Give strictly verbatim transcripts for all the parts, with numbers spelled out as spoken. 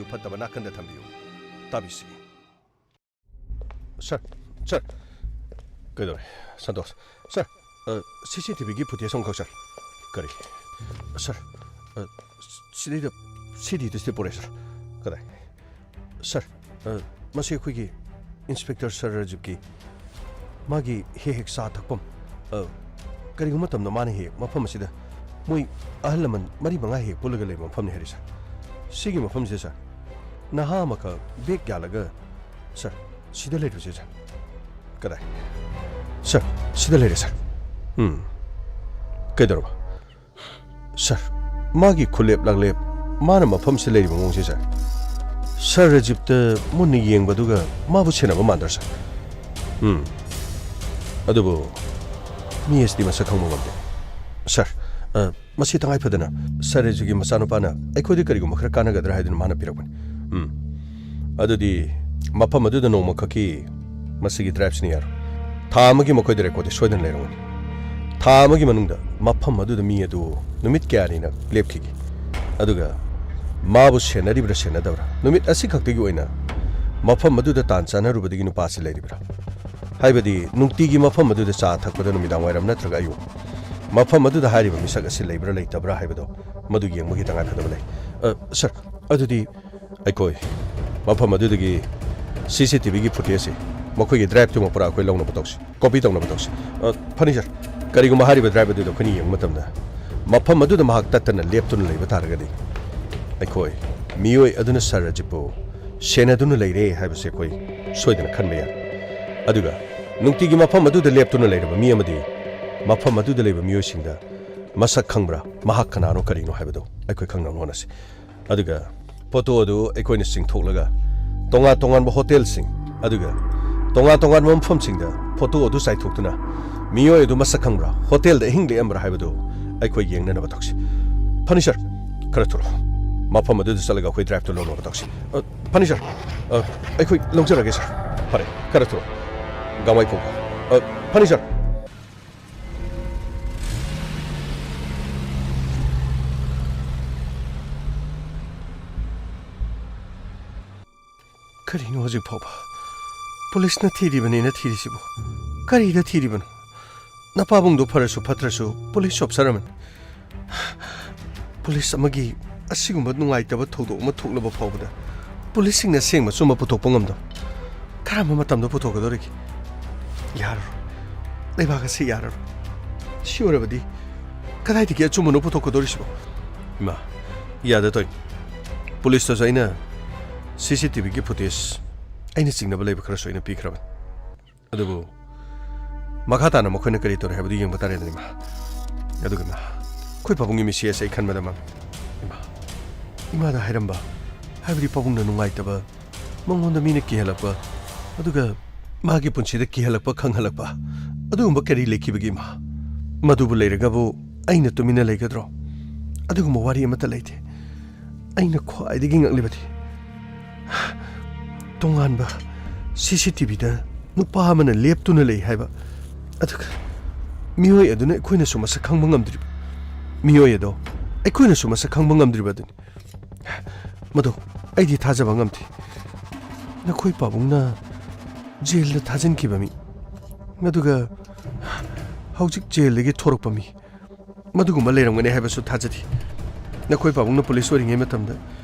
ꯐꯠꯇꯕ ꯅꯥꯀꯟꯗ ꯊꯝꯕꯤꯌꯨ꯫ ꯇꯥꯕꯤꯁꯤ꯫ ꯁꯥꯔ, ꯁꯥꯔ꯫ ꯀꯩꯗꯧꯔꯦ? ꯁꯟꯇꯣꯁ꯫ ꯁꯥꯔ, ꯑ, ꯁꯤ ꯁꯤ ꯇꯤ ꯚꯤꯒꯤ ꯐꯨꯇꯦꯖ ꯑꯃꯈꯛ, ꯁꯥꯔ꯫ ꯀꯔꯤ? ꯁꯥꯔ, ꯑ, ꯁꯤꯗꯩꯗ ꯁꯤ ꯗꯤ ꯇꯦꯁꯇꯤ ꯄꯨꯔꯛꯑꯦ, ꯁꯥꯔ꯫ ꯀꯗꯥꯏ? ꯁꯥꯔ, ꯑ, ꯃꯁꯤ ꯑꯩꯈꯣꯏꯒꯤ ꯏꯟꯁꯄꯦꯛꯇꯔ ꯁꯥꯔ ꯔꯥꯖꯤꯕꯀꯤ ꯃꯥꯒꯤ ꯍꯦꯛ ꯍꯦꯛ ꯆꯥ ꯊꯛꯐꯝ, ꯑ, ꯀꯔꯤꯒꯨꯝꯕ ꯃꯇꯝꯗ ꯃꯥꯅ ꯍꯦꯛ ꯃꯐꯝ ꯑꯁꯤꯗ ꯃꯣꯏ ꯑꯍꯜ ꯂꯃꯟ ꯃꯔꯤ ꯃꯉꯥ ꯍꯦꯛ ꯄꯨꯜꯂꯒ ꯂꯩꯕ ꯃꯐꯝꯅꯤ ꯍꯥꯏꯔꯤ, ꯁꯥꯔ꯫ ꯁꯤꯒꯤ ꯃꯐꯝꯁꯤꯗ, ꯁꯥꯔ, ꯅꯍꯥ ꯑꯃꯈꯛ ꯕꯦꯛ ꯌꯥꯜꯂꯒ, ꯁꯥꯔ, ꯁꯤꯗ ꯂꯩꯔꯤꯕꯁꯦ, ꯁꯥꯔ꯫ ꯀꯗꯥꯏ? ꯁꯥꯔ, ꯁꯤꯗ ꯂꯩꯔꯦ, ꯁꯥꯔ꯫ ꯎꯝ꯫ ꯀꯩꯗꯧꯔꯕ? ꯁꯥꯔ, ꯃꯥꯒꯤ ꯈꯨꯂꯦꯞ ꯂꯥꯛꯂꯦꯞ, ꯃꯥꯅ ꯃꯐꯝꯁꯤꯗ ꯂꯩꯔꯤꯕ ꯃꯑꯣꯡꯁꯦ, ꯁꯥꯔ, ꯁꯥꯔ ꯔꯥꯖꯤꯞꯇ ꯃꯨꯟꯅ ꯌꯦꯡꯕꯗꯨꯒ ꯃꯥꯕꯨ ꯁꯦꯟꯅꯕ ꯃꯥꯟꯗ꯭ꯔꯥ, ꯁꯥꯔ? ꯎꯝ꯫ ꯑꯗꯨꯕꯨ ꯃꯤ ꯑꯁꯤꯗꯤ ꯃꯁꯛ ꯈꯪꯕ ꯉꯝꯗꯦ꯫ ꯁꯥꯔ, ꯑ, ꯃꯁꯤ ꯇꯉꯥꯏ ꯐꯗꯅ ꯁꯥꯔ ꯔꯥꯖꯤꯞꯀꯤ ꯃꯆꯥꯅꯨꯄꯥꯅ ꯑꯩꯈꯣꯏꯗ ꯀꯔꯤꯒꯨꯝꯕ ꯈꯔ ꯀꯥꯟꯅꯒꯗ꯭ꯔꯥ ꯍꯥꯏꯗꯨꯅ ꯃꯥꯅ ꯄꯤꯔꯛꯄꯅꯤ꯫ ꯎꯝ꯫ ꯑꯗꯨꯗꯤ ꯃꯐꯝ ꯑꯗꯨꯗ ꯅꯣꯡꯃꯈꯛꯀꯤ ꯃꯁꯤꯒꯤ ꯗ꯭ꯔꯥꯏꯚꯁꯤꯅ ꯌꯥꯔꯣꯏ꯫ ꯊꯥ ꯑꯃꯒꯤ ꯃꯈꯣꯏꯗ ꯔꯦꯀꯣꯔꯗꯇꯤ ꯁꯣꯏꯗꯅ ꯂꯩꯔꯝꯒꯅꯤ꯫ ꯊꯥ ꯑꯃꯒꯤ ꯃꯅꯨꯡꯗ ꯃꯐꯝ ꯑꯗꯨꯗ ꯃꯤ ꯑꯗꯨ ꯅꯨꯃꯤꯠ ꯀꯌꯥꯅꯤꯅ ꯂꯦꯞꯈꯤꯒꯦ? ꯑꯗꯨꯒ ꯃꯥꯕꯨ ꯁꯦꯟꯅꯔꯤꯕ꯭ꯔꯥ ꯁꯦꯟꯅꯗꯕ꯭ꯔꯥ? ꯅꯨꯃꯤꯠ ꯑꯁꯤꯈꯛꯇꯒꯤ ꯑꯣꯏꯅ ꯃꯐꯝ ꯑꯗꯨꯗ ꯇꯥꯟ ꯆꯥꯅꯔꯨꯕꯗꯒꯤ ꯅꯨꯄꯥ ꯑꯁꯤ ꯂꯩꯔꯤꯕ꯭ꯔꯥ? ꯍꯥꯏꯕꯗꯤ ꯅꯨꯡꯇꯤꯒꯤ ꯃꯐꯝ ꯑꯗꯨꯗ ꯆꯥ ꯊꯛꯄꯗ ꯅꯨꯃꯤꯗꯥꯡ ꯋꯥꯏꯔꯝ ꯅꯠꯇ꯭ꯔꯒ ꯑꯌꯨꯛ, ꯃꯐꯝ ꯑꯗꯨꯗ ꯍꯥꯏꯔꯤꯕ ꯃꯤꯁꯛ ꯑꯁꯤ ꯂꯩꯕ꯭ꯔꯥ ꯂꯩꯇꯕ꯭ꯔꯥ ꯍꯥꯏꯕꯗꯣ ꯃꯗꯨ ꯌꯦꯡꯕꯒꯤ ꯇꯉꯥꯏ ꯐꯗꯕ ꯂꯩ꯫ ꯑ, ꯁꯥꯔ, ꯑꯗꯨꯗꯤ ꯑꯩꯈꯣꯏ ꯃꯐꯝ ꯑꯗꯨꯗꯒꯤ ꯁꯤ ꯁꯤ ꯇꯤ ꯚꯤꯒꯤ ꯐꯨꯇꯦꯖꯁꯤ ꯃꯈꯣꯏꯒꯤ ꯗ꯭ꯔꯥꯏꯚꯇꯨꯃꯛ ꯄꯨꯔꯥ ꯑꯩꯈꯣꯏ ꯂꯧꯅꯕ ꯇꯧꯁꯤ, ꯀꯣꯄꯤ ꯇꯧꯅꯕ ꯇꯧꯁꯤ꯫ ꯑ, ꯐꯅꯤ, ꯁꯥꯔ꯫ ꯀꯔꯤꯒꯨꯝꯕ ꯍꯥꯏꯔꯤꯕ ꯗ꯭ꯔꯥꯏꯚ ꯑꯗꯨꯗ ꯑꯩꯈꯣꯏꯅ ꯌꯦꯡꯕ ꯃꯇꯝꯗ ꯃꯐꯝ ꯑꯗꯨꯗ ꯃꯍꯥꯛ ꯇꯠꯇꯅ ꯂꯦꯞꯇꯨꯅ ꯂꯩꯕ ꯇꯥꯔꯒꯗꯤ, ꯑꯩꯈꯣꯏ ꯃꯤꯑꯣꯏ ꯑꯗꯨꯅ ꯁꯥꯔ ꯔꯥꯖꯤꯞꯄꯨ ꯁꯦꯟꯅꯗꯨꯅ ꯂꯩꯔꯦ ꯍꯥꯏꯕꯁꯤ ꯑꯩꯈꯣꯏ ꯁꯣꯏꯗꯅ ꯈꯟꯕ ꯌꯥꯏ꯫ ꯑꯗꯨꯒ ꯅꯨꯡꯇꯤꯒꯤ ꯃꯐꯝ ꯑꯗꯨꯗ ꯂꯦꯞꯇꯨꯅ ꯂꯩꯔꯕ ꯃꯤ ꯑꯃꯗꯤ ꯃꯐꯝ ꯑꯗꯨꯗ ꯂꯩꯕ ꯃꯤꯑꯣꯏꯁꯤꯡꯗ ꯃꯁꯛ ꯈꯪꯕ꯭ꯔꯥ, ꯃꯍꯥꯛ ꯀꯅꯥꯅꯣ, ꯀꯔꯤꯅꯣ ꯍꯥꯏꯕꯗꯨ ꯑꯩꯈꯣꯏ ꯈꯪꯅꯕ ꯍꯣꯠꯅꯁꯤ꯫ ꯑꯗꯨꯒ ꯐꯣꯇꯣ ꯑꯗꯨ ꯑꯩꯈꯣꯏꯅ ꯆꯤꯡꯊꯣꯛꯂꯒ ꯇꯣꯉꯥꯟ ꯇꯣꯉꯥꯟꯕ ꯍꯣꯇꯦꯜꯁꯤꯡ ꯑꯗꯨꯒ ꯇꯣꯉꯥꯟ ꯇꯣꯉꯥꯟꯕ ꯃꯐꯝꯁꯤꯡꯗ ꯐꯣꯇꯣ ꯑꯗꯨ ꯆꯥꯏꯊꯣꯛꯇꯨꯅ ꯃꯤꯑꯣꯏ ꯑꯗꯨ ꯃꯁꯛ ꯈꯪꯕ꯭ꯔꯥ, ꯍꯣꯇꯦꯜꯗ ꯑꯍꯤꯡ ꯂꯦꯛꯑꯝꯕ꯭ꯔꯥ ꯍꯥꯏꯕꯗꯨ ꯑꯩꯈꯣꯏ ꯌꯦꯡꯅꯅꯕ ꯇꯧꯁꯤ꯫ ꯐꯅꯤ, ꯁꯥꯔ꯫ ꯈꯔ ꯊꯨꯔꯣ꯫ ꯃꯐꯝ ꯑꯗꯨꯗ ꯆꯠꯂꯒ ꯑꯩꯈꯣꯏ ꯗ꯭ꯔꯥꯏꯚꯇꯨ ꯂꯧꯅꯕ ꯇꯧꯁꯤ꯫ ꯑ, ꯐꯅꯤ, ꯁꯥꯔ꯫ ꯑ, ꯑꯩꯈꯣꯏ ꯂꯧꯖꯔꯒꯦ, ꯁꯥꯔ꯫ ꯐꯔꯦ, ꯈꯔ ꯊꯨꯔꯣ꯫ ꯒꯥꯡꯃꯩ ꯐꯥꯎꯕ꯫ ꯑ, ꯐꯅꯤ, ꯁꯥꯔ꯫ ꯀꯔꯤꯅꯣ ꯍꯧꯖꯤꯛ ꯐꯥꯎꯕ? ꯄꯨꯂꯤꯁꯅ ꯊꯤꯔꯤꯕꯅꯦꯅ ꯊꯤꯔꯤꯁꯤꯕꯨ? ꯀꯔꯤꯗ ꯊꯤꯔꯤꯕꯅꯣ? ꯅꯄꯥꯕꯨꯡꯗꯣ ꯐꯔꯁꯨ ꯐꯠꯇ꯭ꯔꯁꯨ ꯄꯨꯂꯤꯁ ꯑꯣꯐꯤꯁꯥꯔ ꯑꯃꯅꯤ꯫ ꯄꯨꯂꯤꯁ ꯑꯃꯒꯤ ꯑꯁꯤꯒꯨꯝꯕ ꯅꯨꯡꯉꯥꯏꯇꯕ ꯊꯧꯗꯣꯛ ꯑꯃ ꯊꯣꯛꯂꯕ ꯐꯥꯎꯕꯗ ꯄꯨꯂꯤꯁꯁꯤꯡꯅ ꯑꯁꯦꯡꯕ ꯑꯆꯨꯝꯕ ꯄꯨꯊꯣꯛꯄ ꯉꯝꯗꯕ ꯀꯔꯝꯕ ꯃꯇꯝꯗ ꯄꯨꯊꯣꯛꯀꯗꯧꯔꯤꯒꯦ? ꯌꯥꯔꯔꯣꯏ꯫ ꯂꯩꯕꯥꯛ ꯑꯁꯤ ꯌꯥꯔꯔꯣꯏ꯫ ꯁꯤ ꯑꯣꯏꯔꯕꯗꯤ ꯀꯗꯥꯏꯗꯒꯤ ꯑꯆꯨꯝꯕꯅꯣ ꯄꯨꯊꯣꯛꯀꯗꯧꯔꯤꯁꯤꯕꯣ? ꯏꯃꯥ, ꯌꯥꯗ ꯇꯧꯏ꯫ ꯄꯨꯂꯤꯁꯇꯁꯨ ꯑꯩꯅ ꯁꯤ ꯁꯤ ꯇꯤ ꯚꯤꯒꯤ ꯐꯨꯇꯦꯖ ꯑꯩꯅ ꯆꯤꯡꯅꯕ ꯂꯩꯕ ꯈꯔꯁꯨ ꯑꯩꯅ ꯄꯤꯈ꯭ꯔꯕꯅꯤ꯫ ꯑꯗꯨꯕꯨ ꯃꯈꯥ ꯇꯥꯅ ꯃꯈꯣꯏꯅ ꯀꯔꯤ ꯇꯧꯔꯤ ꯍꯥꯏꯕꯗꯨ ꯌꯦꯡꯕ ꯇꯥꯔꯦꯗꯅ, ꯏꯃꯥ꯫ ꯑꯗꯨꯒ ꯏꯃꯥ, ꯑꯩꯈꯣꯏ ꯄꯥꯕꯨꯡꯒꯤ ꯃꯤꯠꯁꯦ ꯑꯩ ꯈꯟꯕꯗ ꯃꯝꯃꯤ꯫ ꯏꯃꯥ, ꯏꯃꯥꯗ ꯍꯥꯏꯔꯝꯕ, ꯍꯥꯏꯕꯗꯤ ꯄꯥꯕꯨꯡꯅ ꯅꯨꯡꯉꯥꯏꯇꯕ, ꯃꯉꯣꯟꯗ ꯃꯤꯅ ꯀꯤꯍꯜꯂꯛꯄ, ꯑꯗꯨꯒ ꯃꯥꯒꯤ ꯄꯨꯟꯁꯤꯗ ꯀꯤꯍꯜꯂꯛꯄ ꯈꯪꯍꯜꯂꯛꯄ, ꯑꯗꯨꯒꯨꯝꯕ ꯀꯔꯤ ꯂꯩꯈꯤꯕꯒꯦ, ꯏꯃꯥ? ꯃꯗꯨꯕꯨ ꯂꯩꯔꯒꯕꯨ ꯑꯩꯅ ꯇꯨꯃꯤꯟꯅ ꯂꯩꯒꯗ꯭ꯔꯣ? ꯑꯗꯨꯒꯨꯝꯕ ꯋꯥꯔꯤ ꯑꯃꯠꯇ ꯂꯩꯇꯦ꯫ ꯑꯩꯅ ꯈ꯭ꯋꯥꯏꯗꯒꯤ ꯉꯛꯂꯤꯕꯗꯤ ꯇꯣꯉꯥꯟꯕ ꯁꯤ ꯁꯤ ꯇꯤ ꯚꯤꯗ ꯅꯨꯄꯥ ꯑꯃꯅ ꯂꯦꯞꯇꯨꯅ ꯂꯩ ꯍꯥꯏꯕ, ꯑꯗꯨꯒ ꯃꯤꯑꯣꯏ ꯑꯗꯨꯅ ꯑꯩꯈꯣꯏꯅꯁꯨ ꯃꯁꯛ ꯈꯪꯕ ꯉꯝꯗ꯭ꯔꯤꯕ, ꯃꯤꯑꯣꯏ ꯑꯗꯣ ꯑꯩꯈꯣꯏꯅꯁꯨ ꯃꯁꯛ ꯈꯪꯕ ꯉꯝꯗ꯭ꯔꯤꯕ ꯑꯗꯨꯅꯤ꯫ ꯃꯗꯨ ꯑꯩꯗꯤ ꯊꯥꯖꯕ ꯉꯝꯗꯦ꯫ ꯅꯈꯣꯏ ꯄꯥꯕꯨꯡꯅ ꯖꯦꯜꯗ ꯊꯥꯖꯤꯟꯈꯤꯕ ꯃꯤ, ꯑꯗꯨꯒ ꯍꯧꯖꯤꯛ ꯖꯦꯜꯗꯒꯤ ꯊꯣꯔꯛꯄ ꯃꯤ, ꯃꯗꯨꯒꯨꯝꯕ ꯂꯩꯔꯝꯒꯅꯤ ꯍꯥꯏꯕꯁꯨ ꯊꯥꯖꯗꯦ꯫ ꯅꯈꯣꯏ ꯄꯥꯕꯨꯡꯅ ꯄꯨꯂꯤꯁ ꯑꯣꯏꯔꯤꯉꯩ ꯃꯇꯝꯗ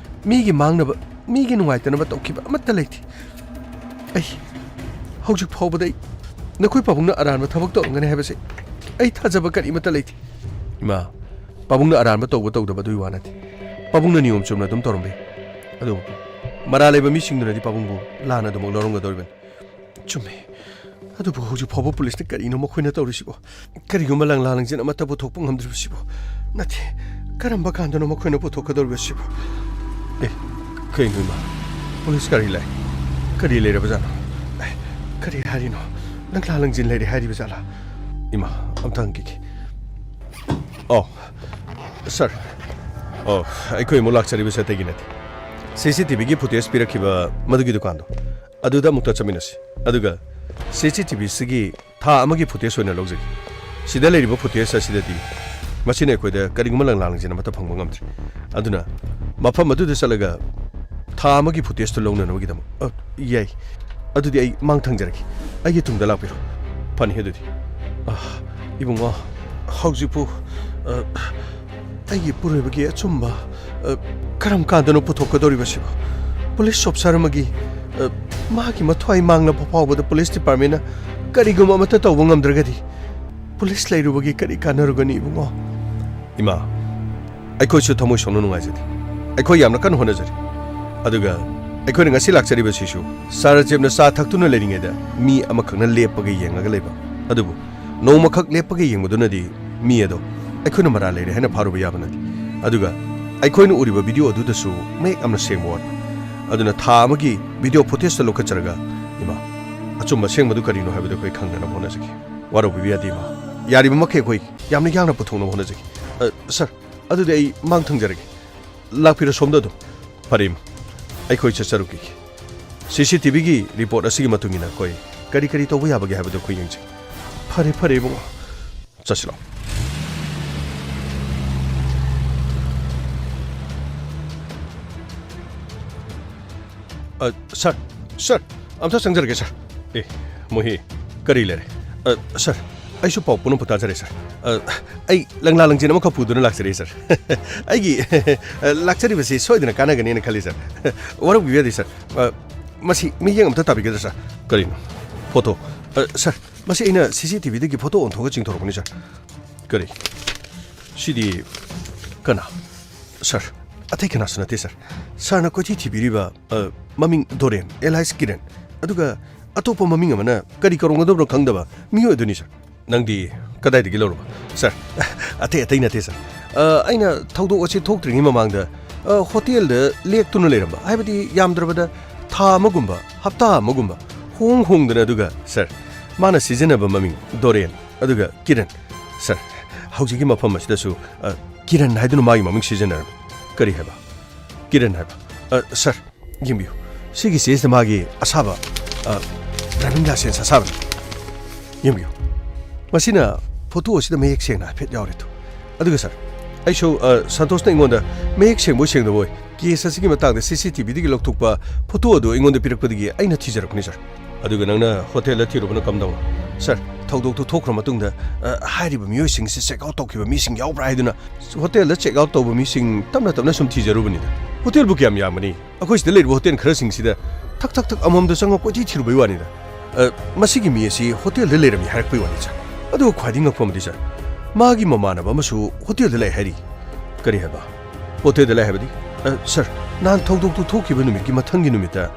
ꯃꯤꯒꯤ ꯃꯥꯡꯅꯕ, ꯃꯤꯒꯤ ꯅꯨꯡꯉꯥꯏꯇꯅꯕ ꯇꯧꯈꯤꯕ ꯑꯃꯠꯇ ꯂꯩꯇꯦ꯫ ꯑꯩ ꯍꯧꯖꯤꯛ ꯐꯥꯎꯕꯗ ꯑꯩ ꯅꯈꯣꯏ ꯄꯥꯕꯨꯡꯅ ꯑꯔꯥꯟꯕ ꯊꯕꯛ ꯇꯧꯔꯝꯒꯅꯤ ꯍꯥꯏꯕꯁꯦ ꯑꯩ ꯊꯥꯖꯕ ꯀꯔꯤꯃꯠꯇ ꯂꯩꯇꯦ꯫ ꯏꯃꯥ, ꯄꯥꯕꯨꯡꯅ ꯑꯔꯥꯟꯕ ꯇꯧꯕ ꯇꯧꯗꯕ ꯑꯗꯨꯒꯤ ꯋꯥ ꯅꯠꯇꯦ꯫ ꯄꯥꯕꯨꯡꯅ ꯅꯤꯌꯣꯝ ꯆꯨꯝꯅ ꯑꯗꯨꯝ ꯇꯧꯔꯝꯕ ꯌꯥꯏ꯫ ꯑꯗꯨꯕꯨ ꯃꯔꯥꯜ ꯂꯩꯕ ꯃꯤꯁꯤꯡꯗꯨꯅꯗꯤ ꯄꯥꯕꯨꯡꯕꯨ ꯂꯥꯟꯅ ꯑꯗꯨꯃꯛ ꯂꯧꯔꯝꯒꯗꯧꯔꯤꯕꯅꯤ꯫ ꯆꯨꯝꯃꯦ꯫ ꯑꯗꯨꯕꯨ ꯍꯧꯖꯤꯛ ꯐꯥꯎꯕ ꯄꯨꯂꯤꯁꯅ ꯀꯔꯤꯅꯣ ꯃꯈꯣꯏꯅ ꯇꯧꯔꯤꯁꯤꯕꯣ? ꯀꯔꯤꯒꯨꯝꯕ ꯂꯪꯂꯥ ꯂꯪꯖꯤꯟ ꯑꯃꯠꯇ ꯄꯨꯊꯣꯛꯄ ꯉꯝꯗ꯭ꯔꯤꯕꯁꯤꯕꯣ? ꯅꯠꯇꯦ, ꯀꯔꯝꯕ ꯀꯥꯟꯗꯅꯣ ꯃꯈꯣꯏꯅ ꯄꯨꯊꯣꯛꯀꯗꯧꯔꯤꯕꯁꯤꯕꯣ? ꯑꯦ, ꯀꯩꯅꯣ ꯏꯃꯥ? ꯄꯨꯂꯤꯁ ꯒꯥꯔꯤ ꯂꯥꯛꯑꯦ꯫ ꯀꯔꯤ ꯂꯩꯔꯕꯖꯥꯠꯅꯣ? ꯑꯦ, ꯀꯔꯤ ꯍꯥꯏꯔꯤꯅꯣ? ꯂꯪꯂꯥ ꯂꯪꯖꯤꯟ ꯂꯩꯔꯦ ꯍꯥꯏꯔꯤꯕ ꯖꯥꯠꯂꯥ? ꯏꯃꯥ, ꯑꯝꯇ ꯍꯪꯈꯤꯒꯦ꯫ ꯑꯣ, ꯁꯥꯔ꯫ ꯑꯣ, ꯑꯩꯈꯣꯏ ꯑꯃꯨꯛ ꯂꯥꯛꯆꯔꯤꯕꯁꯦ ꯑꯇꯩꯒꯤ ꯅꯠꯇꯦ꯫ ꯁꯤ ꯁꯤ ꯇꯤ ꯚꯤꯒꯤ ꯐꯨꯇꯦꯖ ꯄꯤꯔꯛꯈꯤꯕ ꯃꯗꯨꯒꯤ ꯗꯨꯀꯥꯟꯗꯣ, ꯑꯗꯨꯗ ꯑꯃꯨꯛꯇ ꯆꯠꯃꯤꯟꯅꯁꯤ꯫ ꯑꯗꯨꯒ ꯁꯤ ꯁꯤ ꯇꯤ ꯚꯤꯁꯤꯒꯤ ꯊꯥ ꯑꯃꯒꯤ ꯐꯨꯇꯦꯖ ꯑꯣꯏꯅ ꯂꯧꯖꯒꯦ꯫ ꯁꯤꯗ ꯂꯩꯔꯤꯕ ꯐꯨꯇꯦꯖ ꯑꯁꯤꯗꯗꯤ ꯃꯁꯤꯅ ꯑꯩꯈꯣꯏꯗ ꯀꯔꯤꯒꯨꯝꯕ ꯂꯪꯂꯥ ꯂꯪꯖꯤꯟ ꯑꯃꯠꯇ ꯐꯪꯕ ꯉꯝꯗ꯭ꯔꯤ꯫ ꯑꯗꯨꯅ ꯃꯐꯝ ꯑꯗꯨꯗ ꯆꯠꯂꯒ ꯊꯥ ꯑꯃꯒꯤ ꯐꯨꯇꯦꯖꯇꯨ ꯂꯧꯅꯅꯕꯒꯤꯗꯃꯛ꯫ ꯑ, ꯌꯥꯏ꯫ ꯑꯗꯨꯗꯤ ꯑꯩ ꯃꯥꯡ ꯊꯪꯖꯔꯒꯦ꯫ ꯑꯩꯒꯤ ꯇꯨꯡꯗ ꯂꯥꯛꯄꯤꯔꯣ꯫ ꯐꯅꯤ ꯑꯗꯨꯗꯤ꯫ ꯑ, ꯏꯕꯨꯡꯉꯣ, ꯍꯧꯖꯤꯛꯄꯨ, ꯑ, ꯑꯩꯒꯤ ꯏꯄꯨꯔꯣꯏꯕꯒꯤ ꯑꯆꯨꯝꯕ, ꯑ, ꯀꯔꯝ ꯀꯥꯟꯗꯅꯣ ꯄꯨꯊꯣꯛꯀꯗꯧꯔꯤꯕꯁꯤꯕꯣ? ꯄꯨꯂꯤꯁ ꯑꯣꯐꯤꯁꯥꯔ ꯑꯃꯒꯤ, ꯑ, ꯃꯥꯒꯤ ꯃꯊ꯭ꯋꯥꯏ ꯃꯥꯡꯂꯕ ꯐꯥꯎꯕꯗ ꯄꯨꯂꯤꯁ ꯗꯤꯄꯥꯔꯠꯃꯦꯟꯅ ꯀꯔꯤꯒꯨꯝꯕ ꯑꯃꯠꯇ ꯇꯧꯕ ꯉꯝꯗ꯭ꯔꯒꯗꯤ ꯄꯨꯂꯤꯁ ꯂꯩꯔꯨꯕꯒꯤ ꯀꯔꯤ ꯀꯥꯟꯅꯔꯨꯒꯅꯤ, ꯏꯕꯨꯡꯉꯣ? ꯏꯃꯥ, ꯑꯩꯈꯣꯏꯁꯨ ꯊꯃꯣꯏ ꯁꯣꯛꯅ ꯅꯨꯡꯉꯥꯏꯖꯗꯦ꯫ ꯑꯩꯈꯣꯏ ꯌꯥꯝꯅ ꯀꯟꯅ ꯍꯣꯠꯅꯖꯔꯤ꯫ ꯑꯗꯨꯒ ꯑꯩꯈꯣꯏꯅ ꯉꯁꯤ ꯂꯥꯛꯆꯔꯤꯕꯁꯤꯁꯨ ꯁꯥꯔ ꯔꯥꯖꯦꯕꯅ ꯆꯥ ꯊꯛꯇꯨꯅ ꯂꯩꯔꯤꯉꯩꯗ ꯃꯤ ꯑꯃꯈꯛꯅ ꯂꯦꯞꯄꯒ ꯌꯦꯡꯉꯒ ꯂꯩꯕ꯫ ꯑꯗꯨꯕꯨ ꯅꯣꯡꯃꯈꯛ ꯂꯦꯞꯄꯒ ꯌꯦꯡꯕꯗꯨꯅꯗꯤ ꯃꯤ ꯑꯗꯣ ꯑꯩꯈꯣꯏꯅ ꯃꯔꯥꯜ ꯂꯩꯔꯦ ꯍꯥꯏꯅ ꯐꯥꯔꯨꯕ ꯌꯥꯕ ꯅꯠꯇꯦ꯫ ꯑꯗꯨꯒ ꯑꯩꯈꯣꯏꯅ ꯎꯔꯤꯕ ꯚꯤꯗꯤꯑꯣ ꯑꯗꯨꯗꯁꯨ ꯃꯌꯦꯛ ꯌꯥꯝꯅ ꯁꯦꯡꯕ ꯋꯥꯠꯄ꯫ ꯑꯗꯨꯅ ꯊꯥ ꯑꯃꯒꯤ ꯚꯤꯗꯤꯑꯣ ꯐꯨꯇꯦꯖꯇ ꯂꯧꯈꯠꯆꯔꯒ, ꯏꯃꯥ, ꯑꯆꯨꯝꯕ ꯑꯁꯦꯡꯕꯗꯨ ꯀꯔꯤꯅꯣ ꯍꯥꯏꯕꯗꯨ ꯑꯩꯈꯣꯏ ꯈꯪꯅꯅꯕ ꯍꯣꯠꯅꯖꯒꯦ꯫ ꯋꯥꯔꯧꯕꯤꯕ ꯌꯥꯗꯦ, ꯏꯃꯥ꯫ ꯌꯥꯔꯤꯕ ꯃꯈꯩ ꯑꯩꯈꯣꯏ ꯌꯥꯝꯅ ꯌꯥꯡꯅ ꯄꯨꯊꯣꯛꯅꯕ ꯍꯣꯠꯅꯖꯒꯦ꯫ ꯑ, ꯁꯥꯔ, ꯑꯗꯨꯗꯤ ꯑꯩ ꯃꯥꯡ ꯊꯪꯖꯔꯒꯦ꯫ ꯂꯥꯛꯄꯤꯔꯣ ꯁꯣꯝꯗ ꯑꯗꯨꯝ꯫ ꯐꯔꯦ, ꯏꯃꯥ꯫ ꯑꯩꯈꯣꯏ ꯆꯠꯆꯔꯨꯈꯤꯒꯦ꯫ ꯁꯤ ꯁꯤ ꯇꯤ ꯚꯤꯒꯤ ꯔꯤꯄꯣꯔꯠ ꯑꯁꯤꯒꯤ ꯃꯇꯨꯡ ꯏꯟꯅ ꯑꯩꯈꯣꯏ ꯀꯔꯤ ꯀꯔꯤ ꯇꯧꯕ ꯌꯥꯕꯒꯦ ꯍꯥꯏꯕꯗꯨ ꯑꯩꯈꯣꯏ ꯌꯦꯡꯖꯒꯦ꯫ ꯐꯔꯦ, ꯐꯔꯦ, ꯏꯕꯨꯡꯉꯣ꯫ ꯆꯠꯁꯤ ꯂꯥꯛꯑꯣ꯫ ꯑ, ꯁꯥꯔ, ꯁꯥꯔ, ꯑꯝꯇ ꯆꯪꯖꯔꯒꯦ, ꯁꯥꯔ꯫ ꯑꯦ, ꯃꯣꯍꯤ, ꯀꯔꯤ ꯂꯩꯔꯦ? ꯑ, ꯁꯥꯔ, ꯑꯩꯁꯨ ꯄꯥꯎ ꯄꯨꯝꯅꯃꯛ ꯇꯥꯖꯔꯦ, ꯁꯥꯔ꯫ ꯑ, ꯑꯩ ꯂꯪꯂꯥ ꯂꯪꯖꯦꯟ ꯑꯃꯈꯛ ꯄꯨꯗꯨꯅ ꯂꯥꯛꯆꯔꯦ, ꯁꯥꯔ꯫ ꯑꯩꯒꯤ, ꯑ, ꯂꯥꯛꯆꯔꯤꯕꯁꯤ ꯁꯣꯏꯗꯅ ꯀꯥꯟꯅꯒꯅꯤꯅ ꯈꯜꯂꯤ, ꯁꯥꯔ꯫ ꯋꯥꯔꯧꯕꯤꯕ ꯌꯥꯗꯦ, ꯁꯥꯔ꯫ ꯑ, ꯃꯁꯤ ꯃꯤꯠꯌꯦꯡ ꯑꯝꯇ ꯇꯥꯕꯤꯒꯗ꯭ꯔꯥ, ꯁꯥꯔ? ꯀꯔꯤꯅꯣ? ꯐꯣꯇꯣ? ꯑ, ꯁꯥꯔ, ꯃꯁꯤ ꯑꯩꯅ ꯁꯤ ꯁꯤ ꯇꯤ ꯚꯤꯗꯒꯤ ꯐꯣꯇꯣ ꯑꯣꯟꯊꯣꯛꯑꯒ ꯆꯤꯡꯊꯣꯔꯛꯄꯅꯤ, ꯁꯥꯔ꯫ ꯀꯔꯤ? ꯁꯤꯗꯤ ꯀꯅꯥ? ꯁꯥꯔ, ꯑꯇꯩ ꯀꯅꯥꯁꯨ ꯅꯠꯇꯦ, ꯁꯥꯔ꯫ ꯁꯥꯔꯅ ꯀꯣꯏꯊꯤ ꯊꯤꯕꯤꯔꯤꯕ, ꯑ, ꯃꯃꯤꯡ ꯗꯣꯔꯦꯟ, ꯑꯦꯂꯥꯏꯁ ꯀꯤꯔꯟ, ꯑꯗꯨꯒ ꯑꯇꯣꯞꯄ ꯃꯃꯤꯡ ꯑꯃꯅ ꯀꯔꯤ ꯀꯧꯔꯝꯒꯗꯕꯅꯣ ꯈꯪꯗꯕ ꯃꯤꯑꯣꯏ ꯑꯗꯨꯅꯤ, ꯁꯥꯔ꯫ ꯅꯪꯗꯤ ꯀꯗꯥꯏꯗꯒꯤ ꯂꯧꯔꯨꯕ? ꯁꯥꯔ, ꯑꯇꯩ, ꯑꯇꯩ ꯅꯠꯇꯦ, ꯁꯥꯔ꯫ ꯑ, ꯑꯩꯅ ꯊꯧꯗꯣꯛ ꯑꯁꯤ ꯊꯣꯛꯇ꯭ꯔꯤꯉꯩ ꯃꯃꯥꯡꯗ, ꯑ, ꯍꯣꯇꯦꯜꯗ ꯂꯦꯛꯇꯨꯅ ꯂꯩꯔꯝꯕ, ꯍꯥꯏꯕꯗꯤ ꯌꯥꯝꯗ꯭ꯔꯕꯗ ꯊꯥ ꯑꯃꯒꯨꯝꯕ, ꯍꯞꯇꯥ ꯑꯃꯒꯨꯝꯕ ꯍꯣꯡ ꯍꯣꯡꯗꯅ, ꯑꯗꯨꯒ, ꯁꯥꯔ, ꯃꯥꯅ ꯁꯤꯖꯤꯟꯅꯕ ꯃꯃꯤꯡ ꯗꯣꯔꯦꯟ, ꯑꯗꯨꯒ ꯀꯤꯔꯟ꯫ ꯁꯥꯔ, ꯍꯧꯖꯤꯛꯀꯤ ꯃꯐꯝ ꯑꯁꯤꯗꯁꯨ, ꯑ, ꯀꯤꯔꯟ ꯍꯥꯏꯗꯨꯅ ꯃꯥꯒꯤ ꯃꯃꯤꯡ ꯁꯤꯖꯤꯟꯅꯔꯝꯃꯤ꯫ ꯀꯔꯤ ꯍꯥꯏꯕ? ꯀꯤꯔꯟ ꯍꯥꯏꯕ? ꯑ, ꯁꯥꯔ, ꯌꯦꯡꯕꯤꯌꯨ꯫ ꯁꯤꯒꯤ ꯆꯦꯁꯤꯗ ꯃꯥꯒꯤ ꯑꯁꯥꯕ, ꯑ, ꯗ꯭ꯔꯥꯏꯚꯤꯡ ꯂꯥꯏꯁꯦꯟꯁ ꯑꯁꯥꯕꯅꯤ꯫ ꯌꯦꯡꯕꯤꯌꯨ꯫ ꯃꯁꯤꯅ ꯐꯣꯇꯣ ꯑꯁꯤꯗ ꯃꯌꯦꯛ ꯁꯦꯡꯅ ꯍꯥꯏꯐꯦꯠ ꯌꯥꯎꯔꯦ ꯇꯨ꯫ ꯑꯗꯨꯒ ꯁꯥꯔ, ꯑꯩꯁꯨ, ꯑ, ꯁꯟꯇꯣꯁꯅ ꯑꯩꯉꯣꯟꯗ ꯃꯌꯦꯛ ꯁꯦꯡꯕꯣꯏ ꯁꯦꯡꯗꯕꯣꯏ ꯀꯦꯁ ꯑꯁꯤꯒꯤ ꯃꯇꯥꯡꯗ ꯁꯤ ꯁꯤ ꯇꯤ ꯚꯤꯗꯒꯤ ꯂꯧꯊꯣꯛꯄ ꯐꯣꯇꯣ ꯑꯗꯨ ꯑꯩꯉꯣꯟꯗ ꯄꯤꯔꯛꯄꯗꯒꯤ ꯑꯩꯅ ꯊꯤꯖꯔꯛꯄꯅꯤ, ꯁꯥꯔ꯫ ꯑꯗꯨꯒ ꯅꯪꯅ ꯍꯣꯇꯦꯜꯗ ꯊꯤꯔꯨꯕꯅ ꯀꯝꯗꯧꯅ? ꯁꯥꯔ, ꯊꯧꯗꯣꯛꯇꯨ ꯊꯣꯛꯈ꯭ꯔ ꯃꯇꯨꯡꯗ, ꯑ, ꯍꯥꯏꯔꯤꯕ ꯃꯤꯑꯣꯏꯁꯤꯡꯁꯤ ꯆꯦꯛ ꯑꯥꯎꯠ ꯇꯧꯈꯤꯕ ꯃꯤꯁꯤꯡ ꯌꯥꯎꯕ꯭ꯔꯥ ꯍꯥꯏꯗꯨꯅ ꯍꯣꯇꯦꯜꯗ ꯆꯦꯛ ꯑꯥꯎꯠ ꯇꯧꯕ ꯃꯤꯁꯤꯡ ꯇꯞꯅ ꯇꯞꯅ ꯁꯨꯝ ꯊꯤꯖꯔꯨꯕꯅꯤꯗ꯫ ꯍꯣꯇꯦꯜꯕꯨ ꯀꯌꯥꯝ ꯌꯥꯝꯒꯅꯤ? ꯑꯩꯈꯣꯏ ꯁꯤꯗ ꯂꯩꯔꯤꯕ ꯍꯣꯇꯦꯜ ꯈꯔꯁꯤꯡꯁꯤꯗ ꯊꯛ ꯊꯛ ꯊꯛ ꯑꯃꯃꯝꯗ ꯆꯪꯉ ꯀꯣꯏꯊꯤ ꯊꯤꯔꯨꯕꯩ ꯋꯥꯅꯤꯗ꯫ ꯑ, ꯃꯁꯤꯒꯤ ꯃꯤ ꯑꯁꯤ ꯍꯣꯇꯦꯜꯗ ꯂꯩꯔꯝꯃꯤ ꯍꯥꯏꯔꯛꯄꯩ ꯋꯥꯅꯤ, ꯁꯥꯔ꯫ ꯑꯗꯨꯒ ꯈ꯭ꯋꯥꯏꯗꯒꯤ ꯉꯛꯄ ꯑꯃꯗꯤ, ꯁꯥꯔ, ꯃꯥꯒꯤ ꯃꯃꯥꯟꯅꯕ ꯑꯃꯁꯨ ꯍꯣꯇꯦꯜꯗ ꯂꯩ ꯍꯥꯏꯔꯤ꯫ ꯀꯔꯤ ꯍꯥꯏꯕ? ꯍꯣꯇꯦꯜꯗ ꯂꯩ ꯍꯥꯏꯕꯗꯤ? ꯑ, ꯁꯥꯔ, ꯅꯍꯥꯟ ꯊꯧꯗꯣꯛꯇꯨ ꯊꯣꯛꯈꯤꯕ ꯅꯨꯃꯤꯠꯀꯤ ꯃꯊꯪꯒꯤ ꯅꯨꯃꯤꯠꯇ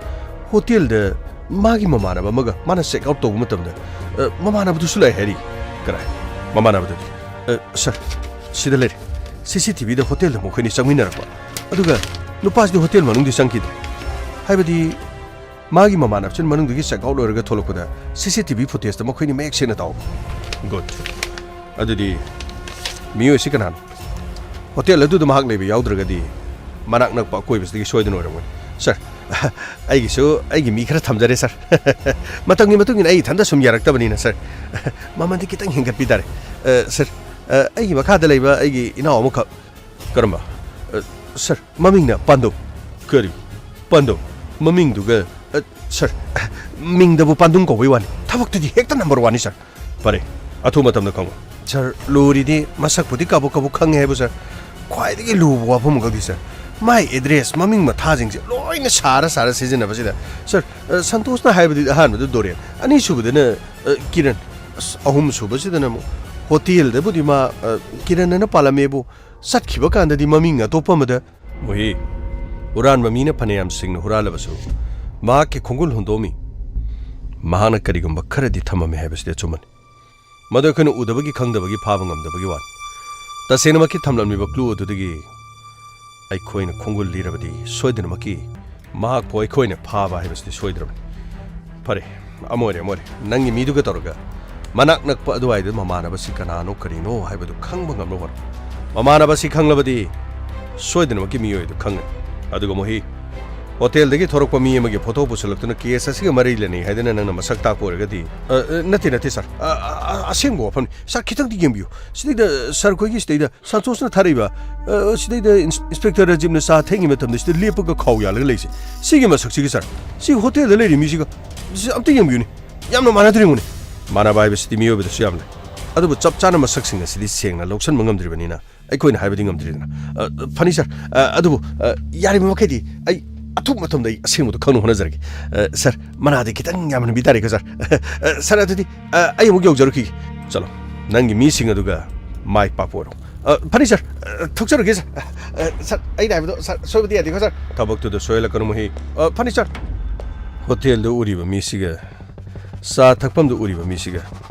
ꯍꯣꯇꯦꯜꯗ ꯃꯥꯒꯤ ꯃꯃꯥꯟꯅꯕ ꯑꯃꯒ ꯃꯥꯅ ꯆꯦꯛ ꯑꯥꯎꯠ ꯇꯧꯕ ꯃꯇꯝꯗ, ꯑ, ꯃꯃꯥꯟꯅꯕꯗꯨꯁꯨ ꯂꯩ ꯍꯥꯏꯔꯤ꯫ ꯀꯔꯥꯏ? ꯃꯃꯥꯟꯅꯕꯗꯨꯗꯤ? ꯑ, ꯁꯥꯔ, ꯁꯤꯗ ꯂꯩꯔꯦ꯫ ꯁꯤ ꯁꯤ ꯇꯤ ꯚꯤꯗ ꯍꯣꯇꯦꯜꯗ ꯃꯈꯣꯏꯅꯤ ꯆꯪꯃꯤꯟꯅꯔꯛꯄ꯫ ꯑꯗꯨꯒ ꯅꯨꯄꯥꯁꯤꯗꯤ ꯍꯣꯇꯦꯜ ꯃꯅꯨꯡꯗꯤ ꯆꯪꯈꯤꯗ꯭ꯔꯦ꯫ ꯍꯥꯏꯕꯗꯤ, ꯃꯥꯒꯤ ꯃꯃꯥꯟꯅꯕꯁꯤꯅ ꯃꯅꯨꯡꯗꯒꯤ ꯆꯦꯛ ꯑꯥꯎꯠ ꯂꯣꯏꯔꯒ ꯊꯣꯛꯂꯛꯄꯗ ꯁꯤ ꯁꯤ ꯇꯤ ꯚꯤ ꯐꯨꯇꯦꯖꯇ ꯃꯈꯣꯏꯅꯤ ꯃꯌꯦꯛ ꯁꯦꯡꯅ ꯇꯥꯎ꯫ ꯒꯨꯗ꯫ ꯑꯗꯨꯗꯤ ꯃꯤꯑꯣꯏꯁꯤ ꯀꯅꯥꯅꯣ? ꯍꯣꯇꯦꯜ ꯑꯗꯨꯗ ꯃꯍꯥꯛ ꯂꯩꯕ ꯌꯥꯎꯗ꯭ꯔꯒꯗꯤ ꯃꯅꯥꯛ ꯅꯛꯄ ꯑꯀꯣꯏꯕꯁꯤꯗꯒꯤ ꯁꯣꯏꯗꯅ ꯑꯣꯏꯔꯝꯒꯅꯤ꯫ ꯁꯥꯔ, ꯑꯩꯒꯤꯁꯨ ꯑꯩꯒꯤ ꯃꯤ ꯈꯔ ꯊꯝꯖꯔꯦ, ꯁꯥꯔ꯫ ꯃꯇꯝꯒꯤ ꯃꯇꯨꯡ ꯏꯟꯅ ꯑꯩ ꯏꯊꯟꯇ ꯁꯨꯝ ꯌꯥꯔꯛꯇꯕꯅꯤꯅ, ꯁꯥꯔ꯫ ꯃꯃꯜꯗꯤ ꯈꯤꯇꯪ ꯍꯦꯟꯒꯠꯄꯤ ꯇꯥꯔꯦ꯫ ꯑ, ꯁꯥꯔ, ꯑ, ꯑꯩꯒꯤ ꯃꯈꯥꯗ ꯂꯩꯕ ꯑꯩꯒꯤ ꯏꯅꯥꯎ ꯑꯃꯈꯛ꯫ ꯀꯔꯝꯕ? ꯑ, ꯁꯥꯔ, ꯃꯃꯤꯡꯅ ꯄꯥꯟꯗꯧ꯫ ꯀꯔꯤ? ꯄꯥꯟꯗꯧ? ꯃꯃꯤꯡꯗꯨꯒ, ꯑ, ꯁꯥꯔ, ꯃꯤꯡꯗꯕꯨ ꯄꯥꯟꯗꯨꯝ ꯀꯧꯕꯩ ꯋꯥꯅꯤ꯫ ꯊꯕꯛꯇꯨꯗꯤ ꯍꯦꯛꯇ ꯅꯝꯕꯔ ꯋꯥꯟꯅꯤ, ꯁꯥꯔ꯫ ꯐꯔꯦ, ꯑꯊꯨꯕ ꯃꯇꯝꯗ ꯈꯪꯉꯣ꯫ ꯁꯥꯔ, ꯂꯨꯔꯤꯗꯤ ꯃꯁꯛꯄꯨꯗꯤ ꯀꯥꯕꯛ ꯀꯥꯕꯛ ꯈꯪꯉꯦ ꯍꯥꯏꯕꯨ, ꯁꯥꯔ, ꯈ꯭ꯋꯥꯏꯗꯒꯤ ꯂꯨꯕ ꯋꯥꯐꯝ ꯑꯃꯈꯛꯇꯤ, ꯁꯥꯔ, ꯃꯥꯏ ꯑꯦꯗ꯭ꯔꯦꯁ, ꯃꯃꯤꯡ ꯃꯊꯥꯁꯤꯡꯁꯦ ꯂꯣꯏꯅ ꯁꯥꯔ ꯁꯥꯔ ꯁꯤꯖꯤꯟꯅꯕꯁꯤꯗ, ꯁꯥꯔ, ꯑ, ꯁꯟꯇꯣꯁꯅ ꯍꯥꯏꯕꯗꯤ ꯑꯍꯥꯟꯕꯗ ꯗꯣꯔꯦꯟ, ꯑꯅꯤꯁꯨꯕꯗꯅ, ꯑ, ꯀꯤꯔꯟ, ꯑꯁ, ꯑꯍꯨꯝꯁꯨꯕꯁꯤꯗꯅ ꯑꯃꯨꯛ ꯍꯣꯇꯦꯜꯗꯕꯨꯗꯤ ꯃꯥ, ꯑ, ꯀꯤꯔꯟ ꯑꯅ ꯄꯥꯜꯂꯝꯃꯦꯕꯨ, ꯆꯠꯈꯤꯕ ꯀꯥꯟꯗꯗꯤ ꯃꯃꯤꯡ ꯑꯇꯣꯞꯄ ꯑꯃꯗ꯫ ꯃꯨꯍꯤ, ꯍꯨꯔꯥꯟꯕ ꯃꯤꯅ ꯐꯅꯌꯥꯝ ꯁꯤꯡꯅ ꯍꯨꯔꯥꯜꯂꯕꯁꯨ ꯃꯍꯥꯛꯀꯤ ꯈꯣꯡꯒꯨꯜ ꯍꯨꯟꯗꯣꯛꯑꯝꯃꯤ꯫ ꯃꯍꯥꯛꯅ ꯀꯔꯤꯒꯨꯝꯕ ꯈꯔꯗꯤ ꯊꯝꯃꯝꯃꯤ ꯍꯥꯏꯕꯁꯤꯗꯤ ꯑꯆꯨꯝꯕꯅꯤ꯫ ꯃꯗꯨ ꯑꯩꯈꯣꯏꯅ ꯎꯗꯕꯒꯤ ꯈꯪꯗꯕꯒꯤ ꯐꯥꯕ ꯉꯝꯗꯕꯒꯤ ꯋꯥꯅꯤ꯫ ꯇꯁꯦꯡꯅꯃꯛꯀꯤ ꯊꯝꯂꯝꯂꯤꯕ ꯀ꯭ꯂꯨ ꯑꯗꯨꯗꯒꯤ ꯑꯩꯈꯣꯏꯅ ꯈꯣꯡꯒꯨꯜ ꯂꯤꯔꯕꯗꯤ ꯁꯣꯏꯗꯅꯃꯛꯀꯤ ꯃꯍꯥꯛꯄꯨ ꯑꯩꯈꯣꯏꯅ ꯐꯥꯕ ꯍꯥꯏꯕꯁꯤꯗꯤ ꯁꯣꯏꯗ꯭ꯔꯕꯅꯤ꯫ ꯐꯔꯦ, ꯑꯃ ꯑꯣꯏꯔꯦ, ꯑꯃ ꯑꯣꯏꯔꯦ꯫ ꯅꯪꯒꯤ ꯃꯤꯗꯨꯒ ꯇꯧꯔꯒ ꯃꯅꯥꯛ ꯅꯛꯄ ꯑꯗꯨꯋꯥꯏꯗ ꯃꯃꯥꯟꯅꯕꯁꯤ ꯀꯅꯥꯅꯣ ꯀꯔꯤꯅꯣ ꯍꯥꯏꯕꯗꯨ ꯈꯪꯕ ꯉꯝꯅꯕ ꯍꯣꯠꯅꯧ꯫ ꯃꯃꯥꯟꯅꯕꯁꯤ ꯈꯪꯂꯕꯗꯤ ꯁꯣꯏꯗꯅꯃꯛꯀꯤ ꯃꯤꯑꯣꯏ ꯑꯗꯨ ꯈꯪꯒꯅꯤ꯫ ꯑꯗꯨꯒ ꯃꯨꯍꯤ, ꯍꯣꯇꯦꯜꯗꯒꯤ ꯊꯣꯔꯛꯄ ꯃꯤ ꯑꯃꯒꯤ ꯐꯣꯇꯣ ꯄꯨꯁꯤꯜꯂꯛꯇꯨꯅ ꯀꯦꯁ ꯑꯁꯤꯒ ꯃꯔꯤ ꯂꯩꯅꯩ ꯍꯥꯏꯗꯅ ꯅꯪꯅ ꯃꯁꯛ ꯇꯥꯛꯄ ꯑꯣꯏꯔꯒꯗꯤ, ꯑ, ꯑ, ꯅꯠꯇꯦ, ꯅꯠꯇꯦ, ꯁꯥꯔ꯫ ꯑ, ꯑ, ꯑ, ꯑꯁꯦꯡꯕ ꯋꯥꯐꯝꯅꯤ꯫ ꯁꯥꯔ, ꯈꯤꯇꯪꯗꯤ ꯌꯦꯡꯕꯤꯌꯨ꯫ ꯁꯤꯗꯩꯗ ꯁꯥꯔ ꯈꯣꯏꯒꯤ ꯁꯤꯗꯩꯗ ꯁꯟꯇꯣꯁꯅ ꯊꯥꯔꯛꯏꯕ, ꯑ, ꯁꯤꯗꯩꯗ ꯏꯟꯁ-, ꯏꯟꯁꯄꯦꯛꯇꯔ ꯔꯥꯖꯤꯕꯅ ꯆꯥ ꯊꯛꯏꯉꯩ ꯃꯇꯝꯗ ꯁꯤꯗ ꯂꯦꯞꯄꯒ ꯈꯥꯎ ꯌꯥꯜꯂꯒ ꯂꯩꯁꯦ꯫ ꯁꯤꯒꯤ ꯃꯁꯛꯁꯤꯒ, ꯁꯥꯔ, ꯁꯤ ꯍꯣꯇꯦꯜꯗ ꯂꯩꯔꯤ ꯃꯤꯁꯤꯒ, ꯁꯤ ꯑꯝꯇ ꯌꯦꯡꯕꯤꯌꯨꯅꯦ꯫ ꯌꯥꯝꯅ ꯃꯥꯟꯅꯗ꯭ꯔꯤꯉꯨꯅꯦ꯫ ꯃꯥꯟꯅꯕ ꯍꯥꯏꯕꯁꯤꯗꯤ ꯃꯤꯑꯣꯏꯕꯗꯁꯨ ꯌꯥꯝ ꯂꯩ꯫ ꯑꯗꯨꯕꯨ ꯆꯞ ꯆꯥꯅ ꯃꯁꯛꯁꯤꯡ ꯑꯁꯤꯗꯤ ꯁꯦꯡꯅ ꯂꯧꯁꯤꯟꯕ ꯉꯝꯗ꯭ꯔꯤꯕꯅꯤꯅ ꯑꯩꯈꯣꯏꯅ ꯍꯥꯏꯕꯗꯤ ꯉꯝꯗ꯭ꯔꯤꯗꯅ꯫ ꯑ, ꯐꯅꯤ ꯁꯥꯔ꯫ ꯑ, ꯑꯗꯨꯕꯨ, ꯑ, ꯌꯥꯔꯤꯕ ꯃꯈꯩꯗꯤ ꯑꯩ ꯑꯊꯨꯕ ꯃꯇꯝꯗ ꯑꯩ ꯑꯁꯦꯡꯕꯗꯣ ꯈꯪꯅꯕ ꯍꯣꯠꯅꯖꯔꯒꯦ꯫ ꯑ, ꯁꯥꯔ, ꯃꯅꯥꯗꯤ ꯈꯤꯇꯪ ꯌꯥꯝꯍꯟꯕꯤ ꯇꯥꯔꯦꯀꯣ, ꯁꯥꯔ꯫ ꯑ, ꯁꯥꯔ, ꯑꯗꯨꯗꯤ, ꯑ, ꯑꯩ ꯑꯃꯨꯛ ꯌꯧꯖꯔꯨꯈꯤꯒꯦ꯫ ꯆꯠꯂꯣ, ꯅꯪꯒꯤ ꯃꯤꯁꯤꯡ ꯑꯗꯨꯒ ꯃꯥꯏ ꯄꯥꯛꯄ ꯑꯣꯏꯔꯣ꯫ ꯑ, ꯐꯅꯤ ꯁꯥꯔ꯫ ꯑ, ꯊꯣꯛꯆꯔꯒꯦ ꯁꯥꯔ꯫ ꯑ, ꯑ, ꯁꯥꯔ, ꯑꯩꯅ ꯍꯥꯏꯕꯗꯣ ꯁꯥꯔ ꯁꯣꯏꯕꯗꯤ ꯌꯥꯗꯦꯀꯣ ꯁꯥꯔ꯫ ꯊꯕꯛꯇꯨꯗ ꯁꯣꯏꯍꯜꯂꯛꯀꯅꯨ ꯃꯍꯤ꯫ ꯑ, ꯐꯅꯤ ꯁꯥꯔ꯫ ꯍꯣꯇꯦꯜꯗ ꯎꯔꯤꯕ ꯃꯤꯁꯤꯒ ꯆꯥ ꯊꯛꯐꯝꯗ ꯎꯔꯤꯕ ꯃꯤꯁꯤꯒ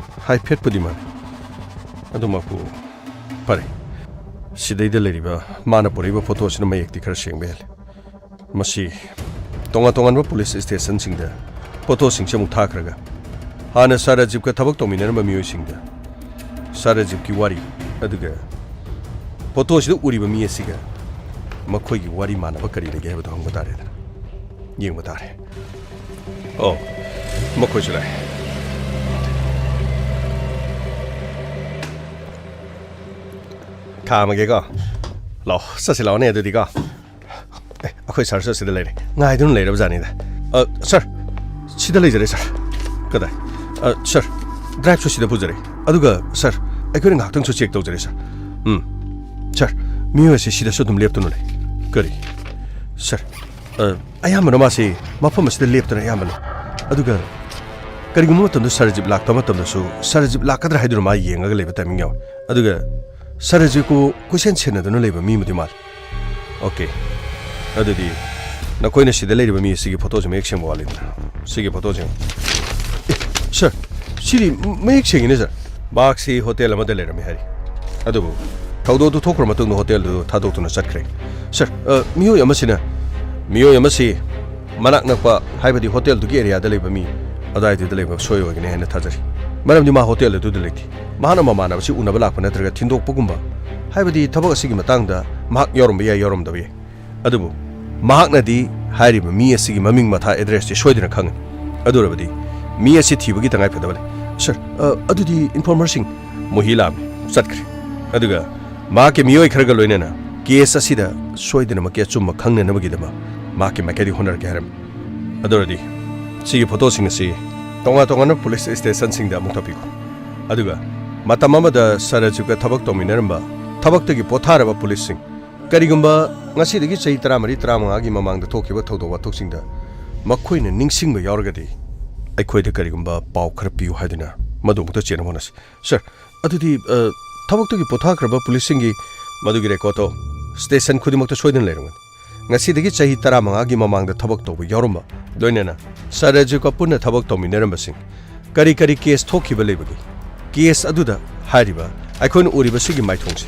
ꯍꯥꯏꯐꯦꯠꯄꯨꯗꯤ ꯃꯥꯟꯅꯩ꯫ ꯑꯗꯨꯃꯛꯄꯨ ꯐꯔꯦ꯫ ꯁꯤꯗꯩꯗ ꯂꯩꯔꯤꯕ ꯃꯥꯅ ꯄꯨꯔꯛꯏꯕ ꯐꯣꯇꯣꯁꯤꯅ ꯃꯌꯦꯛꯇꯤ ꯈꯔ ꯁꯦꯡꯕ ꯍꯦꯜꯂꯦ꯫ ꯃꯁꯤ ꯇꯣꯉꯥꯟ ꯇꯣꯉꯥꯟꯕ ꯄꯨꯂꯤꯁ ꯁ꯭ꯇꯦꯁꯟꯁꯤꯡꯗ ꯐꯣꯇꯣꯁꯤꯡꯁꯦ ꯑꯃꯨꯛ ꯊꯥꯈ꯭ꯔꯒ ꯍꯥꯟꯅ ꯁꯥꯔ ꯔꯥꯖꯤꯕꯀ ꯊꯕꯛ ꯇꯧꯃꯤꯟꯅꯔꯝꯕ ꯃꯤꯑꯣꯏꯁꯤꯡꯗ ꯁꯥꯔ ꯔꯥꯖꯤꯕꯀꯤ ꯋꯥꯔꯤ, ꯑꯗꯨꯒ ꯐꯣꯇꯣꯁꯤꯗ ꯎꯔꯤꯕ ꯃꯤ ꯑꯁꯤꯒ ꯃꯈꯣꯏꯒꯤ ꯋꯥꯔꯤ ꯃꯥꯟꯅꯕ ꯀꯔꯤ ꯂꯩꯒꯦ ꯍꯥꯏꯕꯗꯨ ꯍꯪꯕ ꯇꯥꯔꯦꯗꯅ꯫ ꯌꯦꯡꯕ ꯇꯥꯔꯦ꯫ ꯑꯣ, ꯃꯈꯣꯏꯁꯨ ꯂꯥꯛꯑꯦ꯫ ꯈꯥꯝꯃꯒꯦꯀꯣ꯫ ꯂꯥꯛꯑꯣ, ꯆꯠꯁꯤ ꯂꯥꯛꯑꯣꯅꯦ ꯑꯗꯨꯗꯤꯀꯣ꯫ ꯑꯦ, ꯑꯩꯈꯣꯏ ꯁꯥꯔꯁꯨ ꯑꯁꯤꯗ ꯂꯩꯔꯦ꯫ ꯉꯥꯏꯗꯨꯅ ꯂꯩꯔꯕ ꯖꯥꯠꯅꯤꯗ꯫ ꯑ, ꯁꯥꯔ, ꯁꯤꯗ ꯂꯩꯖꯔꯦ, ꯁꯥꯔ꯫ ꯀꯗꯥꯏ? ꯑ, ꯁꯥꯔ, ꯗ꯭ꯔꯥꯏꯚꯁꯨ ꯁꯤꯗ ꯄꯨꯖꯔꯦ꯫ ꯑꯗꯨꯒ, ꯁꯥꯔ, ꯑꯩꯈꯣꯏꯅ ꯉꯥꯏꯍꯥꯛꯇꯪꯁꯨ ꯆꯦꯛ ꯇꯧꯖꯔꯦ, ꯁꯥꯔ꯫ ꯎꯝ꯫ ꯁꯥꯔ, ꯃꯤꯑꯣꯏ ꯑꯁꯤ ꯁꯤꯗꯁꯨ ꯑꯗꯨꯝ ꯂꯦꯞꯇꯨꯅ ꯂꯩ꯫ ꯀꯔꯤ? ꯁꯥꯔ, ꯑ, ꯑꯌꯥꯝꯕꯅ ꯃꯥꯁꯤ ꯃꯐꯝ ꯑꯁꯤꯗ ꯂꯦꯞꯇꯨꯅ ꯑꯌꯥꯝꯕꯅ꯫ ꯑꯗꯨꯒ ꯀꯔꯤꯒꯨꯝꯕ ꯃꯇꯝꯗ ꯁꯥꯔ ꯔꯥꯖꯤꯕ ꯂꯥꯛꯇꯕ ꯃꯇꯝꯗꯁꯨ ꯁꯥꯔ ꯔꯥꯖꯤꯕ ꯂꯥꯛꯀꯗ꯭ꯔꯥ ꯍꯥꯏꯗꯨꯅ ꯃꯥ ꯌꯦꯡꯉꯒ ꯂꯩꯕ ꯇꯥꯏꯃꯤꯡ ꯌꯥꯎꯋꯤ꯫ ꯑꯗꯨꯒ ꯁꯥꯔ ꯔꯥꯖꯤꯕꯄꯨ ꯀꯣꯏꯁꯦꯟ ꯁꯦꯟꯅꯗꯨꯅ ꯂꯩꯕ ꯃꯤꯕꯨꯗꯤ ꯃꯥꯜꯂꯤ꯫ ꯑꯣꯀꯦ꯫ ꯑꯗꯨꯗꯤ ꯅꯈꯣꯏꯅ ꯁꯤꯗ ꯂꯩꯔꯤꯕ ꯃꯤ ꯑꯁꯤꯒꯤ ꯐꯣꯇꯣꯁꯦ ꯃꯌꯦꯛ ꯁꯦꯡꯕ ꯋꯥꯠꯂꯤꯗꯅ꯫ ꯁꯤꯒꯤ ꯐꯣꯇꯣꯁꯦ꯫ ꯑꯦ, ꯁꯥꯔ, ꯁꯤꯗꯤ ꯃꯌꯦꯛ ꯁꯦꯡꯉꯤꯅꯦ, ꯁꯥꯔ꯫ ꯃꯍꯥꯛꯁꯤ ꯍꯣꯇꯦꯜ ꯑꯃꯗ ꯂꯩꯔꯝꯃꯤ ꯍꯥꯏꯔꯤ꯫ ꯑꯗꯨꯕꯨ ꯊꯧꯗꯣꯛꯇꯨ ꯊꯣꯛꯈ꯭ꯔ ꯃꯇꯨꯡꯗ ꯍꯣꯇꯦꯜꯗꯨ ꯊꯥꯗꯣꯛꯇꯨꯅ ꯆꯠꯈ꯭ꯔꯦ꯫ ꯁꯥꯔ, ꯑ, ꯃꯤꯑꯣꯏ ꯑꯃꯁꯤꯅ, ꯃꯤꯑꯣꯏ ꯑꯃꯁꯤ ꯃꯅꯥꯛ ꯅꯛꯄ, ꯍꯥꯏꯕꯗꯤ ꯍꯣꯇꯦꯜꯗꯨꯒꯤ ꯑꯦꯔꯤꯌꯥꯗ ꯂꯩꯕ ꯃꯤ ꯑꯗꯨꯋꯥꯏꯗꯨꯗ ꯂꯩꯕ ꯁꯣꯏ ꯑꯣꯏꯒꯅꯤ ꯍꯥꯏꯅ ꯊꯥꯖꯔꯤ꯫ ꯃꯔꯝꯗꯤ ꯃꯥ ꯍꯣꯇꯦꯜ ꯑꯗꯨꯗ ꯂꯩꯇꯦ꯫ ꯃꯍꯥꯛꯅ ꯃꯃꯥꯟꯅꯕꯁꯤ ꯎꯅꯕ ꯂꯥꯛꯄ ꯅꯠꯇ꯭ꯔꯒ ꯊꯤꯟꯗꯣꯛꯄꯒꯨꯝꯕ, ꯍꯥꯏꯕꯗꯤ ꯊꯕꯛ ꯑꯁꯤꯒꯤ ꯃꯇꯥꯡꯗ ꯃꯍꯥꯛ ꯌꯥꯎꯔꯝꯕ ꯌꯥꯏ, ꯌꯥꯎꯔꯝꯗꯕ ꯌꯥꯏ꯫ ꯑꯗꯨꯕꯨ ꯃꯍꯥꯛꯅꯗꯤ ꯍꯥꯏꯔꯤꯕ ꯃꯤ ꯑꯁꯤꯒꯤ ꯃꯃꯤꯡ, ꯃꯊꯥ, ꯑꯦꯗ꯭ꯔꯦꯁꯇꯤ ꯁꯣꯏꯗꯅ ꯈꯪꯒꯅꯤ꯫ ꯑꯗꯨ ꯑꯣꯏꯔꯕꯗꯤ ꯃꯤ ꯑꯁꯤ ꯊꯤꯕꯒꯤ ꯇꯉꯥꯏ ꯐꯗꯕ ꯂꯩ꯫ ꯁꯥꯔ, ꯑ, ꯑꯗꯨꯗꯤ ꯏꯟꯐꯣꯔꯃꯔꯁꯤꯡ ꯃꯣꯍꯤ ꯂꯥꯛꯑꯝꯃꯤ, ꯆꯠꯈ꯭ꯔꯦ꯫ ꯑꯗꯨꯒ ꯃꯍꯥꯛꯀꯤ ꯃꯤꯑꯣꯏ ꯈꯔꯒ ꯂꯣꯏꯅꯅ ꯀꯦꯁ ꯑꯁꯤꯗ ꯁꯣꯏꯗꯅꯃꯛꯀꯤ ꯑꯆꯨꯝꯕ ꯈꯪꯅꯅꯕꯒꯤꯗꯃꯛ ꯃꯍꯥꯛꯀꯤ ꯃꯥꯏꯀꯩꯗꯒꯤ ꯍꯣꯠꯅꯔꯒꯦ ꯍꯥꯏꯔꯝꯃꯤ꯫ ꯑꯗꯨ ꯑꯣꯏꯔꯗꯤ ꯁꯤꯒꯤ ꯐꯣꯇꯣꯁꯤꯡ ꯑꯁꯤ ꯇꯣꯉꯥꯟ ꯇꯣꯉꯥꯟꯕ ꯄꯨꯂꯤꯁ ꯁ꯭ꯇꯦꯁꯟꯁꯤꯡꯗ ꯑꯃꯨꯛ ꯊꯥꯕꯤꯈꯣ꯫ ꯑꯗꯨꯒ ꯃꯇꯝ ꯑꯃꯗ ꯁꯥꯔ ꯔꯥꯖꯤꯕꯀ ꯊꯕꯛ ꯇꯧꯃꯤꯟꯅꯔꯝꯕ ꯊꯕꯛꯇꯒꯤ ꯄꯣꯊꯥꯔꯕ ꯄꯨꯂꯤꯁꯁꯤꯡ, ꯀꯔꯤꯒꯨꯝꯕ ꯉꯁꯤꯗꯒꯤ ꯆꯍꯤ ꯇꯔꯥꯃꯔꯤ ꯇꯔꯥꯃꯉꯥꯒꯤ ꯃꯃꯥꯡꯗ ꯊꯣꯛꯈꯤꯕ ꯊꯧꯗꯣꯛ ꯋꯥꯊꯣꯛꯁꯤꯡꯗ ꯃꯈꯣꯏꯅ ꯅꯤꯡꯁꯤꯡꯕ ꯌꯥꯎꯔꯒꯗꯤ ꯑꯩꯈꯣꯏꯗ ꯀꯔꯤꯒꯨꯝꯕ ꯄꯥꯎ ꯈꯔ ꯄꯤꯌꯨ ꯍꯥꯏꯗꯨꯅ ꯃꯗꯨ ꯑꯃꯨꯛꯇ ꯆꯦꯟꯅꯕ ꯍꯣꯠꯅꯁꯤ꯫ ꯁꯥꯔ, ꯑꯗꯨꯗꯤ, ꯑ, ꯊꯕꯛꯇꯒꯤ ꯄꯣꯊꯥꯈ꯭ꯔꯕ ꯄꯨꯂꯤꯁꯁꯤꯡꯒꯤ ꯃꯗꯨꯒꯤ ꯔꯦꯀꯣꯔꯗꯇꯣ ꯁ꯭ꯇꯦꯁꯟ ꯈꯨꯗꯤꯡꯃꯛꯇ ꯁꯣꯏꯗꯅ ꯂꯩꯔꯝꯒꯅꯤ꯫ ꯉꯁꯤꯗꯒꯤ ꯆꯍꯤ ꯇꯔꯥꯃꯉꯥꯒꯤ ꯃꯃꯥꯡꯗ ꯊꯕꯛ ꯇꯧꯕ ꯌꯥꯎꯔꯝꯕ, ꯂꯣꯏꯅꯅ ꯁꯥꯔ ꯔꯥꯖꯤꯕꯀ ꯄꯨꯟꯅ ꯊꯕꯛ ꯇꯧꯃꯤꯟꯅꯔꯝꯕꯁꯤꯡ, ꯀꯔꯤ ꯀꯔꯤ ꯀꯦꯁ ꯊꯣꯛꯈꯤꯕ ꯂꯩꯕꯒꯦ? ꯀꯦꯁ ꯑꯗꯨꯗ ꯍꯥꯏꯔꯤꯕ ꯑꯩꯈꯣꯏꯅ ꯎꯔꯤꯕꯁꯤꯒꯤ ꯃꯥꯏꯊꯣꯡꯁꯦ,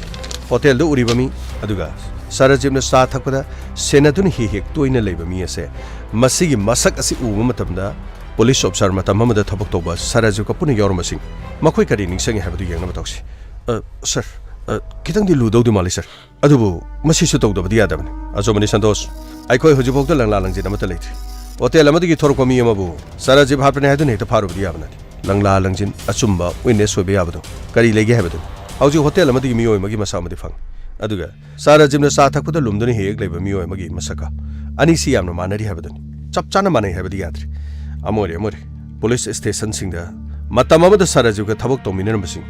ꯍꯣꯇꯦꯜꯗ ꯎꯔꯤꯕ ꯃꯤ, ꯑꯗꯨꯒ ꯁꯥꯔ ꯔꯥꯖꯤꯕꯅ ꯆꯥ ꯊꯛꯄꯗ ꯁꯦꯟꯅꯗꯨꯅ ꯍꯦꯛ ꯍꯦꯛ ꯇꯣꯏꯅ ꯂꯩꯕ ꯃꯤ ꯑꯁꯦ, ꯃꯁꯤꯒꯤ ꯃꯁꯛ ꯑꯁꯤ ꯎꯕ ꯃꯇꯝꯗ ꯄꯨꯂꯤꯁ ꯑꯣꯐꯤꯁꯥꯔ ꯃꯇꯝ ꯑꯃꯗ ꯊꯕꯛ ꯇꯧꯕ ꯁꯥꯔ ꯔꯥꯖꯤꯕꯀ ꯄꯨꯟꯅ ꯌꯥꯎꯔꯝꯕꯁꯤꯡ, ꯃꯈꯣꯏ ꯀꯔꯤ ꯅꯤꯡꯁꯤꯡꯉꯤ ꯍꯥꯏꯕꯗꯨ ꯌꯦꯡꯅꯕ ꯇꯧꯁꯤ꯫ ꯑ, ꯁꯥꯔ, ꯑ, ꯈꯤꯇꯪꯗꯤ ꯂꯨꯗꯧꯗꯤ ꯃꯥꯜꯂꯤ, ꯁꯥꯔ꯫ ꯑꯗꯨꯕꯨ ꯃꯁꯤꯁꯨ ꯇꯧꯗꯕꯗꯤ ꯌꯥꯗꯕꯅꯤ꯫ ꯑꯆꯨꯝꯕꯅꯤ ꯁꯟꯇꯣꯁ, ꯑꯩꯈꯣꯏ ꯍꯧꯖꯤꯛꯐꯥꯎꯗ ꯂꯪꯂꯥ ꯂꯪꯖꯤꯟ ꯑꯃꯠꯇ ꯂꯩꯇ꯭ꯔꯤ꯫ ꯍꯣꯇꯦꯜ ꯑꯃꯗꯒꯤ ꯊꯣꯔꯛꯄ ꯃꯤ ꯑꯃꯕꯨ ꯁꯥꯔ ꯔꯥꯖꯤꯕ ꯍꯥꯠꯄꯅꯤ ꯍꯥꯏꯗꯨꯅ ꯍꯦꯛꯇ ꯐꯥꯔꯨꯕꯗꯤ ꯌꯥꯕ ꯅꯠꯇꯦ꯫ ꯂꯪꯂꯥ ꯂꯪꯖꯤꯟ ꯑꯆꯨꯝꯕ ꯋꯤꯠꯅꯦꯁ ꯑꯣꯏꯕ ꯌꯥꯕꯗꯨ ꯀꯔꯤ ꯂꯩꯒꯦ ꯍꯥꯏꯕꯗꯨꯅꯤ꯫ ꯍꯧꯖꯤꯛ ꯍꯣꯇꯦꯜ ꯑꯃꯗꯒꯤ ꯃꯤꯑꯣꯏ ꯑꯃꯒꯤ ꯃꯁꯛ ꯑꯃꯗꯤ ꯐꯪꯉꯤ, ꯑꯗꯨꯒ ꯁꯥꯔ ꯔꯥꯖꯤꯕꯅ ꯆꯥ ꯊꯛꯄꯗ ꯂꯨꯝꯗꯨꯅ ꯍꯦꯛ ꯍꯦꯛ ꯂꯩꯕ ꯃꯤꯑꯣꯏ ꯑꯃꯒꯤ ꯃꯁꯛꯀ ꯑꯅꯤꯁꯤ ꯌꯥꯝꯅ ꯃꯥꯟꯅꯔꯤ ꯍꯥꯏꯕꯗꯨꯅꯤ꯫ ꯆꯞ ꯆꯥꯅ ꯃꯥꯟꯅꯩ ꯍꯥꯏꯕꯗꯤ ꯌꯥꯗ꯭ꯔꯤ꯫ ꯑꯃ ꯑꯣꯏꯔꯦ, ꯑꯃ ꯑꯣꯏꯔꯦ, ꯄꯨꯂꯤꯁ ꯁ꯭ꯇꯦꯁꯟꯁꯤꯡꯗ ꯃꯇꯝ ꯑꯃꯗ ꯁꯥꯔ ꯔꯥꯖꯤꯕꯀ ꯊꯕꯛ ꯇꯧꯃꯤꯟꯅꯔꯝꯕꯁꯤꯡ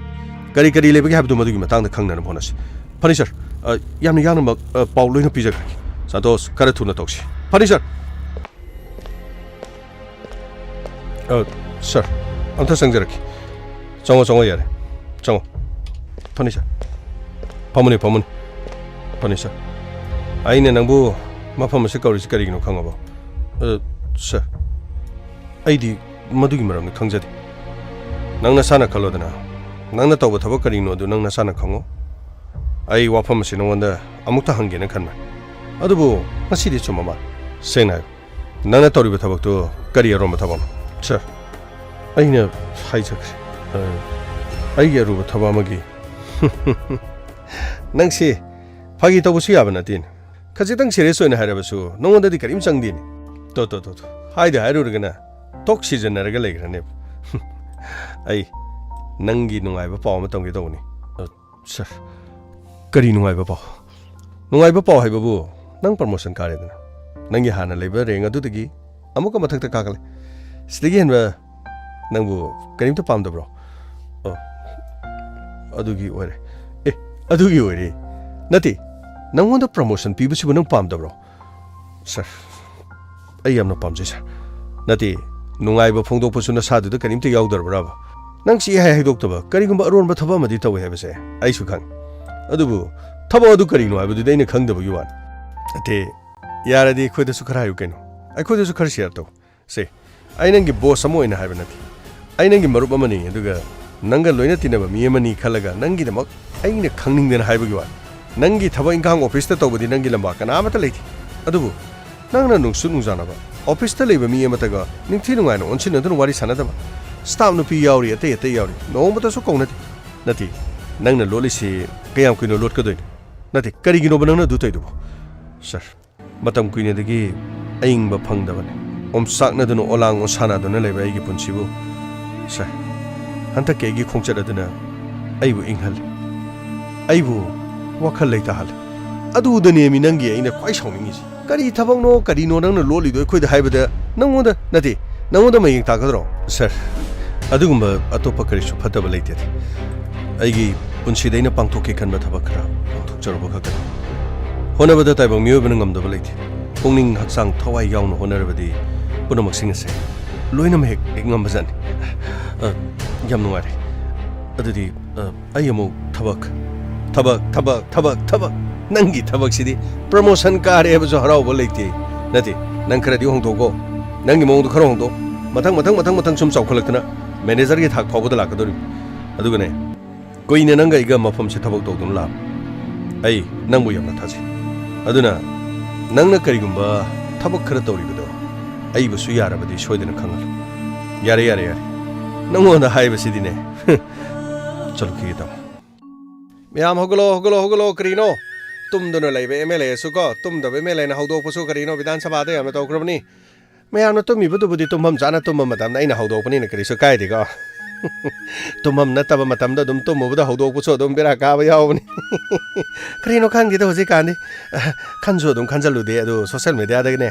ꯀꯔꯤ ꯀꯔꯤ ꯂꯩꯕꯒꯦ ꯍꯥꯏꯕꯗꯨ ꯃꯗꯨꯒꯤ ꯃꯇꯥꯡꯗ ꯈꯪꯅꯅꯕ ꯍꯣꯠꯅꯁꯤ꯫ ꯐꯅꯤ ꯁꯥꯔ, ꯑ, ꯌꯥꯝꯅ ꯌꯥꯡꯅꯃꯛ, ꯑ, ꯄꯥꯎ ꯂꯣꯏꯅ ꯄꯤꯖꯈ꯭ꯔꯒꯦ꯫ ꯁꯟꯇꯣꯁ, ꯈꯔ ꯊꯨꯅ ꯇꯧꯁꯤ꯫ ꯐꯅꯤ ꯁꯥꯔ꯫ ꯑ, ꯁꯥꯔ, ꯑꯝꯇ ꯆꯪꯖꯔꯛꯀꯦ꯫ ꯆꯪꯉꯣ, ꯆꯪꯉꯣ, ꯌꯥꯔꯦ꯫ ꯆꯪꯉꯣ꯫ ꯐꯅꯤ ꯁꯥꯔ꯫ ꯐꯝꯃꯨꯅꯦ, ꯐꯝꯃꯨꯅꯦ꯫ ꯐꯅꯤ ꯁꯥꯔ꯫ ꯑꯩꯅ ꯅꯪꯕꯨ ꯃꯐꯝ ꯑꯁꯤ ꯀꯧꯔꯤꯁꯤ ꯀꯔꯤꯒꯤꯅꯣ ꯈꯪꯉꯕꯣ? ꯑ, ꯁꯥꯔ, ꯑꯩꯗꯤ ꯃꯗꯨꯒꯤ ꯃꯔꯝꯗ ꯈꯪꯖꯗꯦ꯫ ꯅꯪ ꯅꯁꯥꯅ ꯈꯜꯂꯣꯗꯅ꯫ ꯅꯪꯅ ꯇꯧꯕ ꯊꯕꯛ ꯀꯔꯤꯅꯣ ꯑꯗꯨ ꯅꯪ ꯅꯁꯥꯅ ꯈꯪꯉꯣ꯫ ꯑꯩ ꯋꯥꯐꯝ ꯑꯁꯤ ꯅꯉꯣꯟꯗ ꯑꯃꯨꯛꯇ ꯍꯪꯒꯦꯅ ꯈꯟꯕꯅꯤ꯫ ꯑꯗꯨꯕꯨ ꯉꯁꯤꯗꯤ ꯆꯨꯝꯃ ꯃꯥꯜꯂꯦ꯫ ꯁꯦꯡꯅ ꯍꯥꯏꯌꯨ, ꯅꯪꯅ ꯇꯧꯔꯤꯕ ꯊꯕꯛꯇꯨ ꯀꯔꯤ ꯑꯔꯣꯟꯕ ꯊꯕꯛꯅꯣ? ꯁꯥꯔ, ꯑꯩꯅ ꯍꯥꯏꯖꯈ꯭ꯔꯦ, ꯑ, ꯑꯩꯒꯤ ꯑꯔꯨꯕ ꯊꯕꯛ ꯑꯃꯒꯤ꯫ ꯅꯪꯁꯤ ꯐꯥꯒꯤ ꯇꯧꯕꯁꯨ ꯌꯥꯕ ꯅꯠꯇꯦꯅꯦ꯫ ꯈꯖꯤꯛꯇꯪ ꯁꯤꯔꯤꯌꯁ ꯑꯣꯏꯅ ꯍꯥꯏꯔꯕꯁꯨ ꯅꯉꯣꯟꯗꯗꯤ ꯀꯔꯤꯝ ꯆꯪꯗꯦꯅꯦ꯫ ꯇꯣ, ꯇꯣ, ꯇꯣ, ꯇꯣ꯫ ꯍꯥꯏꯗ ꯍꯥꯏꯔꯨꯔꯒꯅ ꯇꯣꯛ ꯁꯤꯖꯤꯟꯅꯔꯒ ꯂꯩꯈ꯭ꯔꯅꯦꯕ꯫ ꯑꯩ ꯅꯪꯒꯤ ꯅꯨꯡꯉꯥꯏꯕ ꯄꯥꯎ ꯑꯃ ꯇꯝꯒꯦ ꯇꯧꯕꯅꯤ꯫ ꯑ, ꯁꯥꯔ, ꯀꯔꯤ ꯅꯨꯡꯉꯥꯏꯕ ꯄꯥꯎ? ꯅꯨꯡꯉꯥꯏꯕ ꯄꯥꯎ ꯍꯥꯏꯕꯕꯨ ꯅꯪ ꯄ꯭ꯔꯃꯣꯁꯟ ꯀꯥꯔꯦꯗꯅ꯫ ꯅꯪꯒꯤ ꯍꯥꯟꯅ ꯂꯩꯕ ꯔꯦꯡ ꯑꯗꯨꯗꯒꯤ ꯑꯃꯨꯛꯀ ꯃꯊꯛꯇ ꯀꯥꯈꯠꯂꯦ꯫ ꯁꯤꯗꯒꯤ ꯍꯦꯟꯕ ꯅꯪꯕꯨ ꯀꯔꯤꯝꯇ ꯄꯥꯝꯗꯕ꯭ꯔꯣ? ꯑꯣ, ꯑꯗꯨꯒꯤ ꯑꯣꯏꯔꯦ꯫ ꯑꯦ, ꯑꯗꯨꯒꯤ ꯑꯣꯏꯔꯦ꯫ ꯅꯠꯇꯦ, ꯅꯪꯉꯣꯟꯗ ꯄ꯭ꯔꯃꯣꯁꯟ ꯄꯤꯕꯁꯤꯕꯨ ꯅꯪ ꯄꯥꯝꯗꯕ꯭ꯔꯣ? ꯁꯥꯔ, ꯑꯩ ꯌꯥꯝꯅ ꯄꯥꯝꯖꯩ, ꯁꯥꯔ꯫ ꯅꯠꯇꯦ, ꯅꯨꯡꯉꯥꯏꯕ ꯐꯣꯡꯗꯣꯛꯄꯁꯨ ꯅꯁꯥꯗꯨꯗ ꯀꯔꯤꯝꯇ ꯌꯥꯎꯗ꯭ꯔꯕ꯭ꯔꯕ? ꯅꯪ ꯁꯤ ꯍꯥꯏ ꯍꯥꯏꯗꯣꯛꯇꯕ ꯀꯔꯤꯒꯨꯝꯕ ꯑꯔꯣꯟꯕ ꯊꯕꯛ ꯑꯃꯗꯤ ꯇꯧꯏ ꯍꯥꯏꯕꯁꯦ ꯑꯩꯁꯨ ꯈꯪꯉꯤ꯫ ꯑꯗꯨꯕꯨ ꯊꯕꯛ ꯑꯗꯨ ꯀꯔꯤꯅꯣ ꯍꯥꯏꯕꯗꯨꯗꯤ ꯑꯩꯅ ꯈꯪꯗꯕꯒꯤ ꯋꯥꯅꯤ꯫ ꯅꯠꯇꯦ, ꯌꯥꯔꯗꯤ ꯑꯩꯈꯣꯏꯗꯁꯨ ꯈꯔ ꯍꯥꯏꯌꯨ ꯀꯩꯅꯣ꯫ ꯑꯩꯈꯣꯏꯗꯁꯨ ꯈꯔ ꯁꯤꯌꯔ ꯇꯧ꯫ ꯁꯦ, ꯑꯩ ꯅꯪꯒꯤ ꯕꯣꯁ ꯑꯃ ꯑꯣꯏꯅ ꯍꯥꯏꯕ ꯅꯠꯇꯦ꯫ ꯑꯩ ꯅꯪꯒꯤ ꯃꯔꯨꯞ ꯑꯃꯅꯤ, ꯑꯗꯨꯒ ꯅꯪꯒ ꯂꯣꯏꯅ ꯇꯤꯟꯅꯕ ꯃꯤ ꯑꯃꯅꯤ ꯈꯜꯂꯒ ꯅꯪꯒꯤꯗꯃꯛ ꯑꯩꯅ ꯈꯪꯅꯤꯡꯗꯅ ꯍꯥꯏꯕꯒꯤ ꯋꯥꯅꯤ꯫ ꯅꯪꯒꯤ ꯊꯕꯛ ꯏꯪꯈꯥꯡ ꯑꯣꯐꯤꯁꯇ ꯇꯧꯕꯗꯤ ꯅꯪꯒꯤ ꯂꯝꯕꯥ ꯀꯅꯥ ꯑꯃꯠꯇ ꯂꯩꯇꯦ꯫ ꯑꯗꯨꯕꯨ ꯅꯪꯅ ꯅꯨꯡꯁꯨ ꯅꯨꯡꯖꯥꯅꯕ, ꯑꯣꯐꯤꯁꯇ ꯂꯩꯕ ꯃꯤ ꯑꯃꯠꯇꯒ ꯅꯤꯡꯊꯤ ꯅꯨꯡꯉꯥꯏꯅ ꯑꯣꯟꯁꯤꯟꯅꯗꯨꯅ ꯋꯥꯔꯤ ꯁꯥꯟꯅꯗꯕ, ꯁ꯭ꯇꯥꯐ ꯅꯨꯄꯤ ꯌꯥꯎꯔꯤ, ꯑꯇꯩ ꯑꯇꯩ ꯌꯥꯎꯔꯤ, ꯅꯣꯡꯃꯇꯁꯨ ꯀꯧꯅꯗꯦ꯫ ꯅꯠꯇꯦ, ꯅꯪꯅ ꯂꯣꯠꯂꯤꯁꯤ ꯀꯌꯥꯝ ꯀꯨꯏꯅ ꯂꯣꯠꯀꯗꯣꯏꯅꯣ? ꯅꯠꯇꯦ, ꯀꯔꯤꯒꯤꯅꯣꯕ ꯅꯪꯅ ꯑꯗꯨ ꯇꯧꯔꯤꯗꯨꯕꯣ? ꯁꯥꯔ, ꯃꯇꯝ ꯀꯨꯏꯅꯗꯒꯤ ꯑꯏꯪꯕ ꯐꯪꯗꯕꯅꯤ꯫ ꯑꯣꯝꯆꯥꯛꯅꯗꯨꯅ ꯑꯣꯂꯥꯡ ꯑꯣꯁꯥꯅꯗꯨꯅ ꯂꯩꯕ ꯑꯩꯒꯤ ꯄꯨꯟꯁꯤꯕꯨ, ꯁꯥꯔ, ꯍꯟꯗꯛꯀꯤ ꯑꯩꯒꯤ ꯈꯣꯡꯆꯠ ꯑꯗꯨꯅ ꯑꯩꯕꯨ ꯏꯪꯍꯜꯂꯤ, ꯑꯩꯕꯨ ꯋꯥꯈꯜ ꯂꯩꯇꯥꯍꯜꯂꯤ꯫ ꯑꯗꯨꯗꯅꯦꯃꯤ ꯅꯪꯒꯤ ꯑꯩꯅ ꯈ꯭ꯋꯥꯏ ꯁꯥꯎꯅꯤꯡꯉꯤꯁꯤ꯫ ꯀꯔꯤ ꯊꯕꯛꯅꯣ, ꯀꯔꯤꯅꯣ ꯅꯪꯅ ꯂꯣꯠꯂꯤꯗꯣ ꯑꯩꯈꯣꯏꯗ ꯍꯥꯏꯕꯗ ꯅꯪꯉꯣꯟꯗ, ꯅꯠꯇꯦ, ꯅꯪꯉꯣꯟꯗ ꯃꯌꯦꯡ ꯇꯥꯒꯗ꯭ꯔꯣ? ꯁꯥꯔ, ꯑꯗꯨꯒꯨꯝꯕ ꯑꯇꯣꯞꯄ ꯀꯔꯤꯁꯨ ꯐꯠꯇꯕ ꯂꯩꯇꯦꯗ꯫ ꯑꯩꯒꯤ ꯄꯨꯟꯁꯤꯗ ꯑꯩꯅ ꯄꯥꯡꯊꯣꯛꯀꯦ ꯈꯟꯕ ꯊꯕꯛ ꯈꯔ ꯄꯥꯡꯊꯣꯛꯆꯔꯨꯕ ꯈꯛꯇꯅꯤ꯫ ꯍꯣꯠꯅꯕꯗ ꯇꯥꯏꯕꯪ ꯃꯤꯑꯣꯏꯕꯅ ꯉꯝꯗꯕ ꯂꯩꯇꯦ꯫ ꯄꯨꯛꯅꯤꯡ ꯍꯛꯆꯥꯡ ꯊꯋꯥꯏ ꯌꯥꯎꯅ ꯍꯣꯠꯅꯔꯕꯗꯤ ꯄꯨꯝꯅꯃꯛꯁꯤꯡ ꯑꯁꯦ ꯂꯣꯏꯅꯃꯛ ꯍꯦꯛ, ꯍꯦꯛ ꯉꯝꯕꯖꯥꯠꯅꯤ꯫ ꯑ, ꯌꯥꯝ ꯅꯨꯡꯉꯥꯏꯔꯦ꯫ ꯑꯗꯨꯗꯤ, ꯑ, ꯑꯩ ꯑꯃꯨꯛ ꯊꯕꯛ, ꯊꯕꯛ, ꯊꯕꯛ, ꯊꯕꯛ, ꯊꯕꯛ꯫ ꯅꯪꯒꯤ ꯊꯕꯛꯁꯤꯗꯤ ꯄ꯭ꯔꯃꯣꯁꯟ ꯀꯥꯔꯦ ꯍꯥꯏꯕꯁꯨ ꯍꯔꯥꯎꯕ ꯂꯩꯇꯦ꯫ ꯅꯠꯇꯦ, ꯅꯪ ꯈꯔꯗꯤ ꯍꯣꯡꯗꯣꯛꯀꯣ꯫ ꯅꯪꯒꯤ ꯃꯑꯣꯡꯗꯣ ꯈꯔ ꯍꯣꯡꯗꯣꯛ꯫ ꯃꯊꯪ, ꯃꯊꯪ, ꯃꯊꯪ, ꯃꯊꯪ ꯁꯨꯝ ꯆꯥꯎꯈꯠꯂꯛꯇꯅ ꯃꯦꯅꯦꯖꯔꯒꯤ ꯊꯥꯛ ꯐꯥꯎꯕꯗ ꯂꯥꯛꯀꯗꯧꯔꯤꯕꯅꯤ꯫ ꯑꯗꯨꯒꯅꯦ, ꯀꯨꯏꯅ ꯅꯪꯒ ꯑꯩꯒ ꯃꯐꯝꯁꯦ ꯊꯕꯛ ꯇꯧꯗꯨꯅ ꯂꯥꯛꯑꯕ꯫ ꯑꯩ ꯅꯪꯕꯨ ꯌꯥꯝꯅ ꯊꯥꯖꯩ꯫ ꯑꯗꯨꯅ ꯅꯪꯅ ꯀꯔꯤꯒꯨꯝꯕ ꯊꯕꯛ ꯈꯔ ꯇꯧꯔꯤꯕꯗꯣ ꯑꯩꯕꯨꯁꯨ ꯌꯥꯔꯕꯗꯤ ꯁꯣꯏꯗꯅ ꯈꯪꯍꯜꯂꯨ꯫ ꯌꯥꯔꯦ, ꯌꯥꯔꯦ, ꯌꯥꯔꯦ꯫ ꯅꯪꯉꯣꯟꯗ ꯍꯥꯏꯕꯁꯤꯗꯤꯅꯦ꯫ ꯆꯠꯂꯨꯈꯤꯒꯦ, ꯇꯥꯃꯣ꯫ ꯃꯌꯥꯝ ꯍꯧꯒꯠꯂꯣ, ꯍꯧꯒꯠꯂꯣ, ꯍꯧꯒꯠꯂꯣ꯫ ꯀꯔꯤꯅꯣ? ꯇꯨꯝꯗꯨꯅ ꯂꯩꯕ ꯑꯦꯝ ꯑꯦꯜ ꯑꯦꯁꯨ ꯀꯣ, ꯇꯨꯝꯗꯕ ꯑꯦꯝ ꯑꯦꯜ ꯑꯦꯅ ꯍꯧꯗꯣꯛꯄꯁꯨ ꯀꯔꯤꯅꯣ ꯕꯤꯙꯥꯟ ꯁꯚꯥꯗ ꯌꯥꯝꯅ ꯇꯧꯈ꯭ꯔꯕꯅꯤ꯫ ꯃꯌꯥꯝꯅ ꯇꯨꯝꯃꯤꯕꯗꯨꯕꯨꯗꯤ ꯇꯨꯝꯐꯝ ꯆꯥꯅ ꯇꯨꯝꯕ ꯃꯇꯝꯗ ꯑꯩꯅ ꯍꯧꯗꯣꯛꯄꯅꯤꯅ ꯀꯔꯤꯁꯨ ꯀꯥꯏꯗꯦꯀꯣ꯫ ꯇꯨꯝꯐꯝ ꯅꯠꯇꯕ ꯃꯇꯝꯗ ꯑꯗꯨꯝ ꯇꯨꯝꯃꯨꯕꯗ ꯍꯧꯗꯣꯛꯄꯁꯨ ꯑꯗꯨꯝ ꯕꯦꯔꯥ ꯀꯥꯕ ꯌꯥꯎꯕꯅꯤ꯫ ꯀꯔꯤꯅꯣ ꯈꯪꯗꯦꯗ ꯍꯧꯖꯤꯛꯀꯥꯟꯗꯤ꯫ ꯈꯟꯁꯨ ꯑꯗꯨꯝ ꯈꯟꯖꯜꯂꯨꯗꯦ, ꯑꯗꯨ ꯁꯣꯁꯦꯜ ꯃꯦꯗꯤꯌꯥꯗꯒꯤꯅꯦ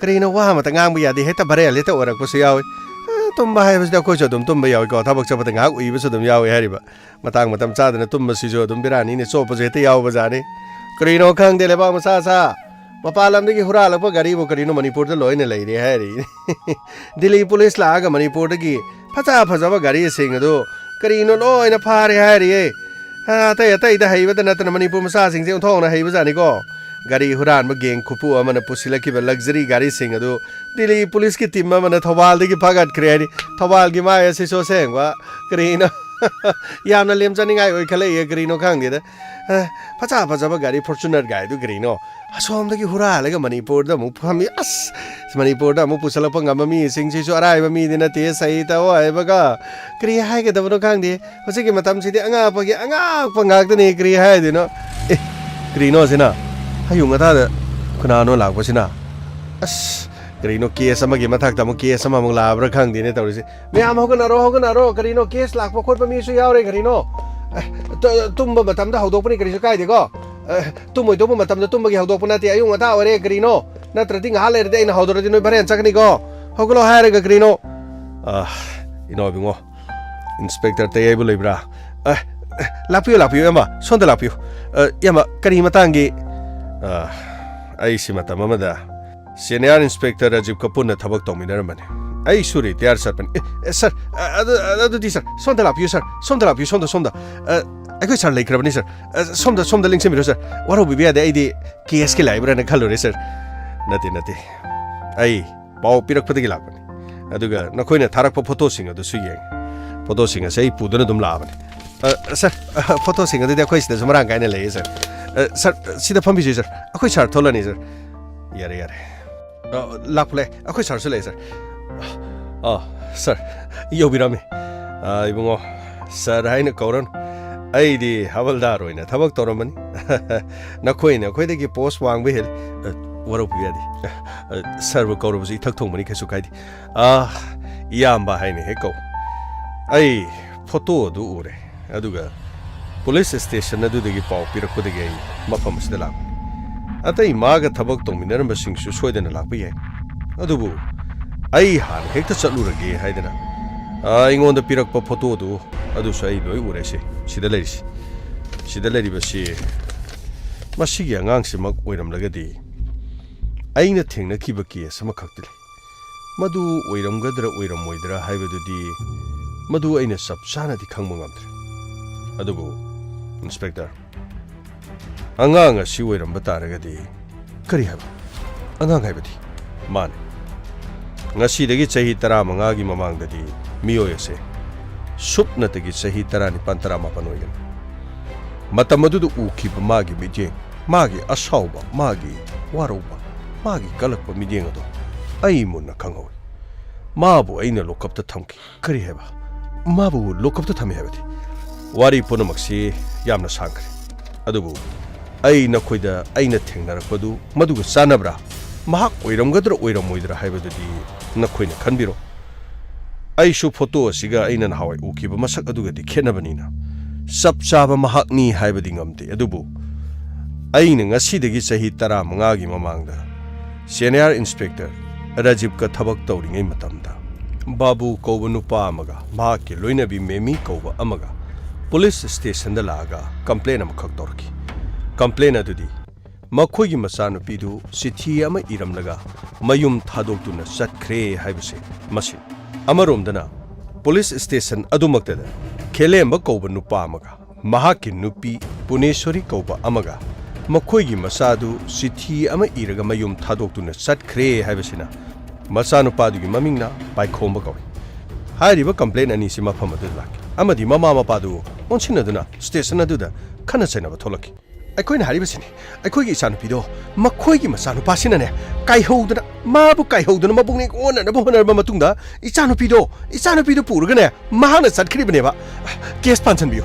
ꯀꯔꯤꯅꯣ ꯋꯥ ꯑꯃꯇ ꯉꯥꯡꯕ ꯌꯥꯗꯦ, ꯍꯦꯛꯇ ꯚꯥꯏꯔꯦꯜ ꯍꯦꯛꯇ ꯑꯣꯏꯔꯛꯄꯁꯨ ꯌꯥꯎꯏ꯫ ꯑ, ꯇꯨꯝꯕ ꯍꯥꯏꯕꯁꯤꯗꯤ ꯑꯩꯈꯣꯏꯁꯨ ꯑꯗꯨꯝ ꯇꯨꯝꯕ ꯌꯥꯎꯏꯀꯣ, ꯊꯕꯛ ꯆꯠꯄꯗ ꯉꯥꯏꯍꯥꯛ ꯎꯏꯕꯁꯨ ꯑꯗꯨꯝ ꯌꯥꯎꯏ ꯍꯥꯏꯔꯤꯕ꯫ ꯃꯇꯥꯡ ꯃꯇꯝ ꯆꯥꯗꯅ ꯇꯨꯝꯕꯁꯤꯁꯨ ꯑꯗꯨꯝ ꯕꯦꯔꯥꯅꯤꯅꯦ, ꯆꯣꯞꯄꯁꯨ ꯍꯦꯛꯇ ꯌꯥꯎꯕꯖꯥꯠꯅꯤ꯫ ꯀꯔꯤꯅꯣ ꯈꯪꯗꯦ, ꯂꯩꯕꯥꯛ ꯃꯆꯥ ꯁꯥ ꯃꯄꯥꯟ ꯂꯝꯗꯒꯤ ꯍꯨꯔꯥꯜꯂꯛꯄ ꯒꯥꯔꯤꯕꯨ ꯀꯔꯤꯅꯣ ꯃꯅꯤꯄꯨꯔꯗ ꯂꯣꯏꯅ ꯂꯩꯔꯦ ꯍꯥꯏꯔꯤ꯫ ꯗꯤꯜꯂꯤ ꯄꯨꯂꯤꯁ ꯂꯥꯛꯑꯒ ꯃꯅꯤꯄꯨꯔꯗꯒꯤ ꯐꯖ ꯐꯖꯕ ꯒꯥꯔꯤꯁꯤꯡ ꯑꯗꯨ ꯀꯔꯤꯅꯣ ꯂꯣꯏꯅ ꯐꯥꯔꯦ ꯍꯥꯏꯔꯤꯌꯦ꯫ ꯑ, ꯑꯇꯩ ꯑꯇꯩꯗ ꯍꯩꯕꯗ ꯅꯠꯇꯅ ꯃꯅꯤꯄꯨꯔ ꯃꯆꯥꯁꯤꯡꯁꯦ ꯑꯣꯟꯊꯣꯛꯅ ꯍꯩꯕꯖꯥꯠꯅꯤꯀꯣ꯫ ꯒꯥꯔꯤ ꯍꯨꯔꯥꯟꯕ ꯒꯦꯡ ꯈꯨꯄꯨ ꯑꯃꯅ ꯄꯨꯁꯤꯜꯂꯛꯈꯤꯕ ꯂꯛꯖꯔꯤ ꯒꯥꯔꯤꯁꯤꯡ ꯑꯗꯨ ꯗꯤꯜꯂꯤ ꯄꯨꯂꯤꯁꯀꯤ ꯇꯤꯝ ꯑꯃꯅ ꯊꯧꯕꯥꯜꯗꯒꯤ ꯐꯥꯒꯠꯈ꯭ꯔꯦ ꯍꯥꯏꯔꯤ꯫ ꯊꯧꯕꯥꯜꯒꯤ ꯃꯥꯏ ꯑꯁꯤꯁꯨ ꯑꯁꯦꯡꯕ ꯀꯔꯤꯅꯣ ꯌꯥꯝꯅ ꯂꯦꯝꯖꯅꯤꯡꯉꯥꯏ ꯑꯣꯏꯈꯠꯂꯛꯏꯌꯦ, ꯀꯔꯤꯅꯣ ꯈꯪꯗꯦꯗ꯫ ꯑ, ꯐꯖ ꯐꯖꯕ ꯒꯥꯔꯤ ꯐꯣꯔꯆꯨꯅꯔ ꯒꯥꯔꯤꯗꯨ ꯀꯔꯤꯅꯣ ꯑꯁꯣꯝꯗꯒꯤ ꯍꯨꯔꯥꯜꯂꯒ ꯃꯅꯤꯄꯨꯔꯗ ꯑꯃꯨꯛ ꯐꯝꯃꯤ꯫ ꯑꯁ, ꯃꯅꯤꯄꯨꯔꯗ ꯑꯃꯨꯛ ꯄꯨꯁꯜꯂꯛꯄ ꯉꯝꯕ ꯃꯤꯁꯤꯡꯁꯤꯁꯨ ꯑꯔꯥꯏꯕ ꯃꯤꯗꯤ ꯅꯠꯇꯦ꯫ ꯁꯍꯤ ꯇꯧ ꯍꯥꯏꯕꯒ ꯀꯔꯤ ꯍꯥꯏꯒꯗꯕꯅꯣ ꯈꯪꯗꯦ꯫ ꯍꯧꯖꯤꯛꯀꯤ ꯃꯇꯝꯁꯤꯗꯤ ꯑꯉꯥꯛꯄꯒꯤ ꯑꯉꯥꯛꯄ ꯉꯥꯛꯇꯅꯤ, ꯀꯔꯤ ꯍꯥꯏꯗꯣꯏꯅꯣ? ꯑꯦ, ꯀꯔꯤꯅꯣ ꯁꯤꯅ? ꯑꯌꯨꯛ ꯉꯟꯇꯥꯗ ꯀꯅꯥꯅꯣ ꯂꯥꯛꯄꯁꯤꯅ? ꯑꯁ, ꯀꯔꯤꯅꯣ, ꯀꯦꯁ ꯑꯃꯒꯤ ꯃꯊꯛꯇ ꯑꯃꯨꯛ ꯀꯦꯁ ꯑꯃꯃꯨꯛ ꯂꯥꯛꯑꯕ꯭ꯔꯥ ꯈꯪꯗꯦꯅꯦ ꯇꯧꯔꯤꯁꯦ꯫ ꯃꯌꯥꯝ ꯍꯧꯒꯠꯅꯔꯣ, ꯍꯧꯒꯠꯅꯔꯣ, ꯀꯔꯤꯅꯣ, ꯀꯦꯁ ꯂꯥꯛꯄ ꯈꯣꯠꯄ ꯃꯤꯁꯨ ꯌꯥꯎꯔꯦ, ꯀꯔꯤꯅꯣ? ꯑꯦ, ꯇ-, ꯇꯨꯝꯕ ꯃꯇꯝꯗ ꯍꯧꯗꯣꯛꯄꯅꯤ, ꯀꯔꯤꯁꯨ ꯀꯥꯏꯗꯦꯀꯣ꯫ ꯑꯦ, ꯇꯨꯝꯃꯣꯏꯗꯧꯕ ꯃꯇꯝꯗ ꯇꯨꯝꯕꯒꯤ ꯍꯧꯗꯣꯛꯄ ꯅꯠꯇꯦ, ꯑꯌꯨꯛ ꯉꯟꯇꯥ ꯑꯣꯏꯔꯦ, ꯀꯔꯤꯅꯣ? ꯅꯠꯇ꯭ꯔꯗꯤ ꯉꯥꯏꯍꯥꯛ ꯂꯩꯔꯗꯤ ꯑꯩꯅ ꯍꯧꯗꯣꯔꯗꯤ ꯅꯣꯏ ꯚꯥꯔꯦꯟ ꯆꯠꯀꯅꯤꯀꯣ꯫ ꯍꯧꯒꯠꯂꯣ ꯍꯥꯏꯔꯒ ꯀꯔꯤꯅꯣ? ꯑ, ꯏꯅꯥꯎ ꯏꯕꯨꯡꯉꯣ, ꯏꯟꯁꯄꯦꯛꯇꯔ ꯇꯌꯥꯏꯕꯨ ꯂꯩꯕ꯭ꯔꯥ? ꯑ, ꯂꯥꯛꯄꯤꯌꯨ, ꯂꯥꯛꯄꯤꯌꯨ, ꯏꯌꯥꯝꯕ, ꯁꯣꯝꯗ ꯂꯥꯛꯄꯤꯌꯨ꯫ ꯑ, ꯏꯌꯥꯝꯕ, ꯀꯔꯤ ꯃꯇꯥꯡꯒꯤ? ꯑ, ꯑꯩꯁꯤ ꯃꯇꯝ ꯑꯃꯗ ꯁꯦꯅꯤꯌꯔ ꯏꯟꯁꯄꯦꯛꯇꯔ ꯔꯥꯖꯤꯕꯀ ꯄꯨꯟꯅ ꯊꯕꯛ ꯇꯧꯃꯤꯟꯅꯔꯝꯕꯅꯤ꯫ ꯑꯩꯁꯨ ꯔꯤꯇꯥꯌꯔ ꯆꯠꯄꯅꯤ꯫ ꯑꯦ, ꯑꯦ, ꯁꯥꯔ, ꯑ, ꯑꯗꯨ, ꯑ, ꯑꯗꯨꯗꯤ ꯁꯥꯔ, ꯁꯣꯝꯗ ꯂꯥꯛꯄꯤꯌꯨ, ꯁꯥꯔ, ꯁꯣꯝꯗ ꯂꯥꯛꯄꯤꯌꯨ, ꯁꯣꯝꯗ, ꯁꯣꯝꯗ꯫ ꯑ, ꯑꯩꯈꯣꯏ ꯁꯥꯔ ꯂꯩꯈ꯭ꯔꯕꯅꯤ, ꯁꯥꯔ꯫ ꯑ, ꯁꯣꯝꯗ, ꯁꯣꯝꯗ ꯂꯦꯡꯁꯤꯟꯕꯤꯔꯣ, ꯁꯥꯔ꯫ ꯋꯥꯔꯧꯕꯤꯕ ꯌꯥꯗꯦ, ꯑꯩꯗꯤ ꯀꯦꯁꯀꯤ ꯂꯥꯛꯏꯕ꯭ꯔꯥꯅ ꯈꯜꯂꯨꯔꯦ, ꯁꯥꯔ꯫ ꯅꯠꯇꯦ, ꯅꯠꯇꯦ꯫ ꯑꯩ ꯄꯥꯎ ꯄꯤꯔꯛꯄꯗꯒꯤ ꯂꯥꯛꯄꯅꯤ꯫ ꯑꯗꯨꯒ ꯅꯈꯣꯏꯅ ꯊꯥꯔꯛꯄ ꯐꯣꯇꯣꯁꯤꯡ ꯑꯗꯨꯁꯨ ꯌꯦꯡꯉꯤ꯫ ꯐꯣꯇꯣꯁꯤꯡ ꯑꯁꯤ ꯑꯩ ꯄꯨꯗꯨꯅ ꯑꯗꯨꯝ ꯂꯥꯛꯑꯕꯅꯤ꯫ ꯑ, ꯁꯥꯔ, ꯑ, ꯐꯣꯇꯣꯁꯤꯡ ꯑꯗꯨꯗꯤ ꯑꯩꯈꯣꯏ ꯁꯤꯗꯁꯨ ꯃꯔꯥꯡ ꯀꯥꯏꯅ ꯂꯩꯌꯦ, ꯁꯥꯔ꯫ ꯑ, ꯁꯥꯔ, ꯁꯤꯗ ꯐꯝꯕꯤꯁꯤ, ꯁꯥꯔ꯫ ꯑꯩꯈꯣꯏ ꯁꯥꯔ ꯊꯣꯛꯂꯛꯑꯅꯤ, ꯁꯥꯔ꯫ ꯌꯥꯔꯦ, ꯌꯥꯔꯦ꯫ ꯑ, ꯂꯥꯛꯄ ꯂꯩ꯫ ꯑꯩꯈꯣꯏ ꯁꯥꯔꯁꯨ ꯂꯩ, ꯁꯥꯔ꯫ ꯑ, ꯁꯥꯔ, ꯌꯧꯕꯤꯔꯝꯃꯤ꯫ ꯑ, ꯏꯕꯨꯡꯉꯣ, ꯁꯥꯔ ꯍꯥꯏꯅ ꯀꯧꯔꯅꯨ꯫ ꯑꯩꯗꯤ ꯍꯋꯜꯗꯥꯔ ꯑꯣꯏꯅ ꯊꯕꯛ ꯇꯧꯔꯝꯕꯅꯤ꯫ ꯅꯈꯣꯏꯅ ꯑꯩꯈꯣꯏꯗꯒꯤ ꯄꯣꯁ ꯋꯥꯡꯕ ꯍꯦꯜꯂꯤ꯫ ꯑ, ꯋꯥꯔꯧꯕꯤꯕ ꯌꯥꯗꯦ꯫ ꯑ, ꯁꯥꯔꯕꯨ ꯀꯧꯔꯕꯁꯨ ꯏꯊꯛ ꯊꯣꯡꯕꯅꯤ, ꯀꯩꯁꯨ ꯀꯥꯏꯗꯦ꯫ ꯑ, ꯏꯌꯥꯝꯕ ꯍꯥꯏꯅ ꯍꯦꯛ ꯀꯧ꯫ ꯑꯩ ꯐꯣꯇꯣ ꯑꯗꯨ ꯎꯔꯦ, ꯑꯗꯨꯒ ꯄꯨꯂꯤꯁ ꯁ꯭ꯇꯦꯁꯟ ꯑꯗꯨꯗꯒꯤ ꯄꯥꯎ ꯄꯤꯔꯛꯄꯗꯒꯤ ꯑꯩ ꯃꯐꯝ ꯑꯁꯤꯗ ꯂꯥꯛꯄꯅꯤ꯫ ꯑꯇꯩ ꯃꯥꯒ ꯊꯕꯛ ꯇꯧꯃꯤꯟꯅꯔꯝꯕꯁꯤꯡꯁꯨ ꯁꯣꯏꯗꯅ ꯂꯥꯛꯄ ꯌꯥꯏ, ꯑꯗꯨꯕꯨ ꯑꯩ ꯍꯥꯟꯅ ꯍꯦꯛꯇ ꯆꯠꯂꯨꯔꯒꯦ ꯍꯥꯏꯗꯅ, ꯑ, ꯑꯩꯉꯣꯟꯗ ꯄꯤꯔꯛꯄ ꯐꯣꯇꯣꯗꯨ ꯑꯗꯨꯁꯨ ꯑꯩ ꯂꯣꯏ ꯎꯔꯦ꯫ ꯁꯤ, ꯁꯤꯗ ꯂꯩꯔꯤꯁꯤ, ꯁꯤꯗ ꯂꯩꯔꯤꯕꯁꯤ ꯃꯁꯤꯒꯤ ꯑꯉꯥꯡꯁꯤꯃꯛ ꯑꯣꯏꯔꯝꯂꯒꯗꯤ ꯑꯩꯅ ꯊꯦꯡꯅꯈꯤꯕ ꯀꯦꯁ ꯑꯃꯈꯛꯇꯤ ꯂꯩ꯫ ꯃꯗꯨ ꯑꯣꯏꯔꯝꯒꯗ꯭ꯔꯥ ꯑꯣꯏꯔꯝꯃꯣꯏꯗ꯭ꯔꯥ ꯍꯥꯏꯕꯗꯨꯗꯤ ꯃꯗꯨ ꯑꯩꯅ ꯆꯞ ꯆꯥꯅꯗꯤ ꯈꯪꯕ ꯉꯝꯗ꯭ꯔꯦ꯫ ꯑꯗꯨꯕꯨ, ꯏꯟꯁꯄꯦꯛꯇꯔ, ꯑꯉꯥꯡ ꯑꯁꯤ ꯑꯣꯏꯔꯝꯕ ꯇꯥꯔꯒꯗꯤ, ꯀꯔꯤ ꯍꯥꯏꯕ? ꯑꯉꯥꯡ ꯍꯥꯏꯕꯗꯤ? ꯃꯥꯅꯤ꯫ ꯉꯁꯤꯗꯒꯤ ꯆꯍꯤ ꯇꯔꯥꯃꯉꯥꯒꯤ ꯃꯃꯥꯡꯗꯗꯤ ꯃꯤꯑꯣꯏ ꯑꯁꯦ ꯁꯨꯞꯅꯇꯒꯤ ꯆꯍꯤ ꯇꯔꯥꯅꯤꯄꯥꯟ, ꯇꯔꯥꯃꯥꯄꯟ ꯑꯣꯏꯒꯅꯤ꯫ ꯃꯇꯝ ꯑꯗꯨꯗ ꯎꯈꯤꯕ ꯃꯥꯒꯤ ꯃꯤꯠꯌꯦꯡ, ꯃꯥꯒꯤ ꯑꯁꯥꯎꯕ, ꯃꯥꯒꯤ ꯋꯥꯔꯧꯕ, ꯃꯥꯒꯤ ꯀꯜꯂꯛꯄ ꯃꯤꯠꯌꯦꯡ ꯑꯗꯣ ꯑꯩ ꯃꯨꯟꯅ ꯈꯪꯍꯧꯏ꯫ ꯃꯥꯕꯨ ꯑꯩꯅ ꯂꯣꯀꯞꯇ ꯊꯝꯈꯤ꯫ ꯀꯔꯤ ꯍꯥꯏꯕ? ꯃꯥꯕꯨ ꯂꯣꯀꯞꯇ ꯊꯝꯃꯤ ꯍꯥꯏꯕꯗꯤ? ꯋꯥꯔꯤ ꯄꯨꯝꯅꯃꯛꯁꯤ ꯌꯥꯝꯅ ꯁꯥꯡꯈ꯭ꯔꯦ꯫ ꯑꯗꯨꯕꯨ ꯑꯩ ꯅꯈꯣꯏꯗ ꯑꯩꯅ ꯊꯦꯡꯅꯔꯛꯄꯗꯨ ꯃꯗꯨꯒ ꯆꯥꯟꯅꯕ꯭ꯔꯥ? ꯃꯍꯥꯛ ꯑꯣꯏꯔꯝꯒꯗ꯭ꯔꯥ ꯑꯣꯏꯔꯝꯃꯣꯏꯗ꯭ꯔꯥ ꯍꯥꯏꯕꯗꯨꯗꯤ ꯅꯈꯣꯏꯅ ꯈꯟꯕꯤꯔꯣ꯫ ꯑꯩꯁꯨ ꯐꯣꯇꯣ ꯑꯁꯤꯒ ꯑꯩꯅ ꯅꯍꯥꯟꯋꯥꯏ ꯎꯈꯤꯕ ꯃꯁꯛ ꯑꯗꯨꯒꯗꯤ ꯈꯦꯠꯅꯕꯅꯤꯅ ꯆꯞ ꯆꯥꯕ ꯃꯍꯥꯛꯅꯤ ꯍꯥꯏꯕꯗꯤ ꯉꯝꯗꯦ꯫ ꯑꯗꯨꯕꯨ ꯑꯩꯅ ꯉꯁꯤꯗꯒꯤ ꯆꯍꯤ ꯇꯔꯥꯃꯉꯥꯒꯤ ꯃꯃꯥꯡꯗ ꯁꯦꯅꯤꯌꯔ ꯏꯟꯁꯄꯦꯛꯇꯔ ꯔꯥꯖꯤꯕꯀ ꯊꯕꯛ ꯇꯧꯔꯤꯉꯩ ꯃꯇꯝꯗ ꯕꯥꯕꯨ ꯀꯧꯕ ꯅꯨꯄꯥ ꯑꯃꯒ ꯃꯍꯥꯛꯀꯤ ꯂꯣꯏꯅꯕꯤ ꯃꯦꯃꯤ ꯀꯧꯕ ꯑꯃꯒ ꯄꯨꯂꯤꯁ ꯁ꯭ꯇꯦꯁꯟꯗ ꯂꯥꯛꯑꯒ ꯀꯝꯄ꯭ꯂꯦꯟ ꯑꯃꯈꯛ ꯇꯧꯔꯛꯈꯤ꯫ ꯀꯝꯄ꯭ꯂꯦꯟ ꯑꯗꯨꯗꯤ ꯃꯈꯣꯏꯒꯤ ꯃꯆꯥꯅꯨꯄꯤꯗꯨ ꯆꯤꯊꯤ ꯑꯃ ꯏꯔꯝꯂꯒ ꯃꯌꯨꯝ ꯊꯥꯗꯣꯛꯇꯨꯅ ꯆꯠꯈ꯭ꯔꯦ ꯍꯥꯏꯕꯁꯦ ꯃꯁꯤꯅꯤ꯫ ꯑꯃꯔꯣꯝꯗꯅ ꯄꯨꯂꯤꯁ ꯁ꯭ꯇꯦꯁꯟ ꯑꯗꯨꯃꯛꯇꯗ ꯈꯦꯂꯦꯝꯕ ꯀꯧꯕ ꯅꯨꯄꯥ ꯑꯃꯒ ꯃꯍꯥꯛꯀꯤ ꯅꯨꯄꯤ ꯄꯨꯅꯦꯁꯣꯔꯤ ꯀꯧꯕ ꯑꯃꯒ ꯃꯈꯣꯏꯒꯤ ꯃꯆꯥꯗꯨ ꯆꯤꯊꯤ ꯑꯃ ꯏꯔꯒ ꯃꯌꯨꯝ ꯊꯥꯗꯣꯛꯇꯨꯅ ꯆꯠꯈ꯭ꯔꯦ ꯍꯥꯏꯕꯁꯤꯅ ꯃꯆꯥꯅꯨꯄꯥꯗꯨꯒꯤ ꯃꯃꯤꯡꯅ ꯄꯥꯏꯈꯣꯝꯕ ꯀꯧꯏ꯫ ꯍꯥꯏꯔꯤꯕ ꯀꯝꯄ꯭ꯂꯦꯟ ꯑꯅꯤꯁꯤ ꯃꯐꯝ ꯑꯗꯨꯗ ꯂꯥꯛꯈꯤ ꯑꯃꯗꯤ ꯃꯃꯥ ꯃꯄꯥꯗꯨ ꯑꯣꯟꯁꯤꯟꯅꯗꯨꯅ ꯁ꯭ꯇꯦꯁꯟ ꯑꯗꯨꯗ ꯈꯠꯅ ꯆꯩꯅꯕ ꯊꯣꯛꯂꯛꯈꯤ꯫ ꯑꯩꯈꯣꯏꯅ ꯍꯥꯏꯔꯤꯕꯁꯤꯅꯤ, ꯑꯩꯈꯣꯏꯒꯤ ꯏꯆꯥꯅꯨꯄꯤꯗꯣ ꯃꯈꯣꯏꯒꯤ ꯃꯆꯥꯅꯨꯄꯥꯁꯤꯅꯅꯦ, ꯀꯥꯏꯍꯧꯗꯅ, ꯃꯥꯕꯨ ꯀꯥꯏꯍꯧꯗꯅ ꯃꯕꯨꯛꯅꯤꯡ ꯑꯣꯟꯅꯅꯕ ꯍꯣꯠꯅꯔꯕ ꯃꯇꯨꯡꯗ, ꯏꯆꯥꯅꯨꯄꯤꯗꯣ, ꯏꯆꯥꯅꯨꯄꯤꯗꯣ ꯄꯨꯔꯒꯅꯦ, ꯃꯍꯥꯛꯅ ꯆꯠꯈ꯭ꯔꯤꯕꯅꯦꯕ꯫ ꯀꯦꯁ ꯄꯥꯟꯁꯟꯕꯤꯌꯨ꯫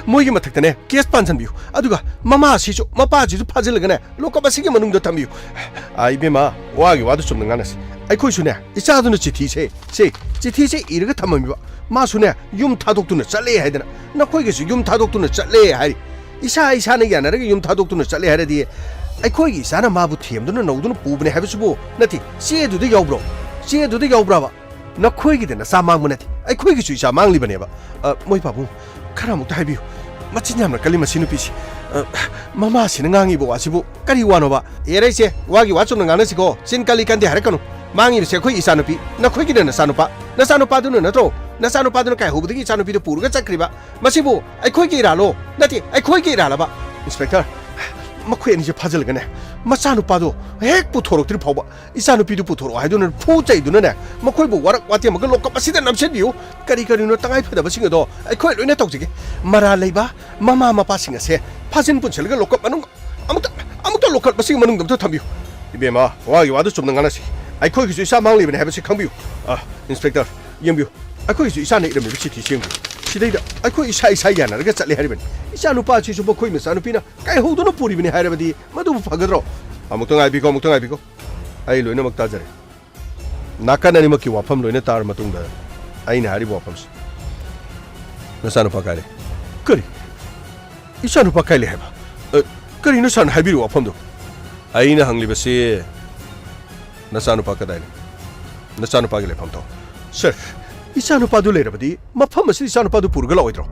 ꯃꯣꯏꯒꯤ ꯃꯊꯛꯇꯅꯦ, ꯀꯦꯁ ꯄꯥꯟꯁꯟꯕꯤꯌꯨ꯫ ꯑꯗꯨꯒ ꯃꯃꯥꯁꯤꯁꯨ, ꯃꯄꯥꯁꯤꯁꯨ ꯐꯥꯖꯤꯜꯂꯒꯅꯦ, ꯂꯣꯀꯞ ꯑꯁꯤꯒꯤ ꯃꯅꯨꯡꯗ ꯊꯝꯕꯤꯌꯨ꯫ ꯑꯥ, ꯏꯕꯦꯝꯃ, ꯋꯥꯒꯤ ꯋꯥꯗꯨ ꯆꯨꯝꯅ ꯉꯥꯡꯅꯁꯤ꯫ ꯑꯩꯈꯣꯏꯁꯨꯅꯦ, ꯏꯆꯥꯗꯨꯅ ꯆꯤꯊꯤꯁꯦ, ꯁꯦ, ꯆꯤꯊꯤꯁꯦ ꯏꯔꯒ ꯊꯝꯃꯝꯃꯤꯕ꯫ ꯃꯥꯁꯨꯅꯦ, ꯌꯨꯝ ꯊꯥꯗꯣꯛꯇꯨꯅ ꯆꯠꯂꯦ ꯍꯥꯏꯗꯅ, ꯅꯈꯣꯏꯒꯤꯁꯨ ꯌꯨꯝ ꯊꯥꯗꯣꯛꯇꯨꯅ ꯆꯠꯂꯦ ꯍꯥꯏꯔꯤ꯫ ꯏꯁꯥ ꯏꯁꯥꯅ ꯌꯥꯅꯔꯒ ꯌꯨꯝ ꯊꯥꯗꯣꯛꯇꯨꯅ ꯆꯠꯂꯦ ꯍꯥꯏꯔꯗꯤ, ꯑꯩꯈꯣꯏꯒꯤ ꯏꯆꯥꯅ ꯃꯥꯕꯨ ꯊꯦꯝꯗꯨꯅ ꯅꯧꯗꯨꯅ ꯄꯨꯕꯅꯦ ꯍꯥꯏꯕꯁꯤꯕꯨ ꯅꯠꯇꯦ, ꯆꯦꯗꯨꯗ ꯌꯥꯎꯕ꯭ꯔꯣ? ꯆꯦꯗꯨꯗ ꯌꯥꯎꯕ꯭ꯔꯕ? ꯅꯈꯣꯏꯒꯤꯗ ꯅꯆꯥ ꯃꯥꯡꯕ ꯅꯠꯇꯦ, ꯑꯩꯈꯣꯏꯒꯤꯁꯨ ꯏꯆꯥ ꯃꯥꯡꯂꯤꯕꯅꯦꯕ꯫ ꯑ, ꯃꯣꯏ ꯄꯥꯕꯨꯡ, ꯈꯔ ꯑꯃꯨꯛꯇ ꯍꯥꯏꯕꯤꯌꯨ꯫ ꯃꯆꯤꯟ ꯌꯥꯝꯅ ꯀꯜꯂꯤ ꯃꯁꯤ ꯅꯨꯄꯤꯁꯤ꯫ ꯑ, ꯃꯃꯥꯁꯤꯅ ꯉꯥꯡꯉꯤꯕ ꯋꯥꯁꯤꯕꯨ ꯀꯔꯤ ꯋꯥꯅꯣꯕ? ꯑꯦꯔꯦ ꯏꯆꯦ, ꯋꯥꯒꯤ ꯋꯥ ꯆꯨꯝꯅ ꯉꯥꯡꯅꯁꯤꯀꯣ꯫ ꯆꯤꯟ ꯀꯜꯂꯤ ꯀꯟꯗꯦ ꯍꯥꯏꯔꯛꯀꯅꯨ꯫ ꯃꯥꯡꯉꯤꯕꯁꯦ ꯑꯩꯈꯣꯏ ꯏꯆꯥꯅꯨꯄꯤ, ꯅꯈꯣꯏꯒꯤꯅ ꯅꯆꯥꯅꯨꯄꯥ꯫ ꯅꯆꯥꯅꯨꯄꯥꯗꯨꯅ ꯅꯠꯇ꯭ꯔꯣ? ꯅꯆꯥꯅꯨꯄꯥꯗꯨꯅ ꯀꯥꯏꯍꯧꯕꯗꯒꯤ ꯏꯆꯥꯅꯨꯄꯤꯗꯨ ꯄꯨꯔꯒ ꯆꯠꯈ꯭ꯔꯤꯕ꯫ ꯃꯁꯤꯕꯨ ꯑꯩꯈꯣꯏꯒꯤ ꯏꯔꯥꯜꯂꯣ? ꯅꯠꯇꯦ, ꯑꯩꯈꯣꯏꯒꯤ ꯏꯔꯥꯜꯂꯕ? ꯏꯟꯁꯄꯦꯛꯇꯔ, ꯃꯈꯣꯏ ꯑꯅꯤꯁꯦ ꯐꯥꯖꯤꯜꯂꯒꯅꯦ, ꯃꯆꯥꯅꯨꯄꯥꯗꯣ ꯍꯦꯛ ꯄꯨꯊꯣꯔꯛꯇ꯭ꯔꯤ ꯐꯥꯎꯕ ꯏꯆꯥꯅꯨꯄꯤꯗꯨ ꯄꯨꯊꯣꯔꯛꯑꯣ ꯍꯥꯏꯗꯨꯅ ꯐꯨ ꯆꯩꯗꯨꯅꯅꯦ, ꯃꯈꯣꯏꯕꯨ ꯋꯥꯔꯛ ꯋꯥꯇꯦꯝꯃꯒ ꯂꯣꯀꯞ ꯑꯁꯤꯗ ꯅꯝꯁꯤꯟꯕꯤꯌꯨ꯫ ꯀꯔꯤ ꯀꯔꯤꯅꯣ ꯇꯉꯥꯏ ꯐꯗꯕꯁꯤꯡ ꯑꯗꯣ ꯑꯩꯈꯣꯏ ꯂꯣꯏꯅ ꯇꯧꯖꯒꯦ꯫ ꯃꯔꯥꯜ ꯂꯩꯕ ꯃꯃꯥ ꯃꯄꯥꯁꯤꯡ ꯑꯁꯦ ꯐꯥꯖꯤꯟ ꯄꯨꯟꯁꯤꯜꯂꯒ ꯂꯣꯀꯞ ꯃꯅꯨꯡ ꯑꯃꯨꯛꯇ, ꯑꯃꯨꯛꯇ ꯂꯣꯀꯞ ꯑꯁꯤꯒꯤ ꯃꯅꯨꯡꯗ ꯑꯃꯨꯛꯇ ꯊꯝꯕꯤꯌꯨ꯫ ꯏꯕꯦꯝꯃ, ꯋꯥꯒꯤ ꯋꯥꯗꯨ ꯆꯨꯝꯅ ꯉꯥꯡꯅꯁꯤ꯫ ꯑꯩꯈꯣꯏꯒꯤꯁꯨ ꯏꯆꯥ ꯃꯥꯡꯂꯤꯕꯅꯤ ꯍꯥꯏꯕꯁꯤ ꯈꯪꯕꯤꯌꯨ꯫ ꯑ, ꯏꯟꯁꯄꯦꯛꯇꯔ, ꯌꯦꯡꯕꯤꯌꯨ꯫ ꯑꯩꯈꯣꯏꯒꯤꯁꯨ ꯏꯆꯥꯅ ꯏꯔꯝꯃꯤꯕ ꯆꯤꯊꯤꯁꯤ ꯌꯦꯡꯕꯤꯌꯨ꯫ ꯁꯤꯗꯩꯗ ꯑꯩꯈꯣꯏ ꯏꯁꯥ ꯏꯁꯥ ꯌꯥꯅꯔꯒ ꯆꯠꯂꯦ ꯍꯥꯏꯔꯤꯕꯅꯤ꯫ ꯏꯆꯥꯅꯨꯄꯥ ꯑꯁꯤꯁꯨ ꯃꯈꯣꯏ ꯃꯆꯥꯅꯨꯄꯤꯅ ꯀꯥꯏꯍꯧꯗꯨꯅ ꯄꯨꯔꯤꯕꯅꯤ ꯍꯥꯏꯔꯕꯗꯤ ꯃꯗꯨꯕꯨ ꯐꯒꯗ꯭ꯔꯣ? ꯑꯃꯨꯛꯇ ꯉꯥꯏꯕꯤꯈꯣ, ꯑꯃꯨꯛꯇ ꯉꯥꯏꯕꯤꯈꯣ꯫ ꯑꯩ ꯂꯣꯏꯅꯃꯛ ꯇꯥꯖꯔꯦ꯫ ꯅꯥꯀꯟ ꯑꯅꯤꯃꯛꯀꯤ ꯋꯥꯐꯝ ꯂꯣꯏꯅ ꯇꯥꯔ ꯃꯇꯨꯡꯗ ꯑꯩꯅ ꯍꯥꯏꯔꯤꯕ ꯋꯥꯐꯝꯁꯤ, ꯅꯆꯥꯅꯨꯄꯥ ꯀꯥꯏ ꯂꯩ? ꯀꯔꯤ? ꯏꯆꯥꯅꯨꯄꯥ ꯀꯥꯏ ꯂꯩ ꯍꯥꯏꯕ? ꯑ, ꯀꯔꯤꯅꯣ ꯁꯥꯔꯅ ꯍꯥꯏꯕꯤꯔꯤꯕ ꯋꯥꯐꯝꯗꯣ? ꯑꯩꯅ ꯍꯪꯂꯤꯕꯁꯤ ꯅꯆꯥꯅꯨꯄꯥ ꯀꯗꯥꯏ ꯂꯩ? ꯅꯆꯥꯅꯨꯄꯥꯒꯤ ꯂꯩꯐꯝ ꯊꯣꯛ꯫ ꯁꯥꯔ, ꯏꯆꯥꯅꯨꯄꯥꯗꯨ ꯂꯩꯔꯕꯗꯤ ꯃꯐꯝ ꯑꯁꯤꯗ ꯏꯆꯥꯅꯨꯄꯥꯗꯨ ꯄꯨꯔꯒ ꯂꯥꯛꯑꯣꯏꯗ꯭ꯔꯣ?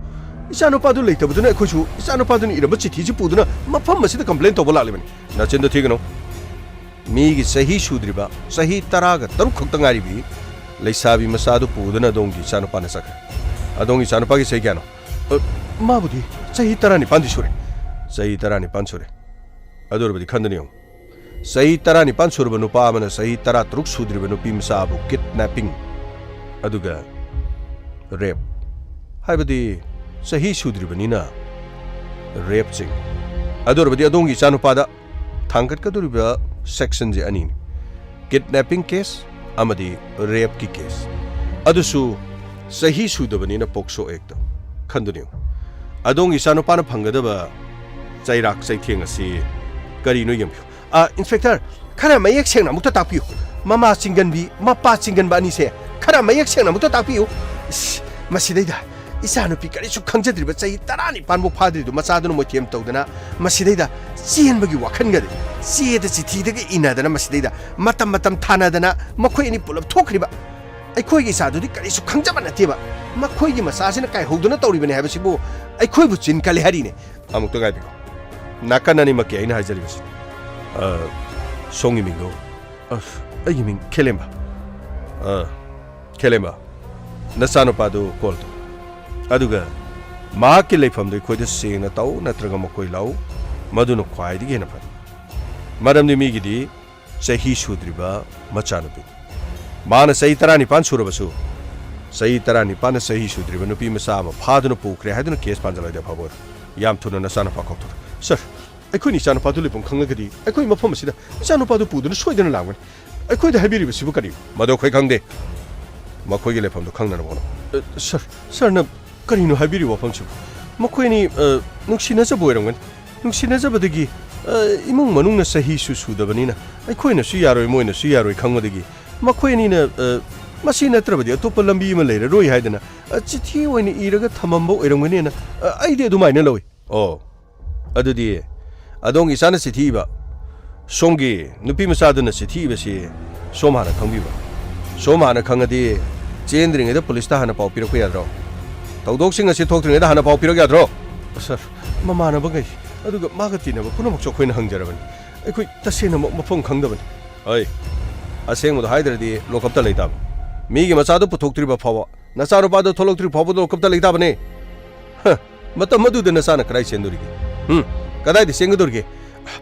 ꯏꯆꯥꯅꯨꯄꯥꯗꯨ ꯂꯩꯇꯕꯗꯨꯅ ꯑꯩꯈꯣꯏꯁꯨ ꯏꯆꯥꯅꯨꯄꯥꯗꯨꯅ ꯏꯔꯝꯕ ꯆꯤꯊꯤꯁꯤ ꯄꯨꯗꯨꯅ ꯃꯐꯝ ꯑꯁꯤꯗ ꯀꯝꯄ꯭ꯂꯦꯟ ꯇꯧꯕ ꯂꯥꯛꯂꯤꯕꯅꯤ꯫ ꯅꯆꯤꯟꯗꯣ ꯊꯤꯒꯅꯨ꯫ ꯃꯤꯒꯤ ꯆꯍꯤ ꯁꯨꯗ꯭ꯔꯤꯕ, ꯆꯍꯤ ꯇꯔꯥꯒ ꯇꯔꯨꯛ ꯈꯛꯇ ꯉꯥꯏꯔꯤꯕꯤ ꯂꯩꯁꯥꯕꯤ ꯃꯆꯥꯗꯨ ꯄꯨꯗꯨꯅ ꯑꯗꯣꯝꯒꯤ ꯏꯆꯥꯅꯨꯄꯥꯅ ꯆꯠꯈ꯭ꯔꯦ꯫ ꯑꯗꯣꯝꯒꯤ ꯏꯆꯥꯅꯨꯄꯥꯒꯤ ꯆꯍꯤ ꯀꯌꯥꯅꯣ? ꯑ, ꯃꯥꯕꯨꯗꯤ ꯆꯍꯤ ꯇꯔꯥꯅꯤꯄꯥꯟꯗꯤ ꯁꯨꯔꯦ꯫ ꯆꯍꯤ ꯇꯔꯥꯅꯤꯄꯥꯟ ꯁꯨꯔꯦ꯫ ꯑꯗꯨ ꯑꯣꯏꯔꯕꯗꯤ ꯈꯟꯗꯨꯅ ꯌꯦꯡꯉꯨ꯫ ꯆꯍꯤ ꯇꯔꯥꯅꯤꯄꯥꯟ ꯁꯨꯔꯕ ꯅꯨꯄꯥ ꯑꯃꯅ ꯆꯍꯤ ꯇꯔꯥꯇꯔꯨꯛ ꯁꯨꯗ꯭ꯔꯤꯕ ꯅꯨꯄꯤ ꯃꯆꯥꯕꯨ ꯀꯤꯗꯅꯦꯄꯤꯡ, ꯑꯗꯨꯒ ꯔꯦꯞ, ꯍꯥꯏꯕꯗꯤ ꯆꯍꯤ ꯁꯨꯗ꯭ꯔꯤꯕꯅꯤꯅ ꯔꯦꯞ ꯆꯤꯡꯏ꯫ ꯑꯗꯨ ꯑꯣꯏꯔꯕꯗꯤ ꯑꯗꯣꯝꯒꯤ ꯏꯆꯥꯅꯨꯄꯥꯗ ꯊꯥꯡꯒꯠꯀꯗꯧꯔꯤꯕ ꯁꯦꯛꯁꯟꯁꯦ ꯑꯅꯤꯅꯤ, ꯀꯤꯗꯅꯦꯄꯤꯡ ꯀꯦꯁ ꯑꯃꯗꯤ ꯔꯦꯞꯀꯤ ꯀꯦꯁ꯫ ꯑꯗꯨꯁꯨ ꯆꯍꯤ ꯁꯨꯗꯕꯅꯤꯅ ꯄꯣꯛꯁꯣ ꯑꯦꯛꯇ꯫ ꯈꯟꯗꯨꯅ ꯌꯦꯡꯉꯨ, ꯑꯗꯣꯝꯒꯤ ꯏꯆꯥꯅꯨꯄꯥꯅ ꯐꯪꯒꯗꯕ ꯆꯩꯔꯥꯛ ꯆꯩꯊꯦꯡ ꯑꯁꯤ ꯀꯔꯤꯅꯣ ꯌꯦꯡꯕꯤꯌꯨ꯫ ꯑ, ꯏꯟꯁꯄꯦꯛꯇꯔ, ꯈꯔ ꯃꯌꯦꯛ ꯁꯦꯡꯅ ꯑꯃꯨꯛꯇ ꯇꯥꯛꯄꯤꯌꯨ꯫ ꯃꯃꯥ ꯆꯤꯡꯒꯟꯕꯤ, ꯃꯄꯥ ꯆꯤꯡꯒꯟꯕ ꯑꯅꯤꯁꯦ ꯈꯔ ꯃꯌꯦꯛ ꯁꯦꯡꯅ ꯑꯃꯨꯛꯇ ꯇꯥꯛꯄꯤꯌꯨ꯫ ꯏꯁ, ꯃꯁꯤꯗꯩꯗ ꯏꯆꯥꯅꯨꯄꯤ ꯀꯔꯤꯁꯨ ꯈꯪꯖꯗ꯭ꯔꯤꯕ ꯆꯍꯤ ꯇꯔꯥꯅꯤꯄꯥꯟ ꯐꯥꯎ ꯐꯥꯗ꯭ꯔꯤꯗꯨ ꯃꯆꯥꯗꯨꯅ ꯃꯣꯏꯊꯦꯝ ꯇꯧꯗꯅ ꯃꯁꯤꯗꯩꯗ ꯆꯦꯟꯕꯒꯤ ꯋꯥꯈꯜꯒꯗꯤ ꯆꯦꯗ ꯆꯤꯊꯤꯗꯒ ꯏꯅꯗꯅ ꯃꯁꯤꯗꯩꯗ ꯃꯇꯝ ꯃꯇꯝ ꯊꯥꯅꯗꯅ ꯃꯈꯣꯏ ꯑꯅꯤ ꯄꯨꯂꯞ ꯊꯣꯛꯈ꯭ꯔꯤꯕ꯫ ꯑꯩꯈꯣꯏꯒꯤ ꯏꯆꯥꯗꯨꯗꯤ ꯀꯔꯤꯁꯨ ꯈꯪꯖꯕ ꯅꯠꯇꯦꯕ꯫ ꯃꯈꯣꯏꯒꯤ ꯃꯆꯥꯁꯤꯅ ꯀꯥꯏꯍꯧꯗꯅ ꯇꯧꯔꯤꯕꯅꯤ ꯍꯥꯏꯕꯁꯤꯕꯨ ꯑꯩꯈꯣꯏꯕꯨ ꯆꯤꯟ ꯀꯜꯂꯤ ꯍꯥꯏꯔꯤꯅꯦ꯫ ꯑꯃꯨꯛꯇ ꯉꯥꯏꯕꯤꯈꯣ꯫ ꯅꯥꯀꯟ ꯑꯅꯤꯃꯛꯀꯤ ꯑꯩꯅ ꯍꯥꯏꯖꯔꯤꯕꯁꯤ꯫ ꯑ, ꯁꯣꯝꯒꯤ ꯃꯤꯡꯗꯣ? ꯑ, ꯑꯩꯒꯤ ꯃꯤꯡ ꯈꯦꯂꯦꯝꯕ꯫ ꯑ, ꯈꯦꯂꯦꯝꯕ, ꯅꯆꯥꯅꯨꯄꯥꯗꯨ ꯀꯣꯜ ꯇꯧ꯫ ꯑꯗꯨꯒ ꯃꯍꯥꯛꯀꯤ ꯂꯩꯐꯝꯗꯨ ꯑꯩꯈꯣꯏꯗ ꯁꯦꯡꯅ ꯇꯧ, ꯅꯠꯇ꯭ꯔꯒ ꯃꯈꯣꯏ ꯂꯥꯛꯎ꯫ ꯃꯗꯨꯅ ꯈ꯭ꯋꯥꯏꯗꯒꯤ ꯍꯦꯟꯅ ꯐꯔꯦ꯫ ꯃꯔꯝꯗꯤ ꯃꯤꯒꯤꯗꯤ ꯆꯍꯤ ꯁꯨꯗ꯭ꯔꯤꯕ ꯃꯆꯥꯅꯨꯄꯤ꯫ ꯃꯥꯅ ꯆꯍꯤ ꯇꯔꯥꯅꯤꯄꯥꯟ ꯁꯨꯔꯕꯁꯨ, ꯆꯍꯤ ꯇꯔꯥꯅꯤꯄꯥꯟꯅ ꯆꯍꯤ ꯁꯨꯗ꯭ꯔꯤꯕ ꯅꯨꯄꯤ ꯃꯆꯥ ꯑꯃ ꯐꯥꯗꯨꯅ ꯄꯨꯈ꯭ꯔꯦ ꯍꯥꯏꯗꯨꯅ ꯀꯦꯁ ꯄꯥꯟꯖꯜꯂꯣꯏꯗ ꯐꯕ ꯑꯣꯏꯔꯣ꯫ ꯌꯥꯝ ꯊꯨꯅ ꯅꯆꯥꯅꯨꯄꯥ ꯀꯥꯎꯊꯣꯔꯛꯎ꯫ ꯁꯥꯔ, ꯑꯩꯈꯣꯏꯅ ꯏꯆꯥꯅꯨꯄꯥꯗꯨ ꯂꯩꯐꯝ ꯈꯪꯂꯒꯗꯤ ꯑꯩꯈꯣꯏ ꯃꯐꯝ ꯑꯁꯤꯗ ꯏꯆꯥꯅꯨꯄꯥꯗꯨ ꯄꯨꯗꯨꯅ ꯁꯣꯏꯗꯅ ꯂꯥꯛꯂꯝꯒꯅꯤ꯫ ꯑꯩꯈꯣꯏꯗ ꯍꯥꯏꯕꯤꯔꯤꯕꯁꯤꯕꯨ ꯀꯔꯤꯅꯣ? ꯃꯗꯨ ꯑꯩꯈꯣꯏ ꯈꯪꯗꯦ꯫ ꯃꯈꯣꯏꯒꯤ ꯂꯩꯐꯝꯗꯨ ꯈꯪꯅꯅꯕ ꯍꯣꯠꯅꯧ꯫ ꯑ, ꯁꯥꯔ, ꯁꯥꯔꯅ ꯀꯔꯤꯅꯣ ꯍꯥꯏꯕꯤꯔꯤꯕ ꯋꯥꯐꯝꯁꯤꯕꯨ? ꯃꯈꯣꯏ ꯑꯅꯤ, ꯑ, ꯅꯨꯡꯁꯤꯅꯖꯕ ꯑꯣꯏꯔꯝꯒꯅꯤ꯫ ꯅꯨꯡꯁꯤꯅꯖꯕꯗꯒꯤ, ꯑ, ꯏꯃꯨꯡ ꯃꯅꯨꯡꯅ ꯆꯍꯤꯁꯨ ꯁꯨꯗꯕꯅꯤꯅ ꯑꯩꯈꯣꯏꯅꯁꯨ ꯌꯥꯔꯣꯏ, ꯃꯣꯏꯅꯁꯨ ꯌꯥꯔꯣꯏ ꯈꯪꯕꯗꯒꯤ ꯃꯈꯣꯏ ꯑꯅꯤꯅ, ꯑ, ꯃꯁꯤ ꯅꯠꯇ꯭ꯔꯕꯗꯤ ꯑꯇꯣꯞꯄ ꯂꯝꯕꯤ ꯑꯃ ꯂꯩꯔꯔꯣꯏ ꯍꯥꯏꯗꯅ, ꯑ, ꯆꯤꯊꯤ ꯑꯣꯏꯅ ꯏꯔꯒ ꯊꯝꯃꯝꯕ ꯑꯣꯏꯔꯝꯒꯅꯤꯅ, ꯑ, ꯑꯩꯗꯤ ꯑꯗꯨꯃꯥꯏꯅ ꯂꯧꯏ꯫ ꯑꯣ, ꯑꯗꯨꯗꯤ ꯑꯗꯣꯝꯒꯤ ꯏꯆꯥꯅ ꯆꯤꯊꯤ ꯏꯕ, ꯁꯣꯝꯒꯤ ꯅꯨꯄꯤ ꯃꯆꯥꯗꯨꯅ ꯆꯤꯊꯤ ꯏꯕꯁꯤ ꯁꯣꯝ ꯍꯥꯟꯅ ꯈꯪꯕꯤꯕ꯭ꯔꯥ? ꯁꯣꯝ ꯍꯥꯟꯅ ꯈꯪꯉꯗꯤ ꯆꯦꯟꯗ꯭ꯔꯤꯉꯩꯗ ꯄꯨꯂꯤꯁꯇ ꯍꯥꯟꯅ ꯄꯥꯎ ꯄꯤꯔꯛꯄ ꯌꯥꯗ꯭ꯔꯣ? ꯊꯧꯗꯣꯛꯁꯤꯡ ꯑꯁꯤ ꯊꯣꯛꯇ꯭ꯔꯤꯉꯩꯗ ꯍꯥꯟꯅ ꯄꯥꯎ ꯄꯤꯔꯛ ꯌꯥꯗ꯭ꯔꯣ? ꯁꯥꯔ, ꯃꯃꯥꯟꯅꯕꯈꯩ, ꯑꯗꯨꯒ ꯃꯥꯒ ꯇꯤꯟꯅꯕ ꯄꯨꯝꯅꯃꯛꯁꯨ ꯑꯩꯈꯣꯏꯅ ꯍꯪꯖꯔꯕꯅꯤ꯫ ꯑꯩꯈꯣꯏ ꯇꯁꯦꯡꯅꯃꯛ ꯃꯐꯝ ꯈꯪꯗꯕꯅꯤ꯫ ꯑꯩ, ꯑꯁꯦꯡꯕꯗꯣ ꯍꯥꯏꯗ꯭ꯔꯗꯤ ꯂꯣꯀꯞꯇ ꯂꯩ ꯇꯥꯕ꯫ ꯃꯤꯒꯤ ꯃꯆꯥꯗꯨ ꯄꯨꯊꯣꯛꯇ꯭ꯔꯤꯕ ꯐꯥꯎꯕ, ꯅꯆꯥꯅꯨꯄꯥꯗꯨ ꯊꯣꯛꯂꯛꯇ꯭ꯔꯤ ꯐꯥꯎꯕ ꯂꯣꯀꯞꯇ ꯂꯩ ꯇꯥꯕꯅꯤ꯫ ꯍ, ꯃꯇꯝ ꯑꯗꯨꯗ ꯅꯆꯥꯅ ꯀꯗꯥꯏ ꯆꯦꯟꯗꯣꯔꯤꯒꯦ? ꯍꯨꯝ? ꯀꯗꯥꯏꯗ ꯆꯦꯟꯒꯗꯣꯔꯤꯒꯦ?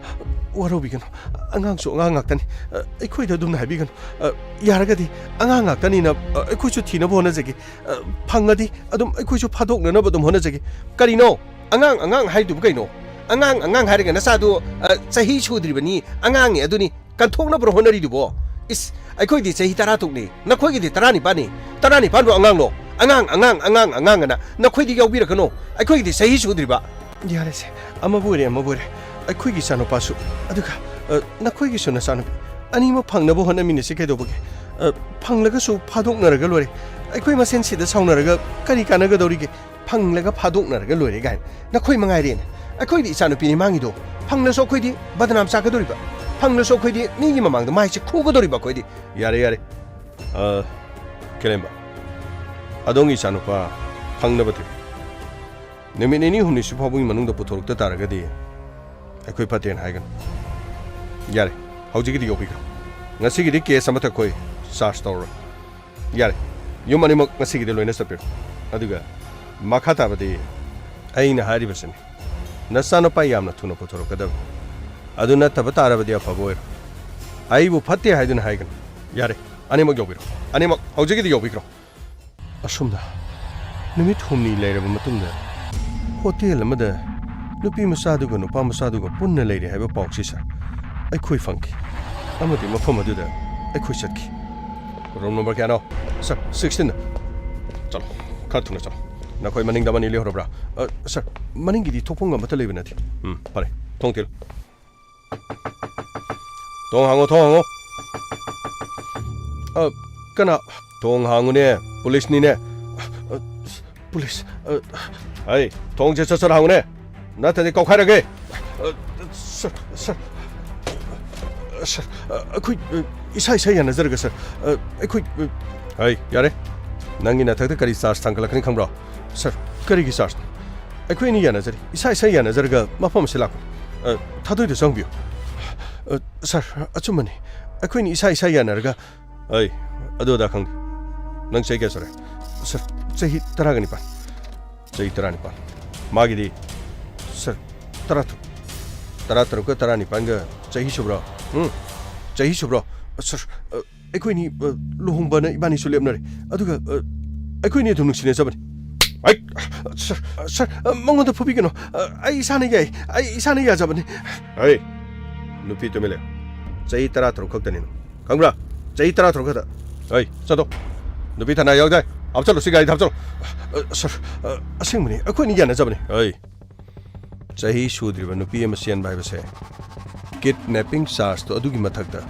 ꯋꯥꯔꯧꯕꯤꯒꯅꯨ, ꯑꯉꯥꯡꯁꯨ ꯑꯉꯥꯡ ꯉꯥꯛꯇꯅꯤ꯫ ꯑ, ꯑꯩꯈꯣꯏꯗ ꯑꯗꯨꯝꯅ ꯍꯥꯏꯕꯤꯒꯅꯨ꯫ ꯑ, ꯌꯥꯔꯒꯗꯤ ꯑꯉꯥꯡ ꯉꯥꯛꯇꯅꯤꯅ, ꯑ, ꯑꯩꯈꯣꯏꯁꯨ ꯊꯤꯅꯕ ꯍꯣꯠꯅꯖꯒꯦ꯫ ꯑ, ꯐꯪꯉꯗꯤ ꯑꯗꯨꯝ ꯑꯩꯈꯣꯏꯁꯨ ꯐꯥꯗꯣꯛꯅꯅꯕ ꯑꯗꯨꯝ ꯍꯣꯠꯅꯖꯒꯦ꯫ ꯀꯔꯤꯅꯣ? ꯑꯉꯥꯡ, ꯑꯉꯥꯡ ꯍꯥꯏꯗꯨꯕꯨ ꯀꯩꯅꯣ? ꯑꯉꯥꯡ, ꯑꯉꯥꯡ ꯍꯥꯏꯔꯒ ꯅꯆꯥꯗꯨ, ꯑ, ꯆꯍꯤ ꯁꯨꯗ꯭ꯔꯤꯕꯅꯤ, ꯑꯉꯥꯡꯅꯤ, ꯑꯗꯨꯅꯤ ꯀꯟꯊꯣꯛꯅꯕ꯭ꯔꯣ ꯍꯣꯠꯅꯔꯤꯗꯨꯕꯣ? ꯏꯁ, ꯑꯩꯈꯣꯏꯗꯤ ꯆꯍꯤ ꯇꯔꯥ ꯇꯔꯨꯛꯅꯤ, ꯅꯈꯣꯏꯒꯤꯗꯤ ꯇꯔꯥꯅꯤꯄꯥꯟꯅꯤ꯫ ꯇꯔꯥꯅꯤꯄꯥꯟꯕꯨ ꯑꯉꯥꯡꯂꯣ? ꯑꯉꯥꯡ, ꯑꯉꯥꯡ, ꯑꯉꯥꯡ, ꯑꯉꯥꯡ ꯑꯅ ꯅꯈꯣꯏꯗꯤ ꯌꯥꯎꯕꯤꯔꯛꯀꯅꯣ꯫ ꯑꯩꯈꯣꯏꯒꯤꯗꯤ ꯆꯍꯤ ꯁꯨꯗ꯭ꯔꯤꯕ꯫ ꯌꯥꯔꯦꯁꯦ, ꯑꯃꯕꯨ ꯑꯣꯏꯔꯦ, ꯑꯃꯕꯨ ꯑꯣꯏꯔꯦ꯫ ꯑꯩꯈꯣꯏꯒꯤ ꯏꯆꯥꯅꯨꯄꯥꯁꯨ, ꯑꯗꯨꯒ, ꯑ, ꯅꯈꯣꯏꯒꯤꯁꯨ ꯅꯆꯥꯅꯨꯄꯤ, ꯑꯅꯤꯃꯛ ꯐꯪꯅꯕ ꯍꯣꯠꯅꯃꯤꯟꯅꯁꯤ ꯀꯩꯗꯧꯕꯒꯦ? ꯑ, ꯐꯪꯂꯒꯁꯨ ꯐꯥꯗꯣꯛꯅꯔꯒ ꯂꯣꯏꯔꯦ꯫ ꯑꯩꯈꯣꯏ ꯃꯁꯦꯟ ꯁꯤꯗ ꯁꯥꯎꯅꯔꯒ ꯀꯔꯤ ꯀꯥꯟꯅꯒꯗꯧꯔꯤꯒꯦ? ꯐꯪꯂꯒ ꯐꯥꯗꯣꯛꯅꯔꯒ ꯂꯣꯏꯔꯦ ꯀꯥꯏꯅ꯫ ꯅꯈꯣꯏ ꯃꯉꯥꯏꯔꯦꯅꯦ꯫ ꯑꯩꯈꯣꯏꯗꯤ ꯏꯆꯥꯅꯨꯄꯤꯅꯤ ꯃꯥꯡꯉꯤꯗꯣ꯫ ꯐꯪꯂꯁꯨ ꯑꯩꯈꯣꯏꯗꯤ ꯕꯗꯅꯥꯝ ꯆꯥꯒꯗꯧꯔꯤꯕ꯫ ꯐꯪꯂꯁꯨ ꯑꯩꯈꯣꯏꯗꯤ ꯃꯤꯒꯤ ꯃꯃꯥꯡꯗ ꯃꯥꯏꯁꯦ ꯈꯨꯒꯗꯧꯔꯤꯕ ꯑꯩꯈꯣꯏꯗꯤ꯫ ꯌꯥꯔꯦ, ꯌꯥꯔꯦ꯫ ꯑ, ꯀꯦꯂꯦꯝꯕ, ꯑꯗꯣꯝꯒꯤ ꯏꯆꯥꯅꯨꯄꯥ ꯐꯪꯅꯕ ꯊꯤꯌꯨ꯫ ꯅꯨꯃꯤꯠ ꯅꯤꯅꯤ ꯍꯨꯝꯅꯤ ꯁꯤ ꯐꯥꯎꯕꯒꯤ ꯃꯅꯨꯡꯗ ꯄꯨꯊꯣꯔꯛꯇ ꯇꯥꯔꯒꯗꯤ ꯑꯩꯈꯣꯏ ꯐꯠꯇꯦꯅ ꯍꯥꯏꯒꯅꯤ꯫ ꯌꯥꯔꯦ, ꯍꯧꯖꯤꯛꯀꯤꯗꯤ ꯌꯣꯛꯄꯤꯈ꯭ꯔꯣ꯫ ꯉꯁꯤꯒꯤꯗꯤ ꯀꯦꯁ ꯑꯃꯠꯇ ꯑꯩꯈꯣꯏ ꯆꯥꯔꯖ ꯇꯧꯔꯔꯣꯏ꯫ ꯌꯥꯔꯦ, ꯌꯨꯝ ꯑꯅꯤꯃꯛ ꯉꯁꯤꯒꯤꯗꯤ ꯂꯣꯏꯅ ꯆꯠꯄꯤꯔꯣ꯫ ꯑꯗꯨꯒ ꯃꯈꯥ ꯇꯥꯕꯗꯤ ꯑꯩꯅ ꯍꯥꯏꯔꯤꯕꯁꯤꯅꯤ꯫ ꯅꯆꯥꯅꯨꯄꯥ ꯌꯥꯝꯅ ꯊꯨꯅ ꯄꯨꯊꯣꯔꯛꯀꯗꯕꯅꯤ꯫ ꯑꯗꯨ ꯅꯠꯇꯕ ꯇꯥꯔꯕꯗꯤ ꯑꯐꯕ ꯑꯣꯏꯔꯣ꯫ ꯑꯩꯕꯨ ꯐꯠꯇꯦ ꯍꯥꯏꯗꯨꯅ ꯍꯥꯏꯒꯅꯨ꯫ ꯌꯥꯔꯦ, ꯑꯅꯤꯃꯛ ꯌꯧꯕꯤꯔꯣ꯫ ꯑꯅꯤꯃꯛ ꯍꯧꯖꯤꯛꯀꯤꯗꯤ ꯌꯧꯕꯤꯈ꯭ꯔꯣ꯫ ꯑꯁꯨꯝꯅ ꯅꯨꯃꯤꯠ ꯍꯨꯝꯅꯤ ꯂꯩꯔꯕ ꯃꯇꯨꯡꯗ ꯍꯣꯇꯦꯜ ꯑꯃꯗ ꯅꯨꯄꯤ ꯃꯆꯥꯗꯨꯒ ꯅꯨꯄꯥ ꯃꯆꯥꯗꯨꯒ ꯄꯨꯟꯅ ꯂꯩꯔꯦ ꯍꯥꯏꯕ ꯄꯥꯎꯁꯤ, ꯁꯥꯔ, ꯑꯩꯈꯣꯏ ꯐꯪꯈꯤ꯫ ꯑꯃꯗꯤ ꯃꯐꯝ ꯑꯗꯨꯗ ꯑꯩꯈꯣꯏ ꯆꯠꯈꯤ꯫ ꯔꯨꯝ ꯅꯝꯕꯔ ꯀꯌꯥꯅꯣ? ꯁꯥꯔ, ꯁꯤꯛꯁꯇꯤꯟꯗ꯫ ꯆꯠꯂꯣ, ꯈꯔ ꯊꯨꯅ ꯆꯠꯂꯣ꯫ ꯅꯈꯣꯏ ꯃꯅꯤꯡꯗ ꯑꯃꯅꯤ ꯂꯩꯍꯧꯔꯕ꯭ꯔꯥ? ꯑ, ꯁꯥꯔ, ꯃꯅꯤꯡꯒꯤꯗꯤ ꯊꯣꯛꯐꯝ ꯑꯃꯠꯇ ꯂꯩꯕ ꯅꯠꯇꯦ꯫ ꯎꯝ, ꯐꯔꯦ꯫ ꯊꯣꯡ ꯊꯤꯜꯂꯨ꯫ ꯊꯣꯡ ꯍꯥꯡꯉꯣ, ꯊꯣꯡ ꯍꯥꯡꯉꯣ꯫ ꯑ, ꯀꯅꯥ? ꯊꯣꯡ ꯍꯥꯡꯉꯨꯅꯦ, ꯄꯨꯂꯤꯁꯅꯤꯅꯦ꯫ ꯑ, ꯄꯨꯂꯤꯁ, ꯑ, ꯍꯩ, ꯊꯣꯡꯁꯦ ꯁꯠ ꯁꯠ ꯍꯥꯡꯉꯨꯅꯦ, ꯅꯠꯇ꯭ꯔꯗꯤ ꯀꯧꯈꯥꯏꯔꯒꯦ꯫ ꯑ, ꯁꯥꯔ, ꯁꯥꯔ, ꯁꯥꯔ, ꯑ, ꯑꯩꯈꯣꯏ, ꯑ, ꯏꯁꯥ ꯏꯁꯥ ꯌꯥꯅꯖꯔꯒ, ꯁꯥꯔ꯫ ꯑ, ꯑꯩꯈꯣꯏ, ꯑ, ꯍꯩ, ꯌꯥꯔꯦ꯫ ꯅꯪꯒꯤ ꯅꯊꯛꯇ ꯀꯔꯤ ꯆꯥꯔꯖ ꯊꯥꯡꯒꯠꯂꯛꯀꯅꯤ ꯈꯪꯕ꯭ꯔꯣ? ꯁꯥꯔ, ꯀꯔꯤꯒꯤ ꯆꯥꯔꯖꯅꯣ? ꯑꯩꯈꯣꯏ ꯑꯅꯤ ꯌꯥꯅꯖꯔꯤ, ꯏꯁꯥ ꯏꯁꯥ ꯌꯥꯅꯖꯔꯒ ꯃꯐꯝ ꯑꯁꯤꯗ ꯂꯥꯛꯄꯅꯤ꯫ ꯑ, ꯊꯥꯗꯣꯏꯗ ꯆꯪꯕꯤꯌꯨ꯫ ꯑ, ꯁꯥꯔ, ꯑꯆꯨꯝꯕꯅꯤ꯫ ꯑꯩꯈꯣꯏꯅꯤ ꯏꯁꯥ ꯏꯁꯥ ꯌꯥꯅꯔꯒ ꯑꯩ ꯑꯗꯨ ꯑꯗꯥ ꯈꯪꯗꯦ꯫ ꯅꯪ ꯆꯍꯤ ꯀꯌꯥ ꯁꯨꯔꯦ? ꯁꯥꯔ, ꯆꯍꯤ ꯇꯔꯥꯒ ꯅꯤꯄꯥꯟ꯫ ꯆꯍꯤ ꯇꯔꯥꯅꯤꯄꯥꯟ꯫ ꯃꯥꯒꯤꯗꯤ? ꯁꯥꯔ, ꯇꯔꯥꯇꯔꯨꯛ꯫ ꯇꯔꯥꯇꯔꯨꯛꯀ ꯇꯔꯥꯅꯤꯄꯥꯟꯒ ꯆꯍꯤ ꯁꯨꯕ꯭ꯔꯣ? ꯎꯝ? ꯆꯍꯤ ꯁꯨꯕ꯭ꯔꯣ? ꯁꯥꯔ, ꯑ, ꯑꯩꯈꯣꯏꯅꯤ, ꯑ, ꯂꯨꯍꯣꯡꯕꯅ ꯏꯕꯥꯅꯤꯁꯨ ꯂꯦꯞꯅꯔꯦ꯫ ꯑꯗꯨꯒ, ꯑ, ꯑꯩꯈꯣꯏꯅꯤ ꯑꯗꯨꯝ ꯅꯨꯡꯁꯤꯅꯖꯕꯅꯤ꯫ ꯑꯩ ꯁꯔ, ꯁꯔ, ꯃꯉꯣꯟꯗ ꯐꯨꯕꯤꯒꯅꯨ꯫ ꯑꯩ ꯏꯁꯥꯅ ꯌꯥꯏ꯫ ꯑꯩ ꯏꯁꯥꯅ ꯌꯥꯖꯕꯅꯤ꯫ ꯑꯩ, ꯅꯨꯄꯤ ꯇꯨꯃꯤꯟ ꯂꯩꯌꯨ꯫ ꯆꯍꯤ ꯇꯔꯥ ꯇꯔꯨꯛ ꯈꯛꯇꯅꯤ ꯅꯪ꯫ ꯈꯪꯕ꯭ꯔꯥ? ꯆꯍꯤ ꯇꯔꯥ ꯇꯔꯨꯛ ꯈꯛꯇ꯫ ꯑꯩ, ꯆꯠꯂꯣ꯫ ꯅꯨꯄꯤ ꯊꯥꯅ ꯌꯥꯎꯗꯥꯏ? ꯍꯥꯞꯆꯜꯂꯨ, ꯁꯤ ꯒꯥꯔꯤꯗ ꯍꯥꯞꯆꯜꯂꯨ꯫ ꯑ, ꯁꯔ, ꯑ, ꯑꯁꯦꯡꯕꯅꯤ, ꯑꯩꯈꯣꯏꯅꯤ ꯌꯥꯅꯖꯕꯅꯤ꯫ ꯑꯩ, ꯆꯍꯤ ꯁꯨꯗ꯭ꯔꯤꯕ ꯅꯨꯄꯤ ꯑꯃ ꯆꯦꯟꯕ ꯍꯥꯏꯕꯁꯦ ꯀꯤꯗꯅꯦꯄꯤꯡ ꯆꯥꯔꯖꯇꯣ, ꯑꯗꯨꯒꯤ ꯃꯊꯛꯇ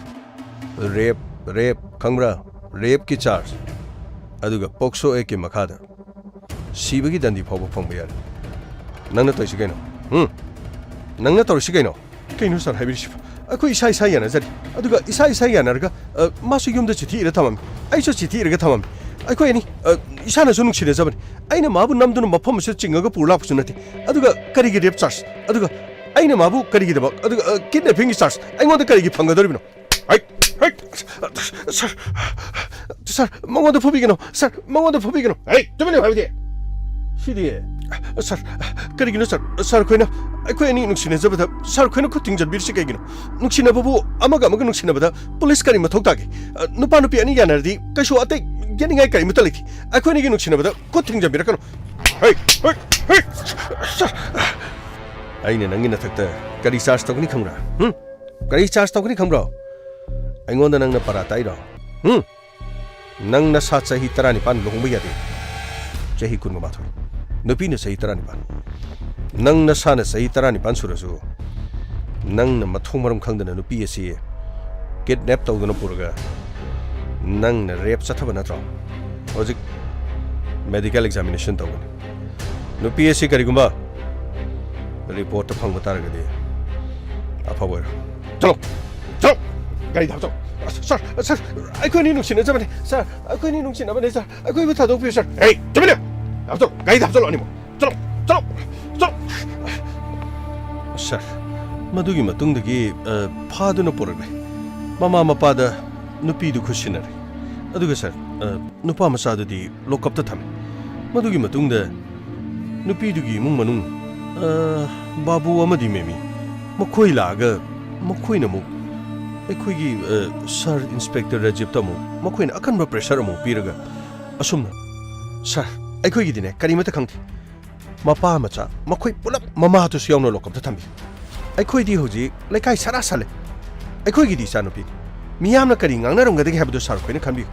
ꯔꯦꯞ, ꯔꯦꯞ, ꯈꯪꯕ꯭ꯔꯥ? ꯔꯦꯞꯀꯤ ꯆꯥꯔꯖ, ꯑꯗꯨꯒ ꯄꯣꯛꯁꯣ ꯑꯦꯛꯀꯤ ꯃꯈꯥꯗ ꯁꯤꯕꯒꯤ ꯗꯟꯗꯤ ꯐꯥꯎꯕ ꯐꯪꯕ ꯌꯥꯔꯦ꯫ ꯅꯪꯅ ꯇꯧꯔꯤꯁꯤ ꯀꯩꯅꯣ? ꯍꯨꯝ? ꯅꯪꯅ ꯇꯧꯔꯤꯁꯤ ꯀꯩꯅꯣ? ꯀꯩꯅꯣ ꯁꯥꯔ ꯍꯥꯏꯕꯤꯔꯤꯁꯤꯕꯣ? ꯑꯩꯈꯣꯏ ꯏꯁꯥ ꯏꯁꯥ ꯌꯥꯅꯖꯔꯤ꯫ ꯑꯗꯨꯒ ꯏꯁꯥ ꯏꯁꯥ ꯌꯥꯅꯔꯒ, ꯑ, ꯃꯥꯁꯨ ꯌꯨꯝꯗ ꯆꯤꯊꯤ ꯏꯔ ꯊꯝꯃꯝꯃꯤ, ꯑꯩꯁꯨ ꯆꯤꯊꯤ ꯏꯔꯒ ꯊꯝꯃꯝꯃꯤ꯫ ꯑꯩꯈꯣꯏ ꯑꯅꯤ, ꯑ, ꯏꯁꯥꯅꯁꯨ ꯅꯨꯡꯁꯤꯅꯖꯕꯅꯤ꯫ ꯑꯩꯅ ꯃꯥꯕꯨ ꯅꯝꯗꯨꯅ ꯃꯐꯝ ꯑꯁꯤꯗ ꯆꯤꯡꯉꯒ ꯄꯨꯔ ꯂꯥꯛꯄꯁꯨ ꯅꯠꯇꯦ꯫ ꯑꯗꯨꯒ ꯀꯔꯤꯒꯤ ꯔꯦꯞ ꯆꯥꯔꯖ? ꯑꯗꯨꯒ ꯑꯩꯅ ꯃꯥꯕꯨ ꯀꯔꯤꯒꯤꯗꯃꯛ, ꯑꯗꯨꯒ, ꯑ, ꯀꯤꯗꯅꯦꯄꯤꯡꯒꯤ ꯆꯥꯔꯖ ꯑꯩꯉꯣꯟꯗ ꯀꯔꯤꯒꯤ ꯐꯪꯒꯗꯧꯔꯤꯕꯅꯣ? ꯍꯩꯠ! ꯍꯩꯠ! ꯁꯥꯔ, ꯁꯥꯔ, ꯃꯉꯣꯟꯗ ꯐꯨꯕꯤꯒꯅꯨ, ꯁꯥꯔ, ꯃꯉꯣꯟꯗ ꯐꯨꯕꯤꯒꯅꯨ꯫ ꯍꯩ, ꯇꯨꯃꯤꯟ ꯂꯩꯌꯨ ꯍꯥꯏꯕꯗꯤ꯫ ꯁꯤꯗꯤ꯫ ꯁꯥꯔ, ꯀꯔꯤꯒꯤꯅꯣ ꯁꯥꯔ? ꯁꯥꯔ ꯈꯣꯏꯅ, ꯑꯩꯈꯣꯏ ꯑꯅꯤ ꯅꯨꯡꯁꯤꯅꯖꯕꯗ ꯁꯥꯔ ꯈꯣꯏꯅ ꯈꯨꯠ ꯊꯤꯡꯖꯤꯟꯕꯤꯔꯤꯁꯤ ꯀꯩꯒꯤꯅꯣ? ꯅꯨꯡꯁꯤꯅꯕꯕꯨ ꯑꯃꯒ ꯑꯃꯒ ꯅꯨꯡꯁꯤꯅꯕꯗ ꯄꯨꯂꯤꯁ ꯀꯔꯤ ꯃꯊꯧ ꯇꯥꯒꯦ? ꯑ, ꯅꯨꯄꯥ ꯅꯨꯄꯤ ꯑꯅꯤ ꯌꯥꯅꯔꯗꯤ ꯀꯩꯁꯨ ꯑꯇꯩ ꯌꯦꯠꯅꯤꯡꯉꯥꯏ ꯀꯔꯤꯃꯠꯇ ꯂꯩꯇꯦ꯫ ꯑꯩꯈꯣꯏ ꯑꯅꯤꯒꯤ ꯅꯨꯡꯁꯤꯅꯕꯗ ꯈꯨꯠ ꯊꯤꯡꯖꯤꯟꯕꯤꯔꯛꯀꯅꯨ꯫ ꯍꯩ, ꯍꯩ, ꯍꯩ! ꯁꯥꯔ, ꯑꯩꯅ ꯅꯪꯒꯤ ꯅꯊꯛꯇ ꯀꯔꯤ ꯆꯥꯔꯖ ꯇꯧꯒꯅꯤ ꯈꯪꯕ꯭ꯔꯥ? ꯍꯨꯝ? ꯀꯔꯤ ꯆꯥꯔꯖ ꯇꯧꯒꯅꯤ ꯈꯪꯕ꯭ꯔꯣ? ꯑꯩꯉꯣꯟꯗ ꯅꯪꯅ ꯄꯔꯥ ꯇꯥꯛꯏꯔꯣ? ꯍꯨꯝ? ꯅꯪ ꯅꯁꯥ ꯆꯍꯤ ꯇꯔꯥꯅꯤꯄꯥꯟ ꯂꯨꯍꯣꯡꯕ ꯌꯥꯗꯦ꯫ ꯆꯍꯤ ꯀꯨꯟꯃꯥꯊꯣꯏ꯫ ꯅꯨꯄꯤꯅ ꯆꯍꯤ ꯇꯔꯥꯅꯤꯄꯥꯟ꯫ ꯅꯪ ꯅꯁꯥꯅ ꯆꯍꯤ ꯇꯔꯥꯅꯤꯄꯥꯟ ꯁꯨꯔꯁꯨ, ꯅꯪꯅ ꯃꯊꯣꯡ ꯃꯔꯝ ꯈꯪꯗꯅ ꯅꯨꯄꯤ ꯑꯁꯤ ꯀꯤꯗꯅꯦꯞ ꯇꯧꯗꯨꯅ ꯄꯨꯔꯒ ꯅꯪꯅ ꯔꯦꯞ ꯆꯠꯊꯕ ꯅꯠꯇ꯭ꯔꯣ? ꯍꯧꯖꯤꯛ ꯃꯦꯗꯤꯀꯦꯜ ꯑꯦꯛꯖꯥꯃꯤꯅꯦꯁꯟ ꯇꯧꯒꯅꯤ꯫ ꯅꯨꯄꯤ ꯑꯁꯤ ꯀꯔꯤꯒꯨꯝꯕ ꯔꯤꯄꯣꯔꯠꯇ ꯐꯪꯕ ꯇꯥꯔꯒꯗꯤ ꯑꯐꯕ ꯑꯣꯏꯔꯣ꯫ ꯆꯠꯂꯣ! ꯆꯠꯂꯣ! ꯒꯥꯔꯤꯗ ꯍꯥꯞꯆꯜꯂꯣ꯫ ꯑꯁ, ꯁꯥꯔ, ꯁꯥꯔ, ꯑꯩꯈꯣꯏ ꯑꯅꯤ ꯅꯨꯡꯁꯤꯅꯖꯕꯅꯦ, ꯁꯥꯔ, ꯑꯩꯈꯣꯏ ꯑꯅꯤ ꯅꯨꯡꯁꯤꯅꯕꯅꯦ, ꯁꯥꯔ, ꯑꯩꯈꯣꯏꯕꯨ ꯊꯥꯗꯣꯛꯄꯤꯌꯨ, ꯁꯥꯔ꯫ ꯑꯦ, ꯇꯨꯃꯤꯟ ꯂꯩꯌꯨ! ꯍꯥꯞꯆꯜꯂꯣ, ꯒꯥꯔꯤꯗ ꯍꯥꯞꯆꯜꯂꯣ ꯑꯅꯤꯃꯛ꯫ ꯆꯠꯂꯣ! ꯆꯠꯂꯣ! ꯆꯠꯂꯣ! ꯁꯥꯔ, ꯃꯗꯨꯒꯤ ꯃꯇꯨꯡꯗꯒꯤ, ꯑ, ꯐꯥꯗꯨꯅ ꯄꯨꯔꯛꯂꯦ꯫ ꯃꯃꯥ ꯃꯄꯥꯗ ꯅꯨꯄꯤꯗꯨ ꯈꯨꯠꯁꯤꯟꯅꯔꯦ꯫ ꯑꯗꯨꯒ ꯁꯥꯔ, ꯑ, ꯅꯨꯄꯥ ꯃꯆꯥꯗꯨꯗꯤ ꯂꯣꯀꯞꯇ ꯊꯝꯃꯤ꯫ ꯃꯗꯨꯒꯤ ꯃꯇꯨꯡꯗ ꯅꯨꯄꯤꯗꯨꯒꯤ ꯏꯃꯨꯡ ꯃꯅꯨꯡ, ꯑ, ꯕꯥꯕꯨ ꯑꯃꯗꯤ ꯃꯦꯃꯤ, ꯃꯈꯣꯏ ꯂꯥꯛꯑꯒ ꯃꯈꯣꯏꯅ ꯑꯃꯨꯛ ꯑꯩꯈꯣꯏꯒꯤ, ꯑ, ꯁꯥꯔ ꯏꯟꯁꯄꯦꯛꯇꯔ ꯔꯥꯖꯤꯞꯇ ꯑꯃꯨꯛ ꯃꯈꯣꯏꯅ ꯑꯀꯟꯕ ꯄ꯭ꯔꯦꯁꯔ ꯑꯃꯨꯛ ꯄꯤꯔꯒ ꯑꯁꯨꯝꯅ, ꯁꯥꯔ, ꯑꯩꯈꯣꯏꯒꯤꯗꯤꯅꯦ ꯀꯔꯤꯃꯠꯇ ꯈꯪꯗꯦ꯫ ꯃꯄꯥ ꯃꯆꯥ, ꯃꯈꯣꯏ ꯄꯨꯂꯞ ꯃꯃꯥꯗꯨꯁꯨ ꯌꯥꯎꯅ ꯂꯣꯀꯞꯇ ꯊꯝꯕꯤ꯫ ꯑꯩꯈꯣꯏꯗꯤ ꯍꯧꯖꯤꯛ ꯂꯩꯀꯥꯏ ꯁꯔꯥ ꯁꯜꯂꯦ꯫ ꯑꯩꯈꯣꯏꯒꯤꯗꯤ ꯏꯆꯥꯅꯨꯄꯤꯅꯤ꯫ ꯃꯤꯌꯥꯝꯅ ꯀꯔꯤ ꯉꯥꯡꯅꯔꯝꯒꯗꯒꯦ ꯍꯥꯏꯕꯗꯨ ꯁꯥꯔ ꯈꯣꯏꯅ ꯈꯟꯕꯤꯌꯨ꯫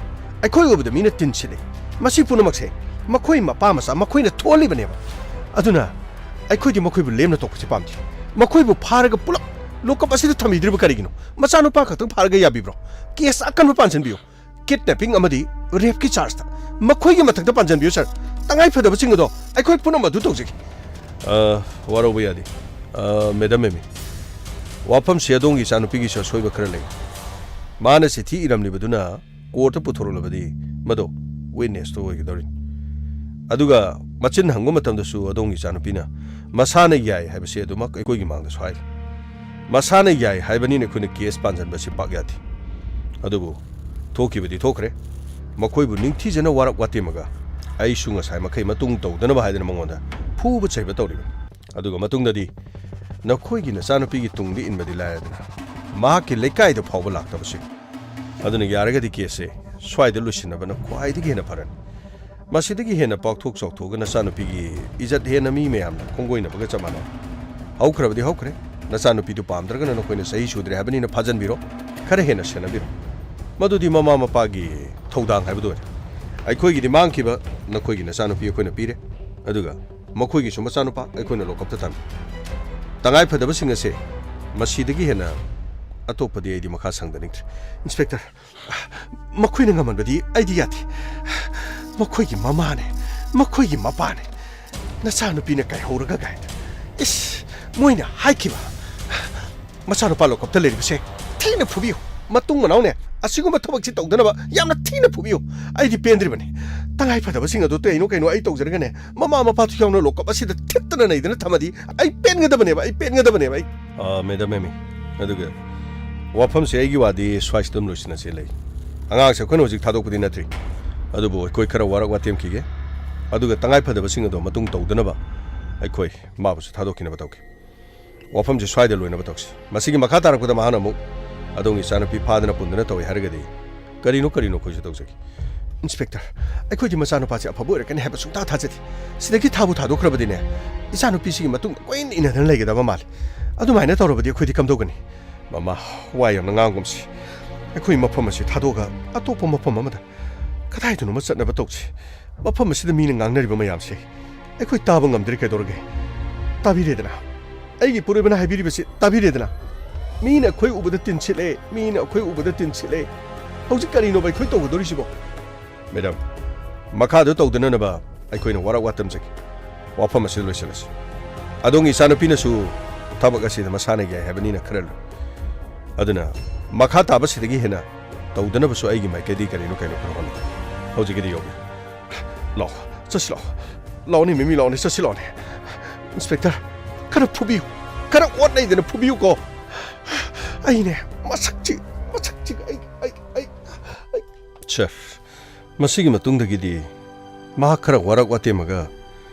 ꯑꯩꯈꯣꯏ ꯎꯕꯗ ꯃꯤꯅ ꯇꯤꯟꯁꯤꯜꯂꯤ꯫ ꯃꯁꯤ ꯄꯨꯝꯅꯃꯛꯁꯦ ꯃꯈꯣꯏ ꯃꯄꯥ ꯃꯆꯥ ꯃꯈꯣꯏꯅ ꯊꯣꯛꯍꯜꯂꯤꯕꯅꯦꯕ꯫ ꯑꯗꯨꯅ ꯑꯩꯈꯣꯏꯗꯤ ꯃꯈꯣꯏꯕꯨ ꯂꯦꯝꯅ ꯇꯣꯛꯄꯁꯤ ꯄꯥꯝꯗꯦ꯫ ꯃꯈꯣꯏꯕꯨ ꯐꯥꯔꯒ ꯄꯨꯂꯞ ꯂꯣꯀꯞ ꯑꯁꯤꯗ ꯊꯝꯕꯤꯗ꯭ꯔꯤꯕ ꯀꯔꯤꯒꯤꯅꯣ? ꯃꯆꯥꯅꯨꯄꯥ ꯈꯛꯇꯪ ꯐꯥꯔꯒ ꯌꯥꯕꯤꯕ꯭ꯔꯣ? ꯀꯦꯁ ꯑꯀꯟꯕ ꯄꯥꯟꯁꯤꯟꯕꯤꯌꯨ꯫ ꯀꯤꯗꯅꯦꯄꯤꯡ ꯑꯃꯗꯤ ꯔꯦꯞꯀꯤ ꯆꯥꯔꯖꯇ ꯃꯈꯣꯏꯒꯤ ꯃꯊꯛꯇ ꯄꯥꯟꯁꯤꯟꯕꯤꯌꯨ, ꯁꯥꯔ꯫ ꯇꯉꯥꯏ ꯐꯗꯕꯁꯤꯡ ꯑꯗꯣ ꯑꯩꯈꯣꯏ ꯄꯨꯝꯅꯃꯛ ꯑꯗꯨ ꯇꯧꯖꯒꯦ꯫ ꯑ, ꯋꯥꯔꯧꯕ ꯌꯥꯗꯦ꯫ ꯑ, ꯃꯦꯗꯝ ꯑꯦꯃꯤ, ꯋꯥꯐꯝꯁꯤ ꯑꯗꯣꯝꯒꯤ ꯏꯆꯥꯅꯨꯄꯤꯒꯤꯁꯨ ꯑꯁꯣꯏꯕ ꯈꯔ ꯂꯩ꯫ ꯃꯥꯅ ꯆꯤꯊꯤ ꯏꯔꯝꯂꯤꯕꯗꯨꯅ ꯀꯣꯔꯠꯇ ꯄꯨꯊꯣꯔꯛꯂꯕꯗꯤ ꯃꯗꯨ ꯋꯤꯠꯅꯦꯁꯇꯨ ꯑꯣꯏꯒꯗꯧꯔꯤꯅꯤ꯫ ꯑꯗꯨꯒ ꯃꯆꯤꯟ ꯍꯪꯕ ꯃꯇꯝꯗꯁꯨ ꯑꯗꯣꯝꯒꯤ ꯏꯆꯥꯅꯨꯄꯤꯅ ꯃꯁꯥꯅ ꯌꯥꯏ ꯍꯥꯏꯕꯁꯤ ꯑꯗꯨꯃꯛ ꯑꯩꯈꯣꯏꯒꯤ ꯃꯥꯡꯗꯁꯨ ꯍꯥꯏꯔꯤ꯫ ꯃꯁꯥꯅ ꯌꯥꯏ ꯍꯥꯏꯕꯅꯤꯅ ꯑꯩꯈꯣꯏꯅ ꯀꯦꯁ ꯄꯥꯟꯁꯤꯟꯕꯁꯤ ꯄꯥꯛ ꯌꯥꯗꯦ꯫ ꯑꯗꯨꯕꯨ ꯊꯣꯛꯈꯤꯕꯗꯤ ꯊꯣꯛꯈ꯭ꯔꯦ꯫ ꯃꯈꯣꯏꯕꯨ ꯅꯤꯡꯊꯤꯖꯅ ꯋꯥꯔꯛ ꯋꯥꯇꯦꯝꯃꯒ ꯑꯩꯁꯨ ꯉꯁꯥꯏ ꯃꯈꯩ ꯃꯇꯨꯡ ꯇꯧꯗꯅꯕ ꯍꯥꯏꯗꯅ ꯃꯉꯣꯟꯗ ꯐꯨꯕ ꯆꯩꯕ ꯇꯧꯔꯤꯕꯅꯤ꯫ ꯑꯗꯨꯒ ꯃꯇꯨꯡꯗꯗꯤ ꯅꯈꯣꯏꯒꯤ ꯅꯆꯥꯅꯨꯄꯤꯒꯤ ꯇꯨꯡꯗ ꯏꯟꯕꯗꯤ ꯂꯥꯏꯔꯗꯅ ꯃꯍꯥꯛꯀꯤ ꯂꯩꯀꯥꯏꯗ ꯐꯥꯎꯕ ꯂꯥꯛꯇꯕꯁꯤ꯫ ꯑꯗꯨꯅ ꯌꯥꯔꯒꯗꯤ ꯀꯦꯁꯁꯦ ꯁ꯭ꯋꯥꯏꯗ ꯂꯣꯏꯁꯤꯟꯅꯕꯅ ꯈ꯭ꯋꯥꯏꯗꯒꯤ ꯍꯦꯟꯅ ꯐꯔꯅꯤ꯫ ꯃꯁꯤꯗꯒꯤ ꯍꯦꯟꯅ ꯄꯥꯛꯊꯣꯛ ꯆꯥꯎꯊꯣꯛꯑꯒ ꯅꯆꯥꯅꯨꯄꯤꯒꯤ ꯏꯖꯠ ꯍꯦꯟꯅ ꯃꯤ ꯃꯌꯥꯝꯅ ꯈꯣꯡꯒꯣꯏꯅꯕꯒ ꯆꯞ ꯃꯥꯟꯅꯩ꯫ ꯍꯧꯈ꯭ꯔꯕꯗꯤ ꯍꯧꯈ꯭ꯔꯦ꯫ ꯅꯆꯥꯅꯨꯄꯤꯗꯨ ꯄꯥꯝꯗ꯭ꯔꯒꯅ ꯅꯈꯣꯏꯅ ꯆꯍꯤ ꯁꯨꯗ꯭ꯔꯦ ꯍꯥꯏꯕꯅꯤꯅ ꯐꯥꯖꯟꯕꯤꯔꯣ꯫ ꯈꯔ ꯍꯦꯟꯅ ꯁꯦꯟꯅꯕꯤꯔꯣ꯫ ꯃꯗꯨꯗꯤ ꯃꯃꯥ ꯃꯄꯥꯒꯤ ꯊꯧꯗꯥꯡ ꯍꯥꯏꯕꯗꯨ ꯑꯣꯏꯔꯦ꯫ ꯑꯩꯈꯣꯏꯒꯤꯗꯤ ꯃꯥꯡꯈꯤꯕ ꯅꯈꯣꯏꯒꯤ ꯅꯆꯥꯅꯨꯄꯤ ꯑꯩꯈꯣꯏꯅ ꯄꯤꯔꯦ꯫ ꯑꯗꯨꯒ ꯃꯈꯣꯏꯒꯤꯁꯨ ꯃꯆꯥꯅꯨꯄꯥ ꯑꯩꯈꯣꯏꯅ ꯂꯣꯀꯞꯇ ꯊꯝꯃꯤ꯫ ꯇꯉꯥꯏ ꯐꯗꯕꯁꯤꯡ ꯑꯁꯦ ꯃꯁꯤꯗꯒꯤ ꯍꯦꯟꯅ ꯑꯇꯣꯞꯄꯗꯤ ꯑꯩꯗꯤ ꯃꯈꯥ ꯁꯪꯗꯅꯤꯡꯗ꯭ꯔꯦ꯫ ꯏꯟꯁꯄꯦꯛꯇꯔ, ꯃꯈꯣꯏꯅ ꯉꯝꯍꯟꯕꯗꯤ ꯑꯩꯗꯤ ꯌꯥꯗꯦ꯫ ꯃꯈꯣꯏꯒꯤ ꯃꯃꯥꯅꯦ, ꯃꯈꯣꯏꯒꯤ ꯃꯄꯥꯅꯦ꯫ ꯅꯆꯥꯅꯨꯄꯤꯅ ꯀꯥꯏꯍꯧꯔꯒ ꯀꯥꯏꯅ꯫ ꯏꯁ, ꯃꯣꯏꯅ ꯍꯥꯏꯈꯤꯕ, "ꯃꯆꯥꯅꯨꯄꯥ ꯂꯣꯀꯞꯇ ꯂꯩꯔꯤꯕꯁꯦ ꯊꯤꯅ ꯐꯨꯕꯤꯌꯨ꯫ ꯃꯇꯨꯡ ꯃꯅꯥꯎꯅꯦ, ꯑꯁꯤꯒꯨꯝꯕ ꯊꯕꯛꯁꯤ ꯇꯧꯗꯅꯕ ꯌꯥꯝꯅ ꯊꯤꯅ ꯐꯨꯕꯤꯌꯨ꯫ ꯑꯩꯗꯤ ꯄꯦꯟꯗ꯭ꯔꯤꯕꯅꯤ꯫ ꯇꯉꯥꯏ ꯐꯗꯕꯁꯤꯡ ꯑꯗꯨ ꯀꯩꯅꯣ ꯀꯩꯅꯣ ꯑꯩ ꯇꯧꯖꯔꯒꯅꯦ, ꯃꯃꯥ ꯃꯄꯥꯗꯨ ꯌꯥꯎꯅ ꯂꯣꯀꯞ ꯑꯁꯤꯗ ꯊꯤꯠꯇꯅ ꯅꯩꯗꯅ ꯊꯝꯃꯗꯤ ꯑꯩ ꯄꯦꯟꯒꯗꯕꯅꯦꯕ, ꯑꯩ ꯄꯦꯟꯒꯗꯕꯅꯦꯕ ꯑꯩ"꯫ ꯑ, ꯃꯦꯗꯝ ꯑꯦꯃꯤ, ꯑꯗꯨꯒ ꯋꯥꯐꯝꯁꯦ ꯑꯩꯒꯤ ꯋꯥꯗꯤ ꯁ꯭ꯋꯥꯏꯁꯤꯗ ꯑꯗꯨꯝ ꯂꯣꯏꯁꯤꯟꯅꯁꯦ ꯂꯩ꯫ ꯑꯉꯥꯡꯁꯦ ꯑꯩꯈꯣꯏꯅ ꯍꯧꯖꯤꯛ ꯊꯥꯗꯣꯛꯄꯗꯤ ꯅꯠꯇ꯭ꯔꯤ, ꯑꯗꯨꯕꯨ ꯑꯩꯈꯣꯏ ꯈꯔ ꯋꯥꯔꯛ ꯋꯥꯇꯦꯝꯈꯤꯒꯦ, ꯑꯗꯨꯒ ꯇꯉꯥꯏ ꯐꯗꯕꯁꯤꯡ ꯑꯗꯣ ꯃꯇꯨꯡ ꯇꯧꯗꯅꯕ ꯑꯩꯈꯣꯏ ꯃꯥꯕꯨꯁꯨ ꯊꯥꯗꯣꯛꯈꯤꯅꯕ ꯇꯧꯒꯦ꯫ ꯋꯥꯐꯝꯁꯦ ꯁ꯭ꯋꯥꯏꯗ ꯂꯣꯏꯅꯕ ꯇꯧꯁꯤ꯫ ꯃꯁꯤꯒꯤ ꯃꯈꯥ ꯇꯥꯔꯛꯄꯗ ꯃꯍꯥꯛꯅ ꯑꯃꯨꯛ ꯑꯗꯣꯝꯒꯤ ꯏꯆꯥꯅꯨꯄꯤ ꯐꯥꯗꯅ ꯄꯨꯟꯗꯅ ꯇꯧꯏ ꯍꯥꯏꯔꯒꯗꯤ ꯀꯔꯤꯅꯣ ꯀꯔꯤꯅꯣ ꯑꯩꯈꯣꯏꯁꯨ ꯇꯧꯖꯒꯦ꯫ ꯏꯟꯁꯄꯦꯛꯇꯔ, ꯑꯩꯈꯣꯏꯗꯤ ꯃꯆꯥꯅꯨꯄꯥꯁꯦ ꯑꯐꯕ ꯑꯣꯏꯔꯛꯀꯅꯤ ꯍꯥꯏꯕ ꯁꯨꯡꯊꯥ ꯊꯥꯖꯗꯦ꯫ ꯁꯤꯗꯒꯤ ꯊꯥꯕꯨ ꯊꯥꯗꯣꯛꯈ꯭ꯔꯕꯗꯤꯅꯦ, ꯏꯆꯥꯅꯨꯄꯤꯁꯤꯒꯤ ꯃꯇꯨꯡꯗ ꯀꯣꯏꯅ ꯏꯟꯅꯗꯅ ꯂꯩꯒꯗꯕ ꯃꯥꯜꯂꯤ꯫ ꯑꯗꯨꯃꯥꯏꯅ ꯇꯧꯔꯕꯗꯤ ꯑꯩꯈꯣꯏꯗꯤ ꯀꯝꯗꯧꯒꯅꯤ? ꯃꯃꯥ, ꯋꯥ ꯌꯥꯝꯅ ꯉꯥꯡꯒꯨꯝꯁꯤ꯫ ꯑꯩꯈꯣꯏ ꯃꯐꯝ ꯑꯁꯤ ꯊꯥꯗꯣꯛꯑꯒ ꯑꯇꯣꯞꯄ ꯃꯐꯝ ꯑꯃꯗ ꯀꯗꯥꯏꯗꯅꯣꯃ ꯆꯠꯅꯕ ꯇꯧꯁꯤ꯫ ꯃꯐꯝ ꯑꯁꯤꯗ ꯃꯤꯅ ꯉꯥꯡꯅꯔꯤꯕ ꯃꯌꯥꯝꯁꯦ ꯑꯩꯈꯣꯏ ꯇꯥꯕ ꯉꯝꯗ꯭ꯔꯦ꯫ ꯀꯩꯗꯧꯔꯒꯦ? ꯇꯥꯕꯤꯔꯦꯗꯅ? ꯑꯩꯒꯤ ꯄꯨꯔꯣꯏꯕꯅ ꯍꯥꯏꯕꯤꯔꯤꯕꯁꯤ ꯇꯥꯕꯤꯔꯦꯗꯅ? ꯃꯤꯅ ꯑꯩꯈꯣꯏ ꯎꯕꯗ ꯇꯤꯟ ꯁꯤꯠꯂꯦ, ꯃꯤꯅ ꯑꯩꯈꯣꯏ ꯎꯕꯗ ꯇꯤꯟ ꯁꯤꯠꯂꯦ꯫ ꯍꯧꯖꯤꯛ ꯀꯔꯤꯅꯣꯕ ꯑꯩꯈꯣꯏ ꯇꯧꯒꯗꯧꯔꯤꯁꯤꯕꯣ? ꯃꯦꯗꯥꯝ, ꯃꯈꯥꯗ ꯇꯧꯗꯅꯅꯕ ꯑꯩꯈꯣꯏꯅ ꯋꯥꯔꯛ ꯋꯥ ꯇꯝꯖꯒꯦ꯫ ꯋꯥꯐꯝ ꯑꯁꯤꯗ ꯂꯣꯏꯁꯤꯜꯂꯁꯤ꯫ ꯑꯗꯣꯝꯒꯤ ꯏꯆꯥꯅꯨꯄꯤꯅꯁꯨ ꯊꯕꯛ ꯑꯁꯤꯗ ꯃꯁꯥꯅ ꯌꯥꯏ ꯍꯥꯏꯕꯅꯤꯅ ꯈꯔ ꯂꯨꯏ꯫ ꯑꯗꯨꯅ ꯃꯈꯥ ꯇꯥꯕꯁꯤꯗꯒꯤ ꯍꯦꯟꯅ ꯇꯧꯗꯅꯕꯁꯨ ꯑꯩꯒꯤ ꯃꯥꯏꯀꯩꯗꯒꯤ ꯀꯔꯤꯅꯣ ꯀꯔꯤꯅꯣ ꯈꯔ ꯍꯣꯠꯅꯒꯦ꯫ ꯍꯧꯖꯤꯛꯀꯤꯗꯤ ꯌꯧꯕꯤꯔꯣ꯫ ꯂꯥꯛꯑꯣ, ꯆꯠꯁꯤ ꯂꯥꯛꯑꯣ꯫ ꯂꯥꯛꯑꯣꯅꯦ ꯃꯤꯃꯤ, ꯂꯥꯛꯑꯣꯅꯦ, ꯆꯠꯁꯤ ꯂꯥꯛꯑꯣꯅꯦ꯫ ꯏꯟꯁꯄꯦꯛꯇꯔ, ꯈꯔ ꯐꯨꯕꯤꯌꯨ, ꯈꯔ ꯑꯣꯠ ꯅꯩꯗꯅ ꯐꯨꯕꯤꯌꯨꯀꯣ꯫ ꯑꯩꯅꯦ, ꯃꯁꯛꯁꯤ, ꯃꯁꯛꯁꯤ, ꯑꯩ, ꯑꯩ, ꯑꯩ, ꯑꯩ꯫ ꯁꯥꯔ, ꯃꯁꯤꯒꯤ ꯃꯇꯨꯡꯗꯒꯤꯗꯤ ꯃꯍꯥꯛ ꯈꯔ ꯋꯥꯔꯛ ꯋꯥꯇꯦꯝꯃꯒ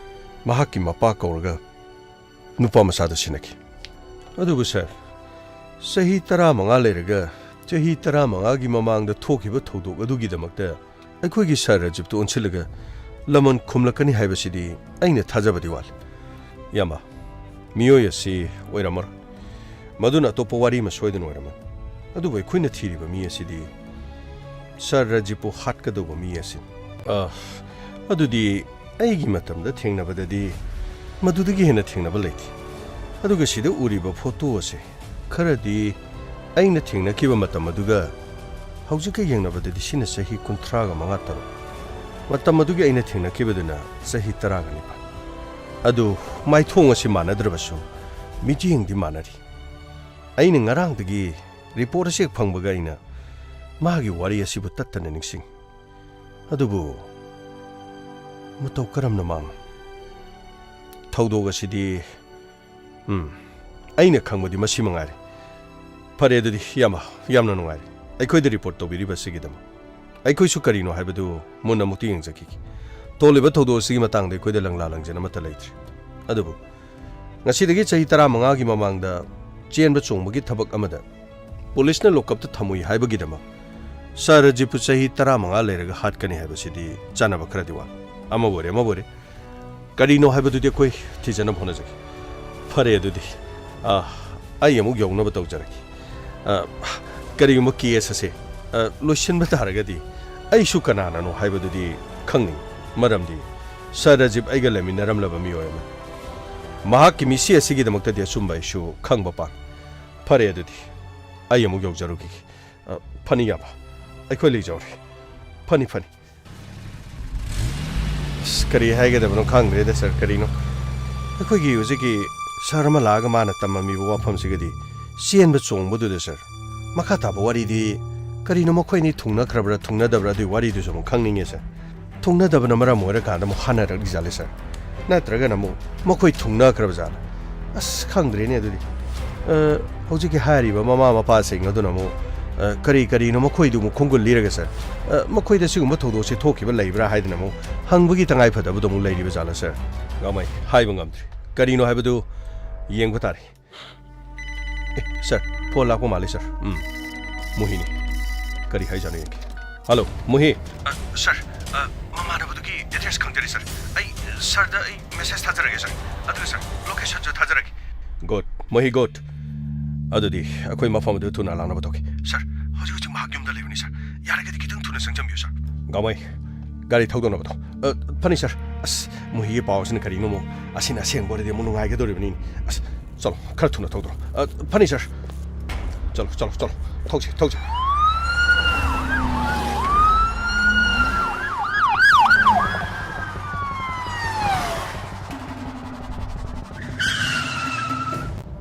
ꯃꯍꯥꯛꯀꯤ ꯃꯄꯥ ꯀꯧꯔꯒ ꯅꯨꯄꯥ ꯃꯆꯥꯗꯨ ꯁꯤꯟꯅꯈꯤ꯫ ꯑꯗꯨꯕꯨ ꯁꯥꯔ, ꯆꯍꯤ ꯇꯔꯥꯃꯉꯥ ꯂꯩꯔꯒ ꯆꯍꯤ ꯇꯔꯥꯃꯉꯥꯒꯤ ꯃꯃꯥꯡꯗ ꯊꯣꯛꯈꯤꯕ ꯊꯧꯗꯣꯛ ꯑꯗꯨꯒꯤꯗꯃꯛꯇ ꯑꯩꯈꯣꯏꯒꯤ ꯁꯥꯔ ꯔꯥꯖꯤꯕꯇꯨ ꯑꯣꯟꯁꯤꯜꯂꯒ ꯂꯃꯟ ꯈꯨꯝꯂꯛꯀꯅꯤ ꯍꯥꯏꯕꯁꯤꯗꯤ ꯑꯩꯅ ꯊꯥꯖꯕꯗꯤ ꯋꯥꯠꯂꯤ꯫ ꯏꯌꯥꯝꯕ, ꯃꯤꯑꯣꯏ ꯑꯁꯤ ꯑꯣꯏꯔꯝꯃꯔꯣꯏ꯫ ꯃꯗꯨꯅ ꯑꯇꯣꯞꯄ ꯋꯥꯔꯤ ꯑꯃ ꯁꯣꯏꯗꯅ ꯑꯣꯏꯔꯝꯃꯅꯤ꯫ ꯑꯗꯨꯕꯨ ꯑꯩꯈꯣꯏꯅ ꯊꯤꯔꯤꯕ ꯃꯤ ꯑꯁꯤꯗꯤ ꯁꯥꯔ ꯔꯥꯖꯤꯕꯄꯨ ꯍꯥꯠꯀꯗꯧꯕ ꯃꯤ ꯑꯁꯤꯅꯤ꯫ ꯑ, ꯑꯗꯨꯗꯤ ꯑꯩꯒꯤ ꯃꯇꯝꯗ ꯊꯦꯡꯅꯕꯗꯗꯤ ꯃꯗꯨꯗꯒꯤ ꯍꯦꯟꯅ ꯊꯦꯡꯅꯕ ꯂꯩꯇꯦ꯫ ꯑꯗꯨꯒ ꯁꯤꯗ ꯎꯔꯤꯕ ꯐꯣꯇꯣ ꯑꯁꯦ ꯈꯔꯗꯤ ꯑꯩꯅ ꯊꯦꯡꯅꯈꯤꯕ ꯃꯇꯝ ꯑꯗꯨꯒ ꯍꯧꯖꯤꯛꯀ ꯌꯦꯡꯅꯕꯗꯗꯤ ꯁꯤꯅ ꯆꯍꯤ ꯀꯨꯟꯊ꯭ꯔꯥꯒ ꯃꯉꯥ ꯇꯔꯨꯛ꯫ ꯃꯇꯝ ꯑꯗꯨꯒꯤ ꯑꯩꯅ ꯊꯦꯡꯅꯈꯤꯕꯗꯨꯅ ꯆꯍꯤ ꯇꯔꯥꯒ ꯅꯤꯄꯥꯟ꯫ ꯑꯗꯨ ꯃꯥꯏꯊꯣꯡ ꯑꯁꯤ ꯃꯥꯟꯅꯗ꯭ꯔꯕꯁꯨ ꯃꯤꯠꯌꯦꯡꯗꯤ ꯃꯥꯟꯅꯔꯤ꯫ ꯑꯩꯅ ꯉꯔꯥꯡꯗꯒꯤ ꯔꯤꯄꯣꯔꯠ ꯑꯁꯤ ꯍꯦꯛ ꯐꯪꯕꯒ ꯑꯩꯅ ꯃꯥꯒꯤ ꯋꯥꯔꯤ ꯑꯁꯤꯕꯨ ꯇꯠꯇꯅ ꯅꯤꯡꯁꯤꯡꯉꯤ꯫ ꯑꯗꯨꯕꯨ ꯃꯇꯧ ꯀꯔꯝꯅ ꯃꯥꯡꯅ? ꯊꯧꯗꯣꯛ ꯑꯁꯤꯗꯤ, ꯎꯝ, ꯑꯩꯅ ꯈꯪꯕꯗꯤ ꯃꯁꯤ ꯃꯉꯥꯏꯔꯦ꯫ ꯐꯔꯦ ꯑꯗꯨꯗꯤ, ꯏꯌꯥꯝꯕ, ꯌꯥꯝꯅ ꯅꯨꯡꯉꯥꯏꯔꯦ ꯑꯩꯈꯣꯏꯗ ꯔꯤꯄꯣꯔꯠ ꯇꯧꯕꯤꯔꯤꯕ ꯑꯁꯤꯒꯤꯗꯃꯛ꯫ ꯑꯩꯈꯣꯏꯁꯨ ꯀꯔꯤꯅꯣ ꯍꯥꯏꯕꯗꯨ ꯃꯨꯟꯅ ꯑꯃꯨꯛꯇ ꯌꯦꯡꯖꯈꯤꯒꯦ꯫ ꯊꯣꯛꯂꯤꯕ ꯊꯧꯗꯣꯛ ꯑꯁꯤꯒꯤ ꯃꯇꯥꯡꯗ ꯑꯩꯈꯣꯏꯗ ꯂꯪꯂꯥ ꯂꯪꯖꯟ ꯑꯃꯠꯇ ꯂꯩꯇ꯭ꯔꯤ꯫ ꯑꯗꯨꯕꯨ ꯉꯁꯤꯗꯒꯤ ꯆꯍꯤ ꯇꯔꯥꯃꯉꯥꯒꯤ ꯃꯃꯥꯡꯗ ꯆꯦꯟꯕ ꯆꯣꯡꯕꯒꯤ ꯊꯕꯛ ꯑꯃꯗ ꯄꯨꯂꯤꯁꯅ ꯂꯣꯀꯞꯇ ꯊꯝꯃꯨꯏ ꯍꯥꯏꯕꯒꯤꯗꯃꯛ ꯁꯥꯔ ꯔꯥꯖꯤꯞꯄꯨ ꯆꯍꯤ ꯇꯔꯥꯃꯉꯥ ꯂꯩꯔꯒ ꯍꯥꯠꯀꯅꯤ ꯍꯥꯏꯕꯁꯤꯗꯤ ꯆꯥꯟꯅꯕ ꯈꯔꯗꯤ ꯋꯥꯠꯂꯤ꯫ ꯑꯃꯕꯨ ꯑꯣꯏꯔꯦ, ꯑꯃꯕꯨ ꯑꯣꯏꯔꯦ, ꯀꯔꯤꯅꯣ ꯍꯥꯏꯕꯗꯨꯗꯤ ꯑꯩꯈꯣꯏ ꯊꯤꯖꯅꯕ ꯍꯣꯠꯅꯖꯒꯦ꯫ ꯐꯔꯦ ꯑꯗꯨꯗꯤ, ꯑ, ꯑꯩ ꯑꯃꯨꯛ ꯌꯧꯅꯕ ꯇꯧꯖꯔꯒꯦ꯫ ꯑ, ꯀꯔꯤꯒꯨꯝꯕ ꯀꯦꯁ ꯑꯁꯦ, ꯑ, ꯂꯣꯏꯁꯤꯟꯕ ꯇꯥꯔꯒꯗꯤ ꯑꯩꯁꯨ ꯀꯅꯥꯅꯅꯣ ꯍꯥꯏꯕꯗꯨꯗꯤ ꯈꯪꯅꯤꯡꯏ꯫ ꯃꯔꯝꯗꯤ ꯁꯥꯔ ꯔꯥꯖꯤꯞ ꯑꯩꯒ ꯂꯩꯃꯤꯟꯅꯔꯝꯂꯕ ꯃꯤꯑꯣꯏ ꯑꯃꯅꯤ꯫ ꯃꯍꯥꯛꯀꯤ ꯃꯤꯠꯁꯤ ꯑꯁꯤꯒꯤꯗꯃꯛꯇꯗꯤ ꯑꯆꯨꯝꯕ ꯑꯩꯁꯨ ꯈꯪꯕ ꯄꯥꯝꯃꯤ꯫ ꯐꯔꯦ ꯑꯗꯨꯗꯤ, ꯑꯩ ꯑꯃꯨꯛ ꯌꯧꯖꯔꯨꯈꯤꯒꯦ꯫ ꯑ, ꯐꯅꯤ ꯏꯌꯥꯝꯕ, ꯑꯩꯈꯣꯏ ꯂꯩꯖꯍꯧꯔꯦ꯫ ꯐꯅꯤ, ꯐꯅꯤ꯫ ꯑꯁ, ꯀꯔꯤ ꯍꯥꯏꯒꯗꯕꯅꯣ ꯈꯪꯗ꯭ꯔꯦꯗ ꯁꯥꯔ, ꯀꯔꯤꯅꯣ? ꯑꯩꯈꯣꯏꯒꯤ ꯍꯧꯖꯤꯛꯀꯤ ꯁꯥꯔ ꯑꯃ ꯂꯥꯛꯑꯒ ꯃꯥꯅ ꯇꯝꯃꯝꯃꯤꯕ ꯋꯥꯐꯝꯁꯤꯒꯗꯤ ꯆꯦꯟꯕ ꯆꯣꯡꯕꯗꯨꯗ ꯁꯥꯔ, ꯃꯈꯥ ꯇꯥꯕ ꯋꯥꯔꯤꯗꯤ ꯀꯔꯤꯅꯣ, ꯃꯈꯣꯏ ꯑꯅꯤ ꯊꯨꯡꯅꯈ꯭ꯔꯕ꯭ꯔꯥ ꯊꯨꯡꯅꯗꯕ꯭ꯔꯥ ꯑꯗꯨꯒꯤ ꯋꯥꯔꯤꯗꯨꯁꯨ ꯑꯃꯨꯛ ꯈꯪꯅꯤꯡꯉꯦ ꯁꯥꯔ꯫ ꯊꯨꯡꯅꯗꯕꯅ ꯃꯔꯝ ꯑꯣꯏꯔꯀꯥꯟꯗ ꯑꯃꯨꯛ ꯍꯥꯟꯅꯔꯛꯂꯤꯖꯥꯠꯂꯦ ꯁꯥꯔ? ꯅꯠꯇ꯭ꯔꯒꯅ ꯑꯃꯨꯛ ꯃꯈꯣꯏ ꯊꯨꯡꯅꯈ꯭ꯔꯕ ꯖꯥꯠꯂ? ꯑꯁ, ꯈꯪꯗ꯭ꯔꯦꯅꯦ ꯑꯗꯨꯗꯤ꯫ ꯑ, ꯍꯧꯖꯤꯛꯀꯤ ꯍꯥꯏꯔꯤꯕ ꯃꯃꯥ ꯃꯄꯥꯁꯤꯡ ꯑꯗꯨꯅ ꯑꯃꯨꯛ, ꯑ, ꯀꯔꯤ ꯀꯔꯤꯅꯣ ꯃꯈꯣꯏꯗꯨ ꯑꯃꯨꯛ ꯈꯣꯡꯒꯨꯜ ꯂꯤꯔꯒ ꯁꯥꯔ, ꯑ, ꯃꯈꯣꯏꯗ ꯁꯤꯒꯨꯝꯕ ꯊꯧꯗꯣꯛꯁꯦ ꯊꯣꯛꯈꯤꯕ ꯂꯩꯕ꯭ꯔꯥ ꯍꯥꯏꯗꯅ ꯑꯃꯨꯛ ꯍꯪꯕꯒꯤ ꯇꯉꯥꯏ ꯐꯗꯕꯗꯣ ꯑꯃꯨꯛ ꯂꯩꯔꯤꯕ ꯖꯥꯠꯂ ꯁꯥꯔ? ꯒꯥꯃꯩ, ꯍꯥꯏꯕ ꯉꯝꯗ꯭ꯔꯦ꯫ ꯀꯔꯤꯅꯣ ꯍꯥꯏꯕꯗꯨ ꯌꯦꯡꯕ ꯇꯥꯔꯦ꯫ ꯑꯦ, ꯁꯥꯔ, ꯐꯣꯟ ꯂꯥꯛꯄ ꯃꯥꯜꯂꯦ, ꯁꯥꯔ꯫ ꯎꯝ, ꯃꯣꯍꯤꯅꯤ꯫ ꯀꯔꯤ ꯍꯥꯏꯖꯥꯠꯅꯣ ꯌꯦꯡꯒꯦ꯫ ꯍꯜꯂꯣ, ꯃꯣꯍꯤ꯫ ꯑ, ꯁꯥꯔ, ꯑ, ꯃꯃꯥꯟꯅꯕꯗꯨꯒꯤ ꯑꯦꯗ꯭ꯔꯦꯁ ꯈꯪꯖꯔꯦ, ꯁꯥꯔ꯫ ꯑꯩ, ꯁꯥꯔꯗ ꯑꯩ ꯃꯦꯁꯦꯖ ꯊꯥꯖꯔꯒꯦ, ꯁꯥꯔ꯫ ꯑꯗꯨꯒ, ꯁꯥꯔ, ꯂꯣꯀꯦꯁꯟꯁꯨ ꯊꯥꯖꯔꯒꯦ꯫ Good, ꯃꯣꯍꯤ, good. ꯑꯗꯨꯗꯤ ꯑꯩꯈꯣꯏ ꯃꯐꯝ ꯑꯗꯨ ꯊꯨꯅ ꯂꯥꯛꯅꯕ ꯇꯧꯒꯦ꯫ ꯁꯥꯔ, ꯍꯧꯖꯤꯛ ꯍꯧꯖꯤꯛ ꯃꯍꯥꯛ ꯌꯨꯝꯗ ꯂꯩꯕꯅꯤ, ꯁꯥꯔ꯫ ꯌꯥꯔꯒꯗꯤ ꯈꯤꯇꯪ ꯊꯨꯅ ꯆꯪꯖꯟꯕꯤꯌꯨ, ꯁꯥꯔ꯫ ꯒꯥꯃꯩ, ꯒꯥꯔꯤ ꯊꯧꯗꯣꯛꯅꯕꯗꯣ꯫ ꯑ, ꯐꯅꯤ, ꯁꯥꯔ꯫ ꯑꯁ, ꯃꯣꯍꯤꯒꯤ ꯄꯥꯎꯁꯤꯅ ꯀꯔꯤꯅꯣ ꯑꯃꯨꯛ? ꯑꯁꯤꯅ ꯑꯁꯦꯡꯕ ꯑꯣꯏꯔꯗꯤ ꯑꯃꯨꯛ ꯅꯨꯡꯉꯥꯏꯒꯗꯧꯔꯤꯕꯅꯤꯅꯦ꯫ ꯑꯁ, ꯆꯠꯂꯣ, ꯈꯔ ꯊꯨꯅ ꯊꯧꯗꯣꯔꯛꯑꯣ꯫ ꯑ, ꯐꯅꯤ, ꯁꯥꯔ꯫ ꯆꯠꯂꯣ, ꯆꯠꯂꯣ, ꯆꯠꯂꯣ꯫ ꯊꯧꯁꯤ, ꯊꯧꯁꯤ꯫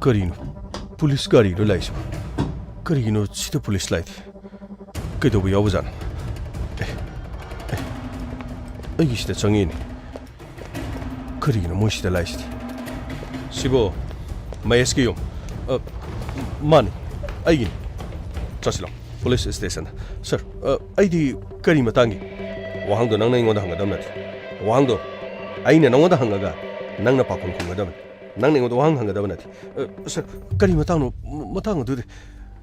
ꯀꯔꯤꯅꯣ? ꯄꯨꯂꯤꯁ ꯒꯥꯔꯤꯔꯣ ꯂꯥꯛꯏꯁꯤꯕꯣ? ꯀꯔꯤꯒꯤꯅꯣ ꯁꯤꯗ ꯄꯨꯂꯤꯁ ꯂꯥꯛꯏꯗꯤ? ꯀꯩꯗꯧꯕ ꯌꯥꯎꯕꯖꯥꯠꯅꯣ? ꯑꯦ, ꯑꯦ, ꯑꯩꯒꯤꯁꯤꯗ ꯆꯪꯉꯛꯏꯅꯦ꯫ ꯀꯔꯤꯒꯤꯅꯣ ꯃꯣꯏ ꯁꯤꯗ ꯂꯥꯛꯏꯁꯤꯗꯤ? ꯁꯤꯕꯨ ꯃꯍꯦꯁꯀꯤ ꯌꯨꯝ? ꯑ, ꯃꯥꯅꯤ, ꯑꯩꯒꯤꯅꯤ꯫ ꯆꯠꯁꯤꯜꯂꯣ, ꯄꯨꯂꯤꯁ ꯁ꯭ꯇꯦꯁꯟꯗ꯫ ꯁꯥꯔ, ꯑ, ꯑꯩꯗꯤ ꯀꯔꯤ ꯃꯇꯥꯡꯒꯤ? ꯋꯥꯍꯪꯗꯣ ꯅꯪꯅ ꯑꯩꯉꯣꯟꯗ ꯍꯪꯒꯗꯕ ꯅꯠꯇꯦ꯫ ꯋꯥꯍꯪꯗꯣ ꯑꯩꯅ ꯅꯪꯉꯣꯟꯗ ꯍꯪꯉꯒ ꯅꯪꯅ ꯄꯥꯎꯈꯨꯝ ꯈꯨꯝꯒꯗꯕꯅꯤ꯫ ꯅꯪꯅ ꯑꯩꯉꯣꯟꯗ ꯋꯥꯍꯪ ꯍꯪꯒꯗꯕ ꯅꯠꯇꯦ꯫ ꯑ, ꯁꯥꯔ, ꯀꯔꯤ ꯃꯇꯥꯡꯅꯣ? ꯃ-, ꯃꯇꯥꯡ ꯑꯗꯨꯗꯤ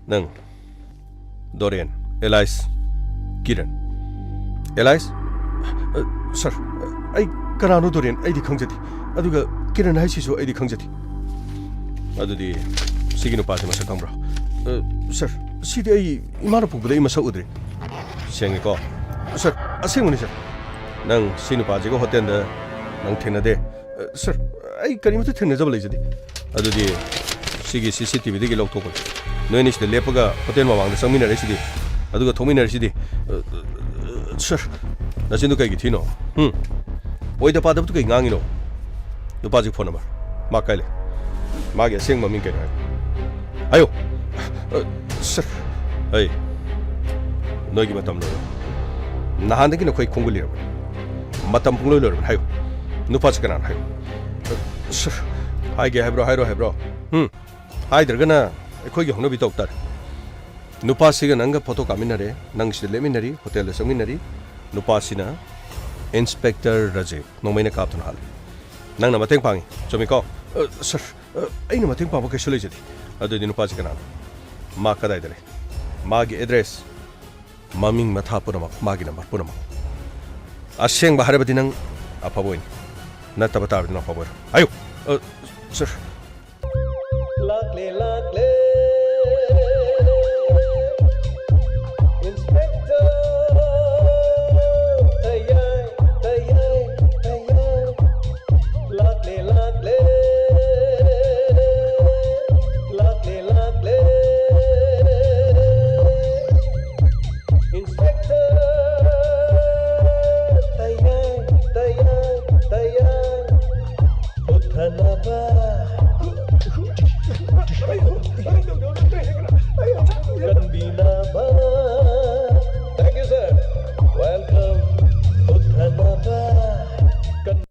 ꯅꯪ ꯗꯣꯔꯦꯟ, ꯑꯦꯂꯥꯏꯁ, ꯀꯤꯔꯟ꯫ ꯑꯦꯂꯥꯏꯁ? ꯑ, ꯁꯔ, ꯑꯩ ꯀꯅꯥꯅꯣ ꯗꯣꯔꯦꯟ ꯑꯩꯗꯤ ꯈꯪꯖꯗꯦ꯫ ꯑꯗꯨꯒ ꯀꯤꯔꯟ ꯍꯥꯏꯁꯤꯁꯨ ꯑꯩꯗꯤ ꯈꯪꯖꯗꯦ꯫ ꯑꯗꯨꯗꯤ ꯁꯤꯒꯤ ꯅꯨꯄꯥꯁꯤ ꯃꯁꯛ ꯈꯪꯕ꯭ꯔꯣ? ꯑ, ꯁꯔ, ꯁꯤꯗꯤ ꯑꯩ ꯏꯃꯥꯅ ꯄꯨꯕꯗ ꯑꯩ ꯃꯁꯛ ꯎꯗ꯭ꯔꯤ꯫ ꯁꯦꯡꯉꯦꯀꯣ? ꯁꯔ, ꯑꯁꯦꯡꯕꯅꯤ ꯁꯔ꯫ ꯅꯪ ꯁꯤ ꯅꯨꯄꯥꯁꯤꯒ ꯍꯣꯇꯦꯜꯗ ꯅꯪ ꯊꯦꯡꯅꯗꯦ? ꯑ, ꯁꯔ, ꯑꯩ ꯀꯔꯤꯃꯠꯇ ꯊꯦꯡꯅꯖꯕ ꯂꯩꯖꯗꯦ꯫ ꯑꯗꯨꯗꯤ ꯁꯤꯒꯤ ꯁꯤ ꯁꯤ ꯇꯤ ꯚꯤꯗꯒꯤ ꯂꯧꯊꯣꯛꯄꯅꯤ꯫ ꯅꯣꯏ ꯑꯅꯤꯁꯤꯗ ꯂꯦꯞꯄꯒ ꯍꯣꯇꯦꯜ ꯃꯃꯥꯡꯗ ꯆꯪꯃꯤꯟꯅꯔꯛꯏꯁꯤꯗꯤ, ꯑꯗꯨꯒ ꯊꯣꯛꯃꯤꯟꯅꯔꯤꯁꯤꯗꯤ꯫ ꯑ, ꯑ, ꯁꯔ, ꯅꯆꯤꯟꯗꯨ ꯀꯩꯒꯤ ꯊꯤꯅꯣ? ꯍꯨꯝ? ꯑꯣꯏꯗ ꯄꯥꯗꯕꯗꯨ ꯀꯩ ꯉꯥꯡꯉꯤꯅꯣ? ꯅꯨꯄꯥꯁꯤ ꯐꯣꯟ ꯅꯝꯕꯔ꯫ ꯃꯥ ꯀꯥꯏ ꯂꯩ? ꯃꯥꯒꯤ ꯑꯁꯦꯡꯕ ꯃꯤꯡ ꯀꯩꯅꯣ ꯍꯥꯏ꯫ ꯍꯥꯏꯌꯨ꯫ ꯑ, ꯁꯔ꯫ ꯑꯩ, ꯅꯣꯏꯒꯤ ꯃꯇꯝ ꯂꯣꯏꯔꯦ꯫ ꯅꯍꯥꯟꯗꯒꯤ ꯅꯈꯣꯏ ꯈꯣꯡꯒꯨꯜ ꯂꯤꯔꯕꯅꯤ꯫ ꯃꯇꯝ ꯄꯨꯡꯂꯣꯏ ꯂꯣꯏꯔꯕꯅꯤ꯫ ꯍꯥꯏꯌꯨ꯫ ꯅꯨꯄꯥꯁꯤ ꯀꯅꯥꯅꯣ? ꯍꯥꯏꯌꯨ꯫ ꯑ, ꯁꯔ, ꯍꯥꯏꯒꯦ ꯍꯥꯏꯕ꯭ꯔꯣ, ꯍꯥꯏꯔꯣꯏ ꯍꯥꯏꯕ꯭ꯔꯣ? ꯍꯨꯝ? ꯍꯥꯏꯗ꯭ꯔꯒꯅ ꯑꯩꯈꯣꯏꯒꯤ ꯍꯧꯅꯕꯤ ꯇꯧ ꯇꯥꯔꯦ꯫ ꯅꯨꯄꯥꯁꯤꯒ ꯅꯪꯒ ꯐꯣꯇꯣ ꯀꯥꯞꯃꯤꯟꯅꯔꯦ, ꯅꯪ ꯁꯤꯗ ꯂꯦꯞꯃꯤꯟꯅꯔꯤ, ꯍꯣꯇꯦꯜꯗ ꯆꯪꯃꯤꯟꯅꯔꯤ꯫ ꯅꯨꯄꯥꯁꯤꯅ ꯏꯟꯁꯄꯦꯛꯇꯔ ꯔꯥꯖꯤꯕ, ꯅꯣꯡꯃꯩꯅ ꯀꯥꯞꯇꯨꯅ ꯍꯥꯠꯂꯦ꯫ ꯅꯪꯅ ꯃꯇꯦꯡ ꯄꯥꯡꯉꯤ, ꯆꯨꯝꯃꯤꯀꯣ? ꯑ, ꯁꯔ, ꯑ, ꯑꯩꯅ ꯃꯇꯦꯡ ꯄꯥꯡꯕ ꯀꯩꯁꯨ ꯂꯩꯖꯗꯦ꯫ ꯑꯗꯨꯗꯤ ꯅꯨꯄꯥꯁꯤ ꯀꯅꯥꯅꯣ? ꯃꯥ ꯀꯗꯥꯏꯗ ꯂꯩ? ꯃꯥꯒꯤ ꯑꯦꯗ꯭ꯔꯦꯁ, ꯃꯃꯤꯡ ꯃꯊꯥ ꯄꯨꯝꯅꯃꯛ, ꯃꯥꯒꯤ ꯅꯝꯕꯔ ꯄꯨꯝꯅꯃꯛ꯫ ꯑꯁꯦꯡꯕ ꯍꯥꯏꯔꯕꯗꯤ ꯅꯪ ꯑꯐꯕ ꯑꯣꯏꯅꯤ, ꯅꯠꯇꯕ ꯇꯥꯔꯕꯗꯤ ꯅꯪ ꯑꯐꯕ ꯑꯣꯏꯔꯣꯏ꯫ ꯍꯥꯏꯌꯨ꯫ ꯑ, ꯁꯔ꯫ ꯂꯥꯛꯂꯦ, ꯂꯥꯛꯂꯦ꯫ ꯏꯟꯁꯄꯦꯛꯇꯔ꯫ ꯇꯌꯥꯏ, ꯇꯌꯥꯏ, ꯇꯌꯥꯏ꯫ ꯂꯥꯛꯂꯦ, ꯂꯥꯛꯂꯦ꯫ ꯂꯥꯛꯂꯦ, ꯂꯥꯛꯂꯦ꯫ ꯏꯟꯁꯄꯦꯛꯇꯔ꯫ ꯇꯌꯥꯏ, ꯇꯌꯥꯏ, ꯇꯌꯥꯏ꯫ ꯄꯨꯊꯅꯕ꯫ ꯀꯟꯕꯤꯅꯕ꯫ Thank you, sir. Welcome. ꯄꯨꯊꯅꯕ꯫ ꯀꯟ-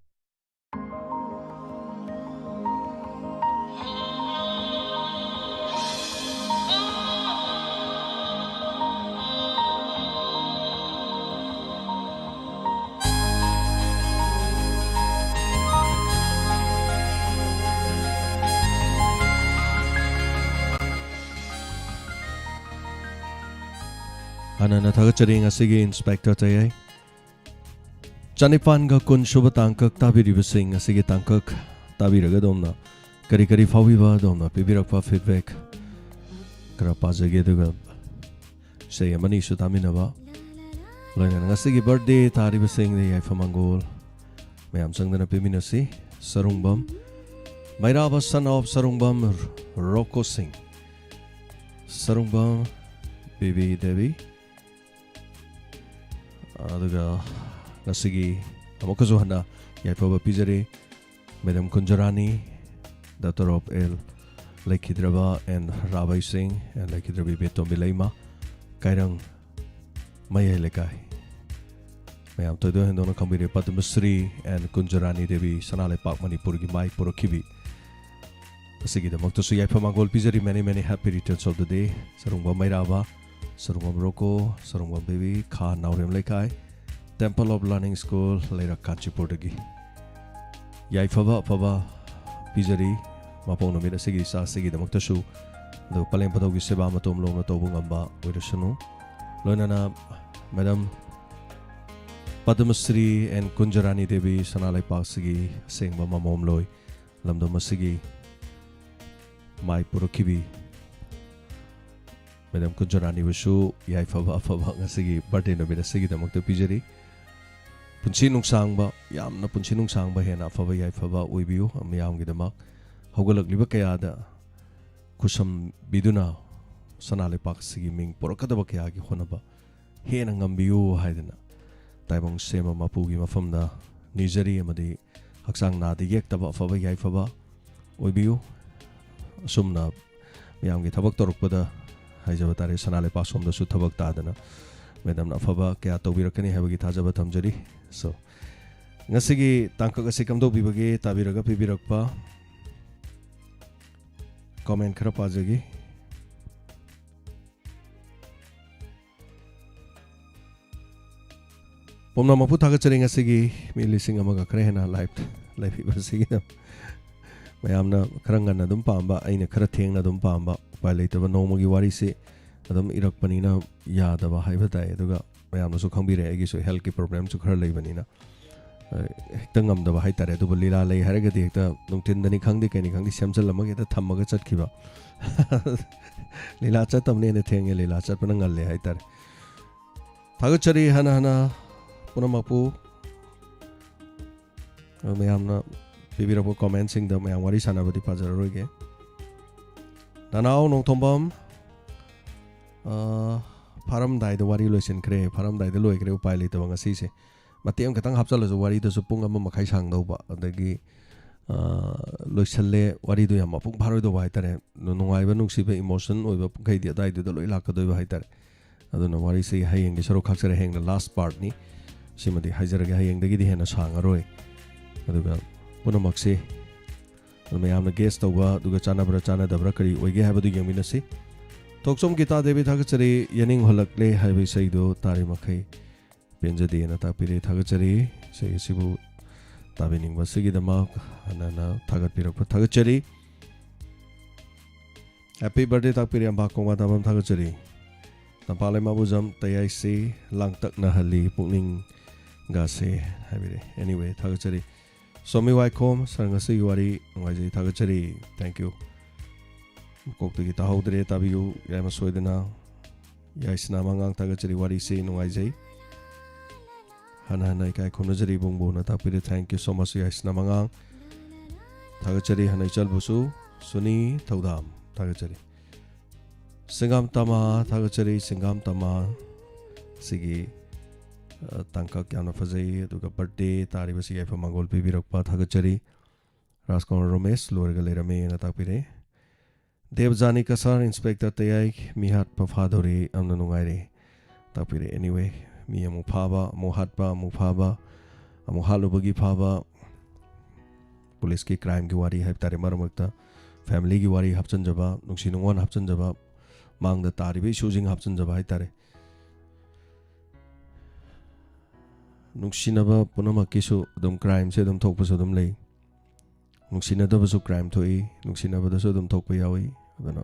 ꯍꯥꯟꯅ ꯊꯥꯒꯠꯆꯔꯤ ꯉꯁꯤꯒꯤ ꯏꯟꯁꯄꯦꯛꯇꯔ ꯇꯌꯥꯏ꯫ ꯆꯅꯤꯄꯥꯟꯒ ꯀꯨꯟ ꯁꯨꯕ ꯇꯥꯡꯀꯛ ꯇꯥꯕꯤꯔꯤꯕꯁꯤꯡ, ꯉꯁꯤꯒꯤ ꯇꯥꯡꯀꯛ ꯇꯥꯕꯤꯔꯒ ꯑꯗꯣꯝꯅ ꯀꯔꯤ ꯀꯔꯤ ꯐꯥꯎꯕꯤꯕ ꯑꯗꯣꯝꯅ ꯄꯤꯕꯤꯔꯛꯄ ꯐꯤꯗꯕꯦꯛ ꯈꯔ ꯄꯥꯖꯒꯦ, ꯑꯗꯨꯒ ꯏꯁꯩ ꯑꯃꯅꯤꯁꯨ ꯇꯥꯃꯤꯟꯅꯕ, ꯂꯣꯏꯅꯅ ꯉꯁꯤꯒꯤ ꯕꯥꯔꯊꯗꯦ ꯇꯥꯔꯤꯕꯁꯤꯡꯗ ꯌꯥꯏꯐ ꯃꯪꯒꯣꯜ ꯃꯌꯥꯝ ꯆꯪꯗꯅ ꯄꯤꯃꯤꯟꯅꯁꯤ꯫ ꯁꯔꯨꯡꯕꯝ ꯃꯩꯔꯥꯕ, son of ꯁꯔꯨꯡꯕꯝ ꯔꯣꯀꯣ ꯁꯤꯡ, ꯁꯔꯨꯡꯕꯝ ꯕꯤꯕꯤ ꯗꯦꯕꯤ, ꯑꯗꯨꯒ ꯉꯁꯤꯒꯤ ꯑꯃꯨꯛꯀꯁꯨ ꯍꯟꯅ ꯌꯥꯏꯐꯕ ꯄꯤꯖꯔꯤ madam Kunjarani, daughter of L ꯂꯩꯈꯤꯗ꯭ꯔꯕ ꯑꯦꯟ ꯔꯥꯕꯩ ꯁꯤꯡ ꯑꯦꯟ ꯂꯩꯈꯤꯗ꯭ꯔꯕ ꯏꯕꯦꯇꯣꯝꯕꯤ ꯂꯩꯃ, ꯀꯥꯏꯔꯪ ꯃꯌꯥꯏ ꯂꯩꯀꯥꯏ꯫ ꯃꯌꯥꯝ ꯊꯣꯏꯗꯣꯛ ꯍꯦꯟꯗꯣꯛꯅ ꯈꯪꯕꯤꯔꯦ, ꯄꯗꯃꯁ꯭ꯔꯤ ꯑꯦꯟ ꯀꯨꯟꯖꯔꯥꯅꯤ ꯗꯦꯕꯤ, ꯁꯅꯥ ꯂꯩꯄꯥꯛ ꯃꯅꯤꯄꯨꯔꯒꯤ ꯃꯥꯏ ꯄꯨꯔꯛꯈꯤꯕꯤ꯫ ꯑꯁꯤꯒꯤꯗꯃꯛꯇꯁꯨ ꯌꯥꯏꯐ ꯃꯥꯡꯒꯣꯜ ꯄꯤꯖꯔꯤ꯫ Many many happy returns of the day꯫ Sarungbam Meiraba, Sarungbam Roko, Sarungbam Bebi, ꯈꯥ ꯅꯥꯎꯔꯦꯝ ꯂꯩꯀꯥꯏ, Temple of Learning School, ꯂꯩꯔꯛ ꯀꯥꯟꯆꯤꯄꯨꯔꯗꯒꯤ ꯌꯥꯏꯐꯕ ꯑꯐꯕ ꯄꯤꯖꯔꯤ꯫ ꯃꯄꯣꯛ ꯅꯨꯃꯤꯠ ꯑꯁꯤꯒꯤ ꯏꯆꯥ ꯑꯁꯤꯒꯤꯗꯃꯛꯇꯁꯨ, ꯑꯗꯨꯒ ꯄꯂꯦꯝ ꯄꯗꯧꯒꯤ ꯁꯦꯕꯥ ꯃꯇꯣꯝ ꯂꯣꯝꯅ ꯇꯧꯕ ꯉꯝꯕ ꯑꯣꯏꯔꯁꯅꯨ꯫ ꯂꯣꯏꯅꯅ ꯃꯦꯗꯥꯝ ꯄꯗꯃꯁ꯭ꯔꯤ ꯑꯦꯟ ꯀꯨꯟꯖꯔꯥꯅꯤ ꯗꯦꯕꯤ, ꯁꯅꯥ ꯂꯩꯄꯥꯛꯁꯤꯒꯤ ꯑꯁꯦꯡꯕ ꯃꯃꯣꯝꯂꯣꯏ, ꯂꯝꯗꯝ ꯑꯁꯤꯒꯤ ꯃꯥꯏ ꯄꯨꯔꯛꯈꯤꯕꯤ ꯃꯦꯗꯥꯝ ꯀꯨꯟꯖꯔꯥꯅꯤꯕꯨꯁꯨ ꯌꯥꯏꯐꯕ ꯑꯐꯕ ꯉꯁꯤꯒꯤ ꯕꯥꯔꯊꯗꯦ ꯅꯨꯃꯤꯠ ꯑꯁꯤꯒꯤꯗꯃꯛꯇ ꯄꯤꯖꯔꯤ꯫ ꯄꯨꯟꯁꯤ ꯅꯨꯡꯁꯥꯡꯕ, ꯌꯥꯝꯅ ꯄꯨꯟꯁꯤ ꯅꯨꯡꯁꯥꯡꯕ, ꯍꯦꯟꯅ ꯑꯐꯕ ꯌꯥꯏꯐꯕ ꯑꯣꯏꯕꯤꯌꯨ꯫ ꯃꯌꯥꯝꯒꯤꯗꯃꯛ ꯍꯧꯒꯠꯂꯛꯂꯤꯕ ꯀꯌꯥꯗ ꯈꯨꯠꯁꯝꯕꯤꯗꯨꯅ ꯁꯅꯥ ꯂꯩꯄꯥꯛꯁꯤꯒꯤ ꯃꯤꯡ ꯄꯨꯔꯛꯀꯗꯕ ꯀꯌꯥꯒꯤ ꯍꯣꯠꯅꯕ ꯍꯦꯟꯅ ꯉꯝꯕꯤꯌꯨ ꯍꯥꯏꯗꯅ ꯇꯥꯏꯕꯪ ꯁꯦꯝꯕ ꯃꯄꯨꯒꯤ ꯃꯐꯝꯗ ꯅꯤꯖꯔꯤ, ꯑꯃꯗꯤ ꯍꯛꯆꯥꯡ ꯅꯥꯗ ꯌꯦꯛꯇꯕ ꯑꯐꯕ ꯌꯥꯏꯐꯕ ꯑꯣꯏꯕꯤꯌꯨ꯫ ꯑꯁꯨꯝꯅ ꯃꯌꯥꯝꯒꯤ ꯊꯕꯛ ꯇꯧꯔꯛꯄꯗ ꯍꯥꯏꯖꯕ ꯇꯥꯔꯦ, ꯁꯅꯥ ꯂꯩꯄꯥꯛ ꯁꯣꯝꯗꯁꯨ ꯊꯕꯛ ꯇꯥꯗꯅ ꯃꯦꯗꯥꯝꯅ ꯑꯐꯕ ꯀꯌꯥ ꯇꯧꯕꯤꯔꯛꯀꯅꯤ ꯍꯥꯏꯕꯒꯤ ꯊꯥꯖꯕ ꯊꯝꯖꯔꯤ꯫ So, ꯉꯁꯤꯒꯤ ꯇꯥꯡꯀꯛ ꯑꯁꯤ ꯀꯝꯗꯧꯕꯤꯕꯒꯦ? ꯇꯥꯕꯤꯔꯒ ꯄꯤꯕꯤꯔꯛꯄ ꯀꯣꯃꯦꯟ ꯈꯔ ꯄꯥꯖꯒꯦ꯫ ꯄꯨꯝꯅꯃꯛꯄꯨ ꯊꯥꯒꯠꯆꯔꯤ꯫ ꯉꯁꯤꯒꯤ ꯃꯤ ꯂꯤꯁꯤꯡ ꯑꯃꯒ ꯈꯔ ꯍꯦꯟꯅ ꯂꯥꯏꯚ ꯂꯩꯕꯤꯕꯁꯤꯒꯤꯗꯃꯛ꯫ ꯃꯌꯥꯝꯅ ꯈꯔ ꯉꯟꯅ ꯑꯗꯨꯝ ꯄꯥꯝꯕ, ꯑꯩꯅ ꯈꯔ ꯊꯦꯡꯅ ꯑꯗꯨꯝ ꯄꯥꯝꯕ, ꯎꯄꯥꯏ ꯂꯩꯇꯕ ꯅꯣꯡꯃꯒꯤ ꯋꯥꯔꯤꯁꯤ ꯑꯗꯨꯝ ꯏꯔꯛꯄꯅꯤꯅ ꯌꯥꯗꯕ ꯍꯥꯏꯕ ꯇꯥꯏ꯫ ꯑꯗꯨꯒ ꯃꯌꯥꯝꯅꯁꯨ ꯈꯪꯕꯤꯔꯦ, ꯑꯩꯒꯤꯁꯨ healthꯀꯤ problemꯁꯨ ꯈꯔ ꯂꯩꯕꯅꯤꯅ, ꯑ, ꯍꯦꯛꯇ ꯉꯝꯗꯕ ꯍꯥꯏꯇꯥꯔꯦ꯫ ꯑꯗꯨꯕꯨ ꯂꯤꯂꯥ ꯂꯩ ꯍꯥꯏꯔꯒꯗꯤ ꯍꯦꯛꯇ ꯅꯨꯡꯊꯤꯟꯗꯅꯤ ꯈꯪꯗꯦ ꯀꯩꯅꯤ ꯈꯪꯗꯦ ꯁꯦꯝꯖꯤꯜꯂꯝꯃꯒ ꯍꯦꯛꯇ ꯊꯝꯃꯒ ꯆꯠꯈꯤꯕ꯫ ꯂꯤꯂꯥ ꯆꯠꯇꯕꯅ ꯍꯦꯟꯅ ꯊꯦꯡꯉꯦ, ꯂꯤꯂꯥ ꯆꯠꯄꯅ ꯉꯜꯂꯦ ꯍꯥꯏꯇꯥꯔꯦ꯫ ꯊꯥꯒꯠꯆꯔꯤ ꯍꯟꯅ ꯍꯟꯅ ꯄꯨꯝꯅꯃꯛꯄꯨ꯫ ꯑꯗꯣ ꯃꯌꯥꯝꯅ ꯄꯤꯕꯤꯔꯛꯄ commentꯁꯤꯡꯗ ꯃꯌꯥꯝ ꯋꯥꯔꯤ ꯁꯥꯟꯅꯕꯗꯤ ꯄꯥꯖꯔꯔꯣꯏꯒꯦ꯫ ꯅꯅꯥꯎ ꯅꯣꯡꯊꯣꯝꯕꯝ, ꯑ, ꯐꯥꯔꯝꯗꯥꯏꯗ ꯋꯥꯔꯤ ꯂꯣꯏꯁꯤꯟꯈ꯭ꯔꯦ, ꯐꯥꯔꯝꯗꯥꯏꯗ ꯂꯣꯏꯈ꯭ꯔꯦ, ꯎꯄꯥꯏ ꯂꯩꯇꯕ ꯉꯁꯤꯁꯦ꯫ ꯃꯇꯦꯛ ꯑꯃꯈꯛꯇꯪ ꯍꯥꯞꯆꯜꯂꯁꯨ ꯋꯥꯔꯤꯗꯁꯨ ꯄꯨꯡ ꯑꯃ ꯃꯈꯥꯏ ꯁꯥꯡꯗꯧꯕ, ꯑꯗꯒꯤ, ꯑ, ꯂꯣꯏꯁꯜꯂꯦ, ꯋꯥꯔꯤꯗꯣ ꯌꯥꯝ ꯃꯄꯨꯡ ꯐꯥꯔꯣꯏꯗꯧꯕ ꯍꯥꯏꯇꯥꯔꯦ꯫ ꯅꯨ-, ꯅꯨꯡꯉꯥꯏꯕ, ꯅꯨꯡꯁꯤꯕ, emotion ꯑꯣꯏꯕ ꯃꯈꯩꯗꯤ ꯑꯗꯥꯏꯗꯨꯗ ꯂꯣꯏ ꯂꯥꯛꯀꯗꯣꯏꯕ ꯍꯥꯏꯇꯥꯔꯦ꯫ ꯑꯗꯨꯅ ꯋꯥꯔꯤꯁꯤ ꯍꯌꯦꯡꯒꯤ ꯁꯔꯨꯛ ꯈꯥꯛꯆꯔꯦ, ꯍꯌꯦꯡꯅ last partꯅꯤ꯫ ꯁꯤꯃꯗꯤ ꯍꯥꯏꯖꯔꯒꯦ, ꯍꯌꯦꯡꯗꯒꯤꯗꯤ ꯍꯦꯟꯅ ꯁꯥꯡꯉꯔꯣꯏ꯫ ꯑꯗꯨꯒ ꯄꯨꯝꯅꯃꯛꯁꯤ ꯑꯗꯨ ꯃꯌꯥꯝꯅ guess ꯇꯧꯕ, ꯑꯗꯨꯒ ꯆꯥꯟꯅꯕ꯭ꯔꯥ ꯆꯥꯟꯅꯗꯕ꯭ꯔꯥ ꯀꯔꯤ ꯑꯣꯏꯒꯦ ꯍꯥꯏꯕꯗꯨ ꯌꯦꯡꯃꯤꯟꯅꯁꯤ꯫ ꯊꯣꯛꯆꯣꯝ ꯒꯤꯇꯥ ꯗꯦꯕꯤ ꯊꯥꯒꯠꯆꯔꯤ, ꯌꯦꯅꯤꯡ ꯍꯨꯜꯂꯛꯂꯦ ꯍꯥꯏꯕ ꯏꯁꯩꯗꯨ ꯇꯥꯔꯤ ꯃꯈꯩ ꯄꯦꯟꯖꯗꯦꯅ ꯇꯥꯛꯄꯤꯔꯦ꯫ ꯊꯥꯒꯠꯆꯔꯤ꯫ ꯏꯁꯩ ꯑꯁꯤꯕꯨ ꯇꯥꯕꯤꯅꯤꯡꯕ ꯑꯁꯤꯒꯤꯗꯃꯛ ꯍꯟꯅ ꯍꯟꯅ ꯊꯥꯒꯠꯄꯤꯔꯛꯄ ꯊꯥꯒꯠꯆꯔꯤ꯫ Happy birthday ꯇꯥꯛꯄꯤꯔꯦ ꯑꯝꯕꯥ ꯀꯣꯡꯕꯥ ꯇꯥꯕꯝ ꯊꯥꯒꯠꯆꯔꯤ꯫ ꯇꯝꯄꯥꯛ ꯂꯩꯃꯥꯕꯨꯖꯝ ꯇꯌꯥꯏꯁꯤ ꯂꯥꯡꯇꯛꯅꯍꯜꯂꯤ ꯄꯨꯛꯅꯤꯡꯒꯁꯦ ꯍꯥꯏꯕꯤꯔꯦ꯫ Anyway, ꯊꯥꯒꯠꯆꯔꯤ꯫ ꯁꯣꯃꯤ ꯋꯥꯏꯈꯣꯝ, sir ꯉꯁꯤꯒꯤ ꯋꯥꯔꯤ ꯅꯨꯡꯉꯥꯏꯖꯩ, ꯊꯥꯒꯠꯆꯔꯤ꯫ Thank you꯫ ꯃꯀꯣꯛꯇꯒꯤ ꯇꯥꯍꯧꯗ꯭ꯔꯦ, ꯇꯥꯕꯤꯌꯨ ꯌꯥꯏꯃ ꯁꯣꯏꯗꯅ꯫ ꯌꯥꯏꯁꯅꯥ ꯃꯉꯥꯡ ꯊꯥꯒꯠꯆꯔꯤ, ꯋꯥꯔꯤꯁꯤ ꯅꯨꯡꯉꯥꯏꯖꯩ꯫ ꯍꯟꯅ ꯍꯟꯅ ꯏꯀꯥꯏ ꯈꯨꯝꯅꯖꯔꯤ ꯏꯕꯨꯡꯕꯣꯅ ꯇꯥꯛꯄꯤꯔꯦ꯫ Thank you so much ꯌꯥꯏꯁꯅꯥ ꯃꯉꯥꯡ꯫ ꯊꯥꯒꯠꯆꯔꯤ ꯍꯟꯅ ꯏꯆꯜꯕꯨꯁꯨ꯫ ꯁꯨꯅꯤ ꯊꯧꯗꯥꯝ ꯊꯥꯒꯠꯆꯔꯤ꯫ ꯁꯤꯡꯒꯥꯝ ꯇꯃꯥ ꯊꯥꯒꯠꯆꯔꯤ, ꯁꯤꯡꯒꯥꯝ ꯇꯃꯥ꯫ ꯁꯤꯒꯤ, ꯑ, ꯇꯥꯡꯀꯛ ꯌꯥꯝꯅ ꯐꯖꯩ, ꯑꯗꯨꯒ birthday ꯇꯥꯔꯤꯕꯁꯤ ꯌꯥꯏꯐ ꯃꯪꯒꯣꯜ ꯄꯤꯕꯤꯔꯛꯄ ꯊꯥꯒꯠꯆꯔꯤ꯫ ꯔꯥꯖꯀꯨꯃꯥꯔ ꯔꯣꯃꯦꯁ ꯂꯣꯏꯔꯒ ꯂꯩꯔꯝꯃꯦꯅ ꯇꯥꯛꯄꯤꯔꯦ꯫ ꯗꯦꯕꯖꯥꯅꯤ ꯀꯁꯥꯔ, Inspector ꯇꯌꯥꯏ, ꯃꯤꯍꯥꯠꯄ ꯐꯥꯗꯧꯔꯦ, ꯌꯥꯝꯅ ꯅꯨꯡꯉꯥꯏꯔꯦ ꯇꯥꯛꯄꯤꯔꯦ꯫ Anyway, ꯃꯤ ꯑꯃꯨꯛ ꯐꯥꯕ, ꯑꯃꯨꯛ ꯍꯥꯠꯄ, ꯑꯃꯨꯛ ꯐꯥꯕ, ꯑꯃꯨꯛ ꯍꯥꯠꯂꯨꯕꯒꯤ ꯐꯥꯕ, ꯄꯨꯂꯤꯁꯀꯤ crimeꯒꯤ ꯋꯥꯔꯤ ꯍꯥꯏꯕ ꯇꯥꯔꯦ, ꯃꯔꯛ ꯃꯔꯛꯇ familyꯒꯤ ꯋꯥꯔꯤ ꯍꯥꯞꯆꯤꯟꯖꯕ, ꯅꯨꯡꯁꯤ ꯅꯨꯡꯉꯣꯟ ꯍꯥꯞꯆꯤꯟꯖꯕ, ꯃꯥꯡꯗ ꯇꯥꯔꯤꯕ issueꯁꯤꯡ ꯍꯥꯞꯆꯤꯟꯖꯕ ꯍꯥꯏ ꯇꯥꯔꯦ꯫ ꯅꯨꯡꯁꯤꯅꯕ ꯄꯨꯝꯅꯃꯛꯀꯤꯁꯨ ꯑꯗꯨꯝ crimeꯁꯦ ꯑꯗꯨꯝ ꯊꯣꯛꯄꯁꯨ ꯑꯗꯨꯝ ꯂꯩ꯫ ꯅꯨꯡꯁꯤꯅꯗꯕꯁꯨ crime ꯊꯣꯛꯏ, ꯅꯨꯡꯁꯤꯅꯕꯗꯁꯨ ꯑꯗꯨꯝ ꯊꯣꯛꯄ ꯌꯥꯎꯏ꯫ ꯑꯗꯨꯅ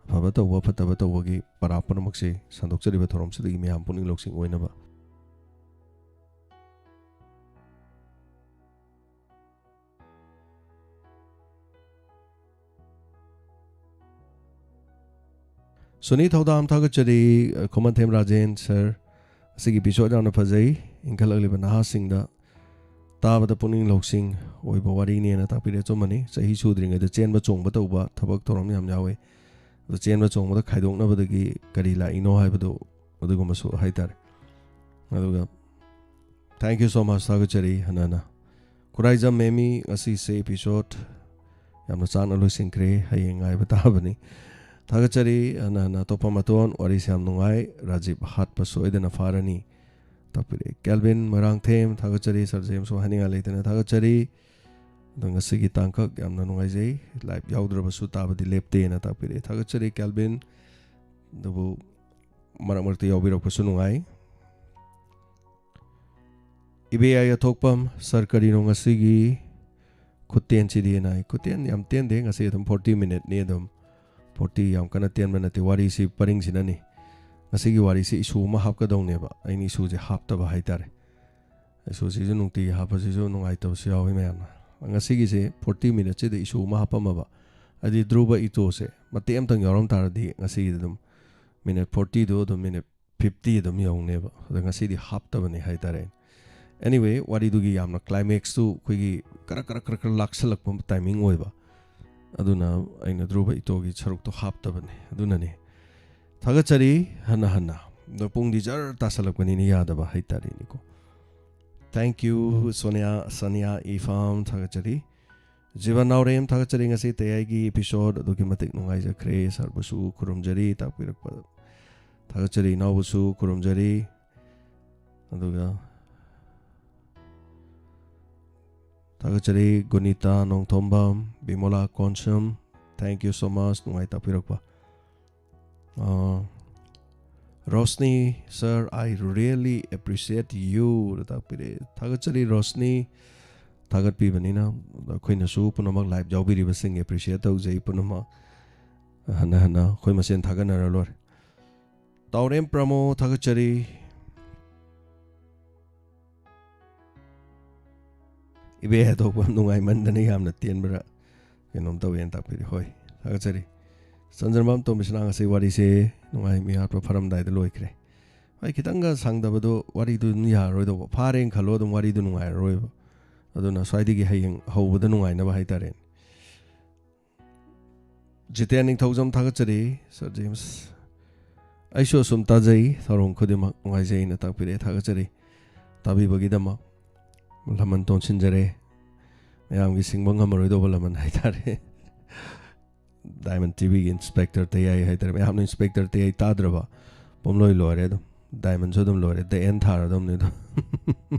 ꯐꯕ ꯇꯧꯕ, ꯐꯠꯇꯕ ꯇꯧꯕꯒꯤ ꯄꯔꯥ ꯄꯨꯝꯅꯃꯛꯁꯦ ꯁꯟꯗꯣꯛꯆꯔꯤꯕ ꯊꯧꯔꯝꯁꯤꯗꯒꯤ ꯃꯌꯥꯝ ꯄꯨꯛꯅꯤꯡ ꯂꯧꯁꯤꯡ ꯑꯣꯏꯅꯕ꯫ ꯁꯨꯅꯤ ꯊꯧꯗꯥꯝ, ꯊꯥꯒꯠꯆꯔꯤ꯫ ꯈꯨꯃꯟꯊꯦꯝ ꯔꯥꯖꯦꯟ ꯁꯔ, ꯑꯁꯤꯒꯤ ꯏꯄꯤꯁꯣꯗ ꯌꯥꯝꯅ ꯐꯖꯩ꯫ ꯏꯟꯈꯠꯂꯛꯂꯤꯕ ꯅꯍꯥꯁꯤꯡꯗ ꯇꯥꯕꯗ ꯄꯨꯛꯅꯤꯡ ꯂꯧꯁꯤꯡ ꯑꯣꯏꯕ ꯋꯥꯔꯤꯅꯦꯅ ꯇꯥꯛꯄꯤꯔꯦ꯫ ꯑꯆꯨꯝꯕꯅꯤ, ꯆꯍꯤ ꯁꯨꯗ꯭ꯔꯤꯉꯩꯗ ꯆꯦꯟꯕ ꯆꯣꯡꯕ ꯇꯧꯕ ꯊꯕꯛ ꯊꯧꯔꯝ ꯌꯥꯝ ꯌꯥꯎꯋꯤ꯫ ꯑꯗꯣ ꯆꯦꯟꯕ ꯆꯣꯡꯕꯗ ꯈꯥꯏꯗꯣꯛꯅꯕꯗꯒꯤ ꯀꯔꯤ ꯂꯥꯛꯏꯅꯣ ꯍꯥꯏꯕꯗꯣ, ꯑꯗꯨꯒꯨꯝꯕꯁꯨ ꯍꯥꯏꯇꯥꯔꯦ꯫ ꯑꯗꯨꯒ thank you so much, ꯊꯥꯒꯠꯆꯔꯤ ꯍꯟꯅ ꯍꯟꯅ꯫ ꯈꯨꯔꯥꯏꯖꯝ ꯃꯦꯃꯤ, ꯉꯁꯤꯁꯦ ꯏꯄꯤꯁꯣꯗ ꯌꯥꯝꯅ ꯆꯥꯛꯅ ꯂꯣꯏꯁꯤꯟꯈ꯭ꯔꯦ, ꯍꯌꯦꯡ ꯉꯥꯏꯕ ꯇꯥꯕꯅꯤ꯫ ꯊꯥꯒꯠꯆꯔꯤ ꯍꯟꯅ ꯍꯟꯅ꯫ ꯑꯇꯣꯞꯄ ꯃꯇꯣꯟ, ꯋꯥꯔꯤꯁꯦ ꯌꯥꯝ ꯅꯨꯡꯉꯥꯏ꯫ ꯔꯥꯖꯤꯕ ꯍꯥꯠꯄ ꯁꯣꯏꯗꯅ ꯐꯥꯔꯅꯤ꯫ ꯇꯥꯛꯄꯤꯔꯛꯑꯦ ꯀꯦꯜꯚꯤꯟ ꯃꯣꯏꯔꯥꯡꯊꯦꯝ, ꯊꯥꯒꯠꯆꯔꯤ꯫ ꯁꯔ ꯖꯦꯝꯁꯁꯨ ꯍꯥꯏꯅꯤꯡꯉꯥꯏ ꯂꯩꯇꯅ ꯊꯥꯒꯠꯆꯔꯤ꯫ ꯑꯗꯣ ꯉꯁꯤꯒꯤ ꯇꯥꯡꯀꯛ ꯌꯥꯝꯅ ꯅꯨꯡꯉꯥꯏꯖꯩ, ꯂꯥꯏꯚ ꯌꯥꯎꯗ꯭ꯔꯕꯁꯨ ꯇꯥꯕꯗꯤ ꯂꯦꯞꯇꯦꯅ ꯇꯥꯛꯄꯤꯔꯛꯑꯦ꯫ ꯊꯥꯒꯠꯆꯔꯤ ꯀꯦꯜꯚꯤꯟ, ꯑꯗꯨꯕꯨ ꯃꯔꯛ ꯃꯔꯛꯇ ꯌꯥꯎꯕꯤꯔꯛꯄꯁꯨ ꯅꯨꯡꯉꯥꯏ꯫ ꯏꯕꯦꯌꯥꯏ ꯑꯊꯣꯛꯄꯝ, ꯁꯔ ꯀꯔꯤꯅꯣ ꯉꯁꯤꯒꯤ ꯈꯨꯠꯇꯦꯟꯁꯤꯗꯤꯅ ꯍꯥꯏ꯫ ꯈꯨꯠꯇꯦꯟ ꯌꯥꯝ ꯇꯦꯟꯗꯦ, ꯉꯁꯤ ꯑꯗꯨꯝ ꯐꯣꯔꯇꯤ ꯃꯤꯅꯤꯠꯅꯤ, ꯑꯗꯨꯝ ꯐꯣꯔꯇꯤ ꯌꯥꯝ ꯀꯟꯅ ꯇꯦꯟꯕ ꯅꯠꯇꯦ꯫ ꯋꯥꯔꯤꯁꯤ ꯄꯔꯤꯡꯁꯤꯅꯅꯤ꯫ ꯉꯁꯤꯒꯤ ꯋꯥꯔꯤꯁꯤ ꯏꯁꯨ ꯑꯃ ꯍꯥꯞꯀꯗꯧꯅꯦꯕ, ꯑꯩꯅ ꯏꯁꯨꯁꯦ ꯍꯥꯞꯇꯕ ꯍꯥꯏꯇꯥꯔꯦ꯫ ꯏꯁꯨꯁꯤꯁꯨ ꯅꯨꯡꯇꯤꯒꯤ ꯍꯥꯞꯄꯁꯤꯁꯨ ꯅꯨꯡꯉꯥꯏꯇꯕꯁꯨ ꯌꯥꯎꯋꯤ ꯃꯌꯥꯝꯅ꯫ ꯉꯁꯤꯒꯤꯁꯦ ꯐꯣꯔꯇꯤ ꯃꯤꯅꯠꯁꯤꯗ ꯏꯁꯨ ꯑꯃ ꯍꯥꯞꯄꯝꯃꯕ, ꯍꯥꯏꯗꯤ ꯙ꯭ꯔꯨꯕ ꯏꯇꯣꯁꯦ ꯃꯇꯦꯛ ꯑꯃꯇꯪ ꯌꯥꯎꯔꯝ ꯇꯥꯔꯗꯤ ꯉꯁꯤꯒꯤꯗꯤ ꯑꯗꯨꯝ ꯃꯤꯅꯠ ꯐꯣꯔꯇꯤꯗꯨ ꯑꯗꯨꯝ ꯃꯤꯅꯠ ꯐꯤꯐꯇꯤ ꯑꯗꯨꯝ ꯌꯧꯅꯦꯕ꯫ ꯑꯗ ꯉꯁꯤꯗꯤ ꯍꯥꯞꯇꯕꯅꯦ ꯍꯥꯏꯇꯥꯔꯦ꯫ Anyway, ꯋꯥꯔꯤꯗꯨꯒꯤ ꯌꯥꯝꯅ ꯀ꯭ꯂꯥꯏꯃꯦꯛꯁꯇꯨ ꯑꯩꯈꯣꯏꯒꯤ ꯀꯔꯛ ꯀꯔꯛ ꯀꯔꯛ ꯀꯔꯛ ꯂꯥꯛꯁꯜꯂꯛꯄ ꯇꯥꯏꯃꯤꯡ ꯑꯣꯏꯕ, ꯑꯗꯨꯅ ꯑꯩꯅ ꯙ꯭ꯔꯨꯕ ꯏꯇꯣꯒꯤ ꯁꯔꯨꯛꯇꯣ ꯍꯥꯞꯇꯕꯅꯦ꯫ ꯑꯗꯨꯅꯅꯦ꯫ ꯊꯥꯒꯠꯆꯔꯤ ꯍꯟꯅ ꯍꯟꯅ꯫ ꯑꯗꯣ ꯄꯨꯡꯗꯤ ꯖꯔ ꯇꯥꯁꯜꯂꯛꯄꯅꯤꯅ ꯌꯥꯗꯕ ꯍꯥꯏꯇꯥꯔꯦꯅꯦꯀꯣ꯫ Thank you, ꯁꯣꯅꯤꯌꯥ, ꯁꯅꯤꯌꯥ ꯏꯐꯥꯝ, ꯊꯥꯒꯠꯆꯔꯤ꯫ ꯖꯤꯕꯟ ꯅꯥꯎꯔꯦꯝ, ꯊꯥꯒꯠꯆꯔꯤ꯫ ꯉꯁꯤ ꯇꯌꯥꯏꯒꯤ ꯏꯄꯤꯁꯣꯗ ꯑꯗꯨꯛꯀꯤ ꯃꯇꯤꯛ ꯅꯨꯡꯉꯥꯏꯖꯈ꯭ꯔꯦ꯫ ꯁꯥꯔꯕꯨꯁꯨ ꯈꯨꯔꯨꯝꯖꯔꯤ ꯇꯥꯛꯄꯤꯔꯛꯄꯗ꯫ ꯊꯥꯒꯠꯆꯔꯤ ꯏꯅꯥꯎꯕꯨꯁꯨ ꯈꯨꯔꯨꯝꯖꯔꯤ꯫ ꯑꯗꯨꯒ ꯊꯥꯒꯠꯆꯔꯤ ꯒꯨꯅꯤꯇꯥ ꯅꯣꯡꯊꯣꯝꯕꯝ, ꯕꯤꯃꯣꯂꯥ Konsam, thank you so much, ꯅꯨꯡꯉꯥꯏ ꯇꯥꯛꯄꯤꯔꯛꯄ꯫ ꯑꯥ, Roshni, "Sir, I really appreciate you" ꯅ ꯇꯥꯛꯄꯤꯔꯛꯑꯦ꯫ ꯊꯥꯒꯠꯆꯔꯤ ꯔꯣꯁꯅꯤ, ꯊꯥꯒꯠꯄꯤꯕꯅꯤꯅ꯫ ꯑꯩꯈꯣꯏꯅꯁꯨ ꯄꯨꯝꯅꯃꯛ ꯂꯥꯏꯚ ꯌꯥꯎꯕꯤꯔꯤꯕꯁꯤꯡ ꯑꯦꯄ꯭ꯔꯤꯁꯤꯌꯦꯠ ꯇꯧꯖꯩ ꯄꯨꯝꯅꯃꯛ꯫ ꯍꯟꯅ ꯍꯟꯅ ꯑꯩꯈꯣꯏ ꯃꯁꯦꯟ ꯊꯥꯒꯠꯅꯔ ꯂꯣꯏꯔꯦ꯫ ꯇꯥꯎꯔꯦꯝ ꯄ꯭ꯔꯃꯣ, ꯊꯥꯒꯠꯆꯔꯤ꯫ ꯏꯕꯦ ꯍꯥꯏꯗꯣꯛꯄ ꯅꯨꯡꯉꯥꯏꯃꯟꯗꯅ ꯌꯥꯝꯅ ꯇꯦꯟꯕ꯭ꯔꯥ ꯀꯩꯅꯣꯝ ꯇꯧꯋꯦꯅ ꯇꯥꯛꯄꯤꯔꯤ꯫ ꯍꯣꯏ, ꯊꯥꯒꯠꯆꯔꯤ꯫ ꯆꯟꯗ꯭ꯔꯃꯥꯝ ꯇꯣꯝꯕꯤꯁꯅꯥ, ꯉꯁꯤ ꯋꯥꯔꯤꯁꯦ ꯅꯨꯡꯉꯥꯏ, ꯃꯤ ꯍꯥꯠꯄ ꯐꯔꯝꯗꯥꯏꯗ ꯂꯣꯏꯈ꯭ꯔꯦ꯫ ꯍꯣꯏ, ꯈꯤꯇꯪꯒ ꯁꯥꯡꯗꯕꯗꯣ ꯋꯥꯔꯤꯗꯨ ꯑꯗꯨꯝ ꯌꯥꯔꯔꯣꯏꯗꯧꯕ, ꯐꯥꯔꯦꯅ ꯈꯜꯂꯣ ꯑꯗꯨꯝ ꯋꯥꯔꯤꯗꯨ ꯅꯨꯡꯉꯥꯏꯔꯔꯣꯏꯕ꯫ ꯑꯗꯨꯅ ꯁ꯭ꯋꯥꯏꯗꯒꯤ ꯍꯌꯦꯡ ꯍꯧꯕꯗ ꯅꯨꯡꯉꯥꯏꯅꯕ ꯍꯥꯏꯇꯥꯔꯦꯅꯦ꯫ ꯖꯤꯇꯦꯟ ꯅꯤꯡꯊꯧꯖꯝ, ꯊꯥꯒꯠꯆꯔꯤ꯫ ꯁꯥꯔ ꯖꯦꯝꯁ, ꯑꯩꯁꯨ ꯑꯁꯨꯝ ꯇꯥꯖꯩ, ꯊꯧꯔꯝ ꯈꯨꯗꯤꯡꯃꯛ ꯅꯨꯡꯉꯥꯏꯖꯩꯅ ꯇꯥꯛꯄꯤꯔꯛꯑꯦ, ꯊꯥꯒꯠꯆꯔꯤ꯫ ꯇꯥꯕꯤꯕꯒꯤꯗꯃꯛ ꯂꯃꯟ ꯇꯣꯟꯁꯤꯟꯖꯔꯦ꯫ ꯃꯌꯥꯝꯒꯤ ꯁꯤꯡꯕ ꯉꯝꯃꯔꯣꯏꯗꯧꯕ ꯂꯃꯟ ꯍꯥꯏꯇꯥꯔꯦ꯫ ꯗꯥꯏꯃꯟ ꯇꯤꯚꯤꯒꯤ ꯏꯟꯁꯄꯦꯛꯇꯔ ꯇꯌꯥꯏ ꯍꯥꯏꯇꯥꯔꯦ꯫ ꯃꯌꯥꯝꯅ ꯏꯟꯁꯄꯦꯛꯇꯔ ꯇꯌꯥꯏ ꯇꯥꯗ꯭ꯔꯕ? ꯄꯨꯝꯂꯣꯏ ꯂꯣꯏꯔꯦ ꯑꯗꯨꯝ꯫ ꯗꯥꯏꯃꯟꯁꯨ ꯑꯗꯨꯝ ꯂꯣꯏꯔꯦ꯫ ꯗ ꯑꯦꯟ ꯊꯥꯔꯗꯧꯅꯤ ꯑꯗꯨꯝ꯫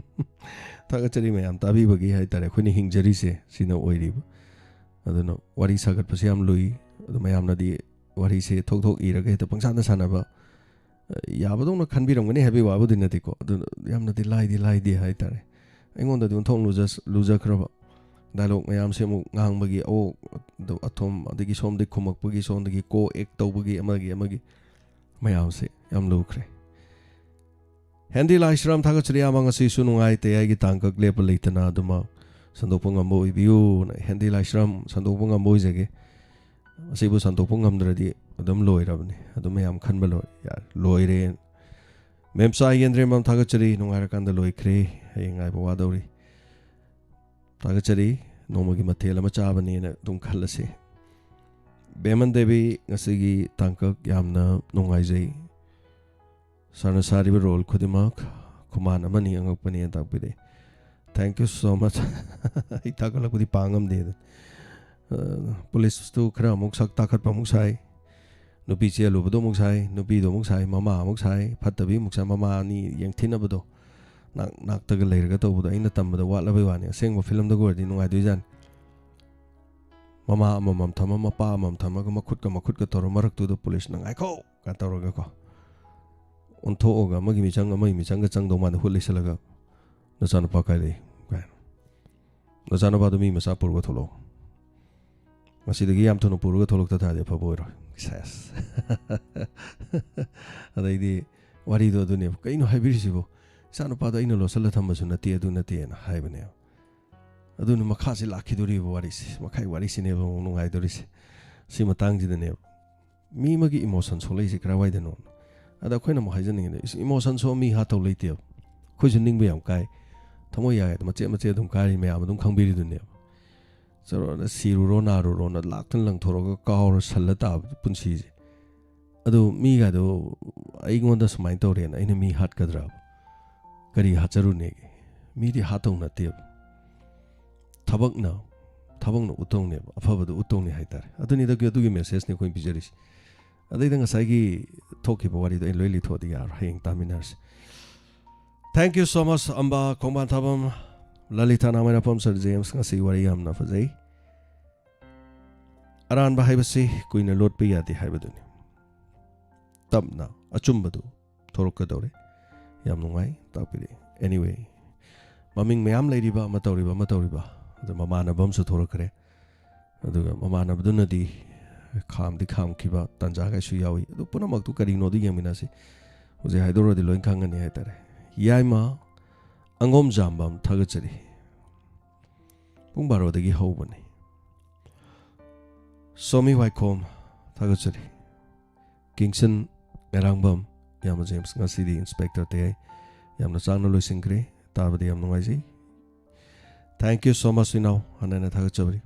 ꯊꯥꯒꯠꯆꯔꯤ ꯃꯌꯥꯝ ꯇꯥꯕꯤꯕꯒꯤ ꯍꯥꯏꯇꯥꯔꯦ꯫ ꯑꯩꯈꯣꯏꯅ ꯍꯤꯡꯖꯔꯤꯁꯦ ꯁꯤꯅ ꯑꯣꯏꯔꯤꯕ꯫ ꯑꯗꯨꯅ ꯋꯥꯔꯤ ꯁꯥꯒꯠꯄꯁꯦ ꯌꯥꯝ ꯂꯨꯏ꯫ ꯑꯗꯨ ꯃꯌꯥꯝꯅꯗꯤ ꯋꯥꯔꯤꯁꯦ ꯊꯣꯛ ꯊꯣꯛ ꯏꯔꯒ ꯍꯦꯛꯇ ꯄꯪꯁꯥꯟꯗ ꯁꯥꯟꯅꯕ, ꯑ, ꯌꯥꯕꯗꯧꯅ ꯈꯟꯕꯤꯔꯝꯒꯅꯤ ꯍꯥꯏꯕꯒꯤ ꯋꯥꯕꯨꯗꯤ ꯅꯠꯇꯦꯀꯣ꯫ ꯑꯗꯨ ꯌꯥꯝꯅꯗꯤ ꯂꯥꯏꯗꯤ ꯂꯥꯏꯗꯦ ꯍꯥꯏꯇꯥꯔꯦ꯫ ꯑꯩꯉꯣꯟꯗꯗꯤ ꯑꯣꯟꯊꯣꯛ ꯂꯨꯖ-, ꯂꯨꯖꯈ꯭ꯔꯕ꯫ ꯗꯥꯏꯂꯣꯛ ꯃꯌꯥꯝꯁꯦ ꯑꯃꯨꯛ ꯉꯥꯡꯕꯒꯤ, ꯑꯣ, ꯑꯗꯨ ꯑꯊꯨꯝ, ꯑꯗꯒꯤ ꯁꯣꯝꯗꯒꯤ ꯈꯨꯝꯃꯛꯄꯒꯤ, ꯁꯣꯝꯗꯒꯤ ꯀꯣ ꯑꯦꯛ ꯇꯧꯕꯒꯤ, ꯑꯃꯒꯤ, ꯑꯃꯒꯤ ꯃꯌꯥꯝꯁꯦ ꯌꯥꯝ ꯂꯨꯈ꯭ꯔꯦ꯫ ꯍꯦꯟꯗꯤ ꯂꯥꯏꯁ꯭ꯔꯝ, ꯊꯥꯒꯠꯆꯔꯤ꯫ ꯑꯃ ꯉꯁꯤꯁꯨ ꯅꯨꯡꯉꯥꯏ, ꯇꯌꯥꯏꯒꯤ ꯇꯥꯡꯀꯛ ꯂꯦꯞꯄ ꯂꯩꯇꯅ ꯑꯗꯨꯃꯛ ꯁꯟꯗꯣꯛꯄ ꯉꯝꯕ ꯑꯣꯏꯕꯤꯌꯨꯅ꯫ ꯍꯦꯟꯗꯤ ꯂꯥꯏꯁ꯭ꯔꯝ, ꯁꯟꯗꯣꯛꯄ ꯉꯝꯕ ꯑꯣꯏꯖꯒꯦ꯫ ꯑꯁꯤꯕꯨ ꯁꯟꯗꯣꯛꯄ ꯉꯝꯗ꯭ꯔꯗꯤ ꯑꯗꯨꯝ ꯂꯣꯏꯔꯕꯅꯤ꯫ ꯑꯗꯨꯝ ꯃꯌꯥꯝ ꯈꯟꯕ ꯂꯣꯏ-, ꯌꯥꯔꯦ, ꯂꯣꯏꯔꯦ꯫ ꯃꯦꯝꯆꯥ ꯌꯦꯟꯗ꯭ꯔꯦꯝꯕꯝ, ꯊꯥꯒꯠꯆꯔꯤ꯫ ꯅꯨꯡꯉꯥꯏꯔꯀꯥꯟꯗ ꯂꯣꯏꯈ꯭ꯔꯦ꯫ ꯍꯌꯦꯡ ꯉꯥꯏꯕ ꯋꯥꯗꯧꯔꯤ꯫ ꯊꯥꯒꯠꯆꯔꯤ꯫ ꯅꯣꯡꯃꯒꯤ ꯃꯊꯦꯜ ꯑꯃ ꯆꯥꯕꯅꯦꯅ ꯑꯗꯨꯝ ꯈꯜꯂꯁꯤ꯫ ꯕꯦꯃꯟ ꯗꯦꯕꯤ, ꯉꯁꯤꯒꯤ ꯇꯥꯡꯀꯛ ꯌꯥꯝꯅ ꯅꯨꯡꯉꯥꯏꯖꯩ꯫ ꯁꯥꯔꯅ ꯁꯥꯔꯤꯕ ꯔꯣꯜ ꯈꯨꯗꯤꯡꯃꯛ ꯈꯨꯃꯥꯟ ꯑꯃꯅꯤ ꯑꯉꯛꯄꯅꯦꯅ ꯇꯥꯛꯄꯤꯔꯛꯏ꯫ Thank you so much꯫ ꯑꯩ ꯊꯥꯒꯠꯂꯛꯄꯗꯤ ꯄꯥꯡ ꯉꯝꯗꯦ ꯑꯗꯨ꯫ ꯑ, ꯄꯨꯂꯤꯁꯇꯨ ꯈꯔ ꯑꯃꯨꯛ ꯁꯛ ꯇꯥꯈꯠꯄ ꯑꯃꯨꯛ ꯁꯥꯏ, ꯅꯨꯄꯤ ꯆꯦꯜꯂꯨꯕꯗꯣ ꯑꯃꯨꯛ ꯁꯥꯏ, ꯅꯨꯄꯤꯗꯣ ꯑꯃꯨꯛ ꯁꯥꯏ, ꯃꯃꯥ ꯑꯃꯨꯛ ꯁꯥꯏ, ꯐꯠꯇꯕꯤ ꯑꯃꯨꯛ ꯁꯥꯏ, ꯃꯃꯥ ꯑꯅꯤ ꯌꯦꯡꯊꯤꯅꯕꯗꯣ, ꯅꯥꯛ-, ꯅꯥꯛꯇꯒ ꯂꯩꯔꯒ ꯇꯧꯕꯗꯣ꯫ ꯑꯩꯅ ꯇꯝꯕꯗ ꯋꯥꯠꯂꯕꯩ ꯋꯥꯅꯤ, ꯑꯁꯦꯡꯕ ꯐꯤꯂꯝꯗꯒ ꯑꯣꯏꯔꯗꯤ ꯅꯨꯡꯉꯥꯏꯗꯣꯏꯖꯥꯠꯅꯤ꯫ ꯃꯃꯥ ꯑꯃꯃꯝ ꯊꯝꯃ, ꯃꯄꯥ ꯑꯃꯃꯝ ꯊꯝꯃꯒ, ꯃꯈꯨꯠꯀ ꯃꯈꯨꯠꯀ ꯇꯧꯔ, ꯃꯔꯛꯇꯨꯗ ꯄꯨꯂꯤꯁꯅ "ꯉꯥꯏꯈꯣ!" ꯀ ꯇꯧꯔꯒꯀꯣ, ꯑꯣꯟꯊꯣꯛꯑꯒ ꯑꯃꯒꯤ ꯃꯤꯆꯪ ꯑꯃꯒꯤ ꯃꯤꯆꯪꯒ ꯆꯪꯗꯧ ꯃꯥꯟꯗ ꯍꯨꯠ ꯂꯩꯁꯜꯂꯒ, "ꯅꯆꯥꯅꯨꯄꯥ ꯀꯥꯏ ꯂꯩ?" ꯀꯥꯏꯅ꯫ "ꯅꯆꯥꯅꯨꯄꯥꯗꯣ ꯃꯤ ꯃꯆꯥ ꯄꯨꯔꯒ ꯊꯣꯛꯂꯛꯑꯣ꯫ ꯉꯁꯤꯗꯒꯤ ꯌꯥꯝ ꯊꯨꯅ ꯄꯨꯔꯒ ꯊꯣꯛꯂꯛꯇ ꯇꯥꯔꯗꯤ ꯑꯐꯕ ꯑꯣꯏꯔꯣꯏ꯫ ꯁꯦꯁ꯫ ꯑꯗꯩꯗꯤ ꯋꯥꯔꯤꯗꯣ ꯑꯗꯨꯅꯦꯕ, "ꯀꯩꯅꯣ ꯍꯥꯏꯕꯤꯔꯤꯁꯤꯕꯣ? ꯏꯆꯥ ꯅꯨꯄꯥꯗꯣ ꯑꯩꯅ ꯂꯣꯠꯁꯤꯜꯂ ꯊꯝꯕꯁꯨ ꯅꯠꯇꯦ, ꯑꯗꯨ ꯅꯠꯇꯦꯅ" ꯍꯥꯏꯕꯅꯦꯕ꯫ ꯑꯗꯨꯅ ꯃꯈꯥꯁꯤ ꯂꯥꯛꯈꯤꯗꯣꯔꯤꯕ ꯋꯥꯔꯤꯁꯦ, ꯃꯈꯥꯒꯤ ꯋꯥꯔꯤꯁꯤꯅꯦꯕ ꯑꯃꯨꯛ ꯅꯨꯡꯉꯥꯏꯗꯣꯔꯤꯁꯦ꯫ ꯁꯤ ꯃꯇꯥꯡꯁꯤꯗꯅꯦꯕ ꯃꯤ ꯑꯃꯒꯤ ꯏꯃꯣꯁꯟ ꯁꯣꯛꯂꯛꯏꯁꯦ ꯀꯔꯥꯏꯋꯥꯏꯗꯅꯣ? ꯑꯗ ꯑꯩꯈꯣꯏꯅ ꯑꯃꯨꯛ ꯍꯥꯏꯖꯅꯤꯡꯉꯤꯗ, ꯏꯁ, ꯏꯃꯣꯁꯟ ꯁꯣꯛꯑ ꯃꯤ ꯍꯥꯠꯇꯧ ꯂꯩꯇꯦꯕ꯫ ꯑꯩꯈꯣꯏꯁꯨ ꯅꯤꯡꯕ ꯌꯥꯝ ꯀꯥꯏ, ꯊꯃꯣꯏ ꯌꯥꯏꯗ ꯃꯆꯦꯠ ꯃꯆꯦꯠ ꯑꯗꯨꯝ ꯀꯥꯏꯔꯤ ꯃꯌꯥꯝ ꯑꯗꯨꯝ ꯈꯪꯕꯤꯔꯤꯗꯨꯅꯦꯕ꯫ ꯆꯠꯂꯣꯅ ꯁꯤꯔꯨꯔꯣ ꯅꯥꯔꯨꯔꯣꯅ ꯂꯥꯛꯇꯅ ꯂꯪꯊꯣꯔꯛꯑꯒ ꯀꯥꯎꯔ ꯁꯜꯂ ꯇꯥꯕ ꯄꯨꯟꯁꯤꯁꯦ꯫ ꯑꯗꯨ ꯃꯤꯒꯗꯣ ꯑꯩꯉꯣꯟꯗ ꯁꯨꯃꯥꯏꯅ ꯇꯧꯔꯦꯅ ꯑꯩꯅ ꯃꯤ ꯍꯥꯠꯀꯗ꯭ꯔꯕ? ꯀꯔꯤ ꯍꯥꯠꯆꯔꯨꯅꯦꯒꯦ? ꯃꯤꯗꯤ ꯍꯥꯠꯇꯧ ꯅꯠꯇꯦꯕ꯫ ꯊꯕꯛꯅ, ꯊꯕꯛꯅ ꯎꯠꯇꯧꯅꯦꯕ, ꯑꯐꯕꯗꯣ ꯎꯠꯇꯧꯅꯦ ꯍꯥꯏꯇꯥꯔꯦ꯫ ꯑꯗꯨꯅꯤꯗ, ꯑꯗꯨꯒꯤ ꯃꯦꯁꯦꯖꯅꯤ ꯑꯩꯈꯣꯏꯅ ꯄꯤꯖꯔꯤꯁꯦ꯫ ꯑꯗꯩꯗ ꯉꯁꯥꯏꯒꯤ ꯊꯣꯛꯈꯤꯕ ꯋꯥꯔꯤꯗꯣ ꯑꯩ ꯂꯣꯏ ꯂꯤꯊꯣꯛꯑꯗꯤ ꯌꯥꯔꯣꯏ, ꯍꯌꯦꯡ ꯇꯥꯃꯤꯟꯅꯔꯁꯤ꯫ Thank you so much, ꯑꯝꯕ ꯈꯣꯡꯕꯥꯟ ꯊꯥꯕꯝ, ꯂꯂꯤꯇꯥ ꯅꯥꯃꯩꯔꯥꯄꯝ, ꯁꯔ ꯖꯦꯝꯁ, ꯉꯁꯤ ꯋꯥꯔꯤ ꯌꯥꯝꯅ ꯐꯖꯩ꯫ ꯑꯔꯥꯟꯕ ꯍꯥꯏꯕꯁꯤ ꯀꯨꯏꯅ ꯂꯣꯠꯄ ꯌꯥꯗꯦ ꯍꯥꯏꯕꯗꯨꯅꯤ꯫ ꯇꯞꯅ ꯑꯆꯨꯝꯕꯗꯨ ꯊꯣꯔꯛꯀꯗꯧꯔꯦ꯫ ꯌꯥꯝ ꯅꯨꯡꯉꯥꯏ ꯇꯥꯛꯄꯤꯔꯛꯑꯦ꯫ Anyway, ꯃꯃꯤꯡ ꯃꯌꯥꯝ ꯂꯩꯔꯤꯕ, ꯑꯃ ꯇꯧꯔꯤꯕ, ꯑꯃ ꯇꯧꯔꯤꯕ, ꯑꯗ ꯃꯃꯥꯟꯅꯕ ꯑꯃꯁꯨ ꯊꯣꯔꯛꯈ꯭ꯔꯦ꯫ ꯑꯗꯨꯒ ꯃꯃꯥꯟꯅꯕꯗꯨꯅꯗꯤ ꯈꯥꯝꯗꯤ ꯈꯥꯝꯈꯤꯕ ꯇꯥꯟꯖꯥ ꯀꯩꯁꯨ ꯌꯥꯎꯏ꯫ ꯑꯗꯨ ꯄꯨꯝꯅꯃꯛꯇꯨ ꯀꯔꯤꯅꯣꯗꯨ ꯌꯦꯡꯃꯤꯟꯅꯁꯤ꯫ ꯍꯧꯖꯤꯛ ꯍꯥꯏꯗꯣꯔꯛꯑꯗꯤ ꯂꯣꯏ ꯈꯪꯒꯅꯤ ꯍꯥꯏꯇꯥꯔꯦ꯫ ꯌꯥꯏꯃ ꯑꯉꯣꯝ ꯖꯥꯝꯕꯝ ꯊꯥꯒꯠꯆꯔꯤ꯫ ꯄꯨꯡ ꯕꯥꯔꯣꯗꯒꯤ ꯍꯧꯕꯅꯤ꯫ ꯁꯣꯃꯤ ꯋꯥꯏꯈꯣꯝ ꯊꯥꯒꯠꯆꯔꯤ꯫ ꯀꯤꯡꯁꯟ ꯑꯦꯔꯥꯡꯕꯝ, ꯏꯌꯥꯝꯕ ꯖꯦꯝꯁ, ꯉꯁꯤꯗꯤ ꯏꯟꯁꯄꯦꯛꯇꯔ ꯇꯌꯥꯏ ꯌꯥꯝꯅ ꯆꯥꯡꯅ ꯂꯣꯏꯁꯤꯟꯈ꯭ꯔꯦ꯫ ꯇꯥꯕꯗ ꯌꯥꯝ ꯅꯨꯡꯉꯥꯏꯖꯩ꯫ Thank you so much, ꯏꯅꯥꯎ꯫ ꯍꯟꯅ ꯍꯟꯅ ꯊꯥꯒꯠꯆꯕꯅꯤ꯫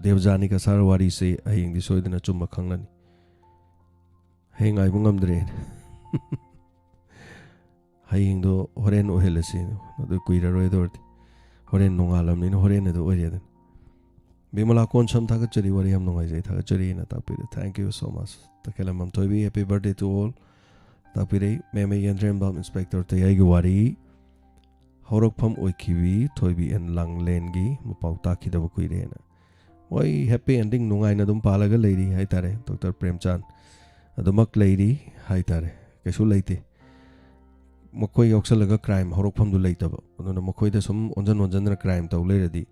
ꯗꯦꯕꯖꯥꯅꯤ ꯀꯁꯥꯔ ꯋꯥꯔꯤꯁꯤ ꯍꯌꯦꯡꯗꯤ ꯁꯣꯏꯗꯅ ꯑꯆꯨꯝꯕ ꯈꯪꯂꯅꯤ꯫ ꯍꯌꯦꯡ ꯉꯥꯏꯕ ꯉꯝꯗ꯭ꯔꯦ꯫ ꯍꯌꯦꯡꯗꯣ ꯍꯣꯔꯦꯟ ꯑꯣꯏꯍꯜꯂꯁꯤ꯫ ꯑꯗꯨ ꯀꯨꯏꯔꯔꯣꯏ꯫ ꯑꯗꯨ ꯑꯣꯏꯔꯗꯤ ꯍꯣꯔꯦꯟ ꯅꯣꯡꯉꯥꯜꯂꯝꯅꯤꯅ ꯍꯣꯔꯦꯟ ꯑꯗꯨ ꯑꯣꯏꯔꯦꯗꯅ꯫ ꯕꯤꯃꯂꯥ ꯀꯣꯟꯁꯝ ꯊꯥꯒꯠꯆꯔꯤ, ꯋꯥꯔꯤ ꯌꯥꯝ ꯅꯨꯡꯉꯥꯏꯖꯩ, ꯊꯥꯒꯠꯆꯔꯤꯅ ꯇꯥꯛꯄꯤꯔꯦ꯫ Thank you so much꯫ ꯇꯈꯦꯂꯝꯕꯝ ꯊꯣꯏꯕꯤ, happy birthday to all꯫ ꯇꯥꯛꯄꯤꯔꯦ꯫ ꯃꯦꯃꯦ ꯌꯦꯟꯗ꯭ꯔꯦꯝꯕꯝ, ꯏꯟꯁꯄꯦꯛꯇꯔ ꯇꯌꯥꯏꯒꯤ ꯋꯥꯔꯤ ꯍꯧꯔꯛꯐꯝ ꯑꯣꯏꯈꯤꯕꯤ ꯊꯣꯏꯕꯤ ꯑꯦꯟ ꯂꯥꯡꯂꯦꯟꯒꯤ ꯃꯄꯥꯎ ꯇꯥꯈꯤꯗꯕ ꯀꯨꯏꯔꯦꯅ꯫ ꯃꯣꯏ happy ending ꯅꯨꯡꯉꯥꯏꯅ ꯑꯗꯨꯝ ꯄꯥꯜꯂꯒ ꯂꯩꯔꯤ ꯍꯥꯏꯇꯥꯔꯦ꯫ ꯗꯣꯛꯇꯔ ꯄ꯭ꯔꯦꯝꯆꯥꯟ ꯑꯗꯨꯃꯛ ꯂꯩꯔꯤ ꯍꯥꯏꯇꯥꯔꯦ꯫ ꯀꯩꯁꯨ ꯂꯩꯇꯦ꯫ ꯃꯈꯣꯏ ꯌꯥꯎꯁꯜꯂꯒ ꯀ꯭ꯔꯥꯏꯝ ꯍꯧꯔꯛꯐꯝꯗꯨ ꯂꯩꯇꯕ꯫ ꯑꯗꯨꯅ ꯃꯈꯣꯏꯗ ꯁꯨꯝ ꯑꯣꯟꯁꯤꯟ ꯑꯣꯟꯁꯤꯟꯗꯅ ꯀ꯭ꯔꯥꯏꯝ ꯇꯧ ꯂꯩꯔꯗꯤ,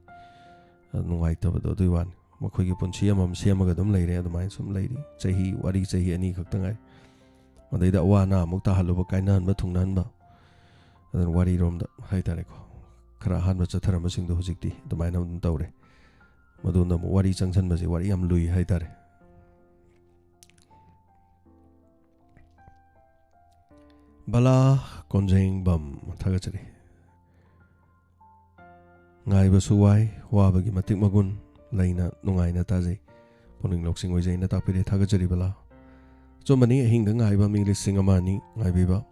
ꯑ, ꯅꯨꯡꯉꯥꯏꯇꯕꯗꯣ ꯑꯗꯨꯒꯤ ꯋꯥꯅꯤ꯫ ꯃꯈꯣꯏꯒꯤ ꯄꯨꯟꯁꯤ ꯑꯃꯃꯝ ꯁꯦꯝꯃꯒ ꯑꯗꯨꯝ ꯂꯩꯔꯦ꯫ ꯑꯗꯨꯃꯥꯏꯅ ꯁꯨꯝ ꯂꯩꯔꯤ꯫ ꯆꯍꯤ, ꯋꯥꯔꯤ ꯆꯍꯤ ꯑꯅꯤ ꯈꯛꯇ ꯉꯥꯏ꯫ ꯑꯗꯩꯗ ꯑꯋꯥ ꯑꯅꯥ ꯑꯃꯨꯛ ꯇꯥꯍꯜꯂꯨꯕ, ꯀꯥꯏꯅꯍꯟꯕ, ꯊꯨꯡꯅꯍꯟꯕ꯫ ꯑꯗꯨꯅ ꯋꯥꯔꯤꯔꯣꯝꯗ ꯍꯥꯏꯇꯥꯔꯦꯀꯣ, ꯈꯔ ꯑꯍꯥꯟꯕ ꯆꯠꯊꯔꯝꯕꯁꯤꯡꯗꯣ ꯍꯧꯖꯤꯛꯇꯤ ꯑꯗꯨꯃꯥꯏꯅ ꯑꯗꯨꯝ ꯇꯧꯔꯦ꯫ ꯃꯗꯨꯅ ꯑꯃꯨꯛ ꯋꯥꯔꯤ ꯆꯪꯁꯟꯕꯁꯦ ꯋꯥꯔꯤ ꯌꯥꯝ ꯂꯨꯏ ꯍꯥꯏꯇꯥꯔꯦ꯫ ꯕꯂꯥ ꯀꯣꯟꯖꯦꯡꯕꯝ, ꯊꯥꯒꯠꯆꯔꯤ꯫ ꯉꯥꯏꯕꯁꯨ ꯋꯥꯏ, ꯋꯥꯕꯒꯤ ꯃꯇꯤꯛ ꯃꯒꯨꯟ ꯂꯩꯅ ꯅꯨꯡꯉꯥꯏꯅ ꯇꯥꯖꯩ꯫ ꯄꯨꯛꯅꯤꯡ ꯂꯧꯁꯤꯡ ꯑꯣꯏꯖꯩꯅ ꯇꯥꯛꯄꯤꯔꯦ, ꯊꯥꯒꯠꯆꯔꯤ ꯕꯂꯥ꯫ ꯑꯆꯨꯝꯕꯅꯤ, ꯑꯍꯤꯡꯗ ꯉꯥꯏꯕ ꯃꯤ ꯂꯤꯁꯤꯡ ꯑꯃ ꯑꯅꯤ ꯉꯥꯏꯕꯤꯕ꯫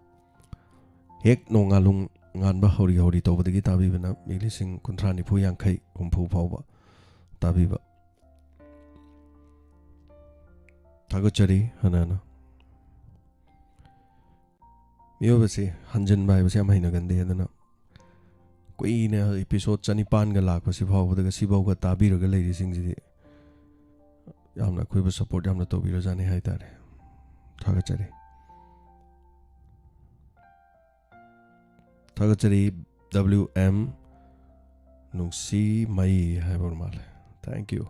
ꯍꯦꯛ ꯅꯣꯡꯉꯥꯜꯂꯨꯡ ꯉꯥꯟꯕ ꯍꯧꯔꯤ ꯍꯧꯔꯤ ꯇꯧꯕꯗꯒꯤ ꯇꯥꯕꯤꯕꯅ ꯃꯤ ꯂꯤꯁꯤꯡ ꯀꯨꯟꯊ꯭ꯔꯥ, ꯅꯤꯐꯨ, ꯌꯥꯡꯈꯩ, ꯍꯨꯝꯐꯨ ꯐꯥꯎꯕ ꯇꯥꯕꯤꯕ꯫ ꯊꯥꯒꯠꯆꯔꯤ ꯍꯥꯟꯅ ꯍꯥꯟꯅ꯫ ꯃꯤꯑꯣꯏꯕꯁꯤ ꯍꯟꯖꯤꯟꯕ ꯍꯥꯏꯕꯁꯤ ꯌꯥꯝ ꯍꯩꯅꯒꯟꯗꯦ꯫ ꯑꯗꯨꯅ ꯀꯨꯏꯅ episode ꯆꯅꯤꯄꯥꯟꯒ ꯂꯥꯛꯄꯁꯤ ꯐꯥꯎꯕꯗꯒ ꯁꯤꯐꯥꯎꯒ ꯇꯥꯕꯤꯔꯒ ꯂꯩꯔꯤꯁꯤꯡꯁꯤꯗꯤ ꯌꯥꯝꯅ ꯑꯩꯈꯣꯏꯕꯨ support ꯌꯥꯝꯅ ꯇꯧꯕꯤꯔꯖꯥꯠꯅꯤ ꯍꯥꯏꯇꯥꯔꯦ꯫ ꯊꯥꯒꯠꯆꯔꯤ꯫ ꯊꯥꯒꯠꯆꯔꯤ꯫ W M ꯅꯨꯡꯁꯤꯃꯩ ꯍꯥꯏꯕ ꯑꯣꯏꯔ ꯃꯥꯜꯂꯦ꯫ Thank you꯫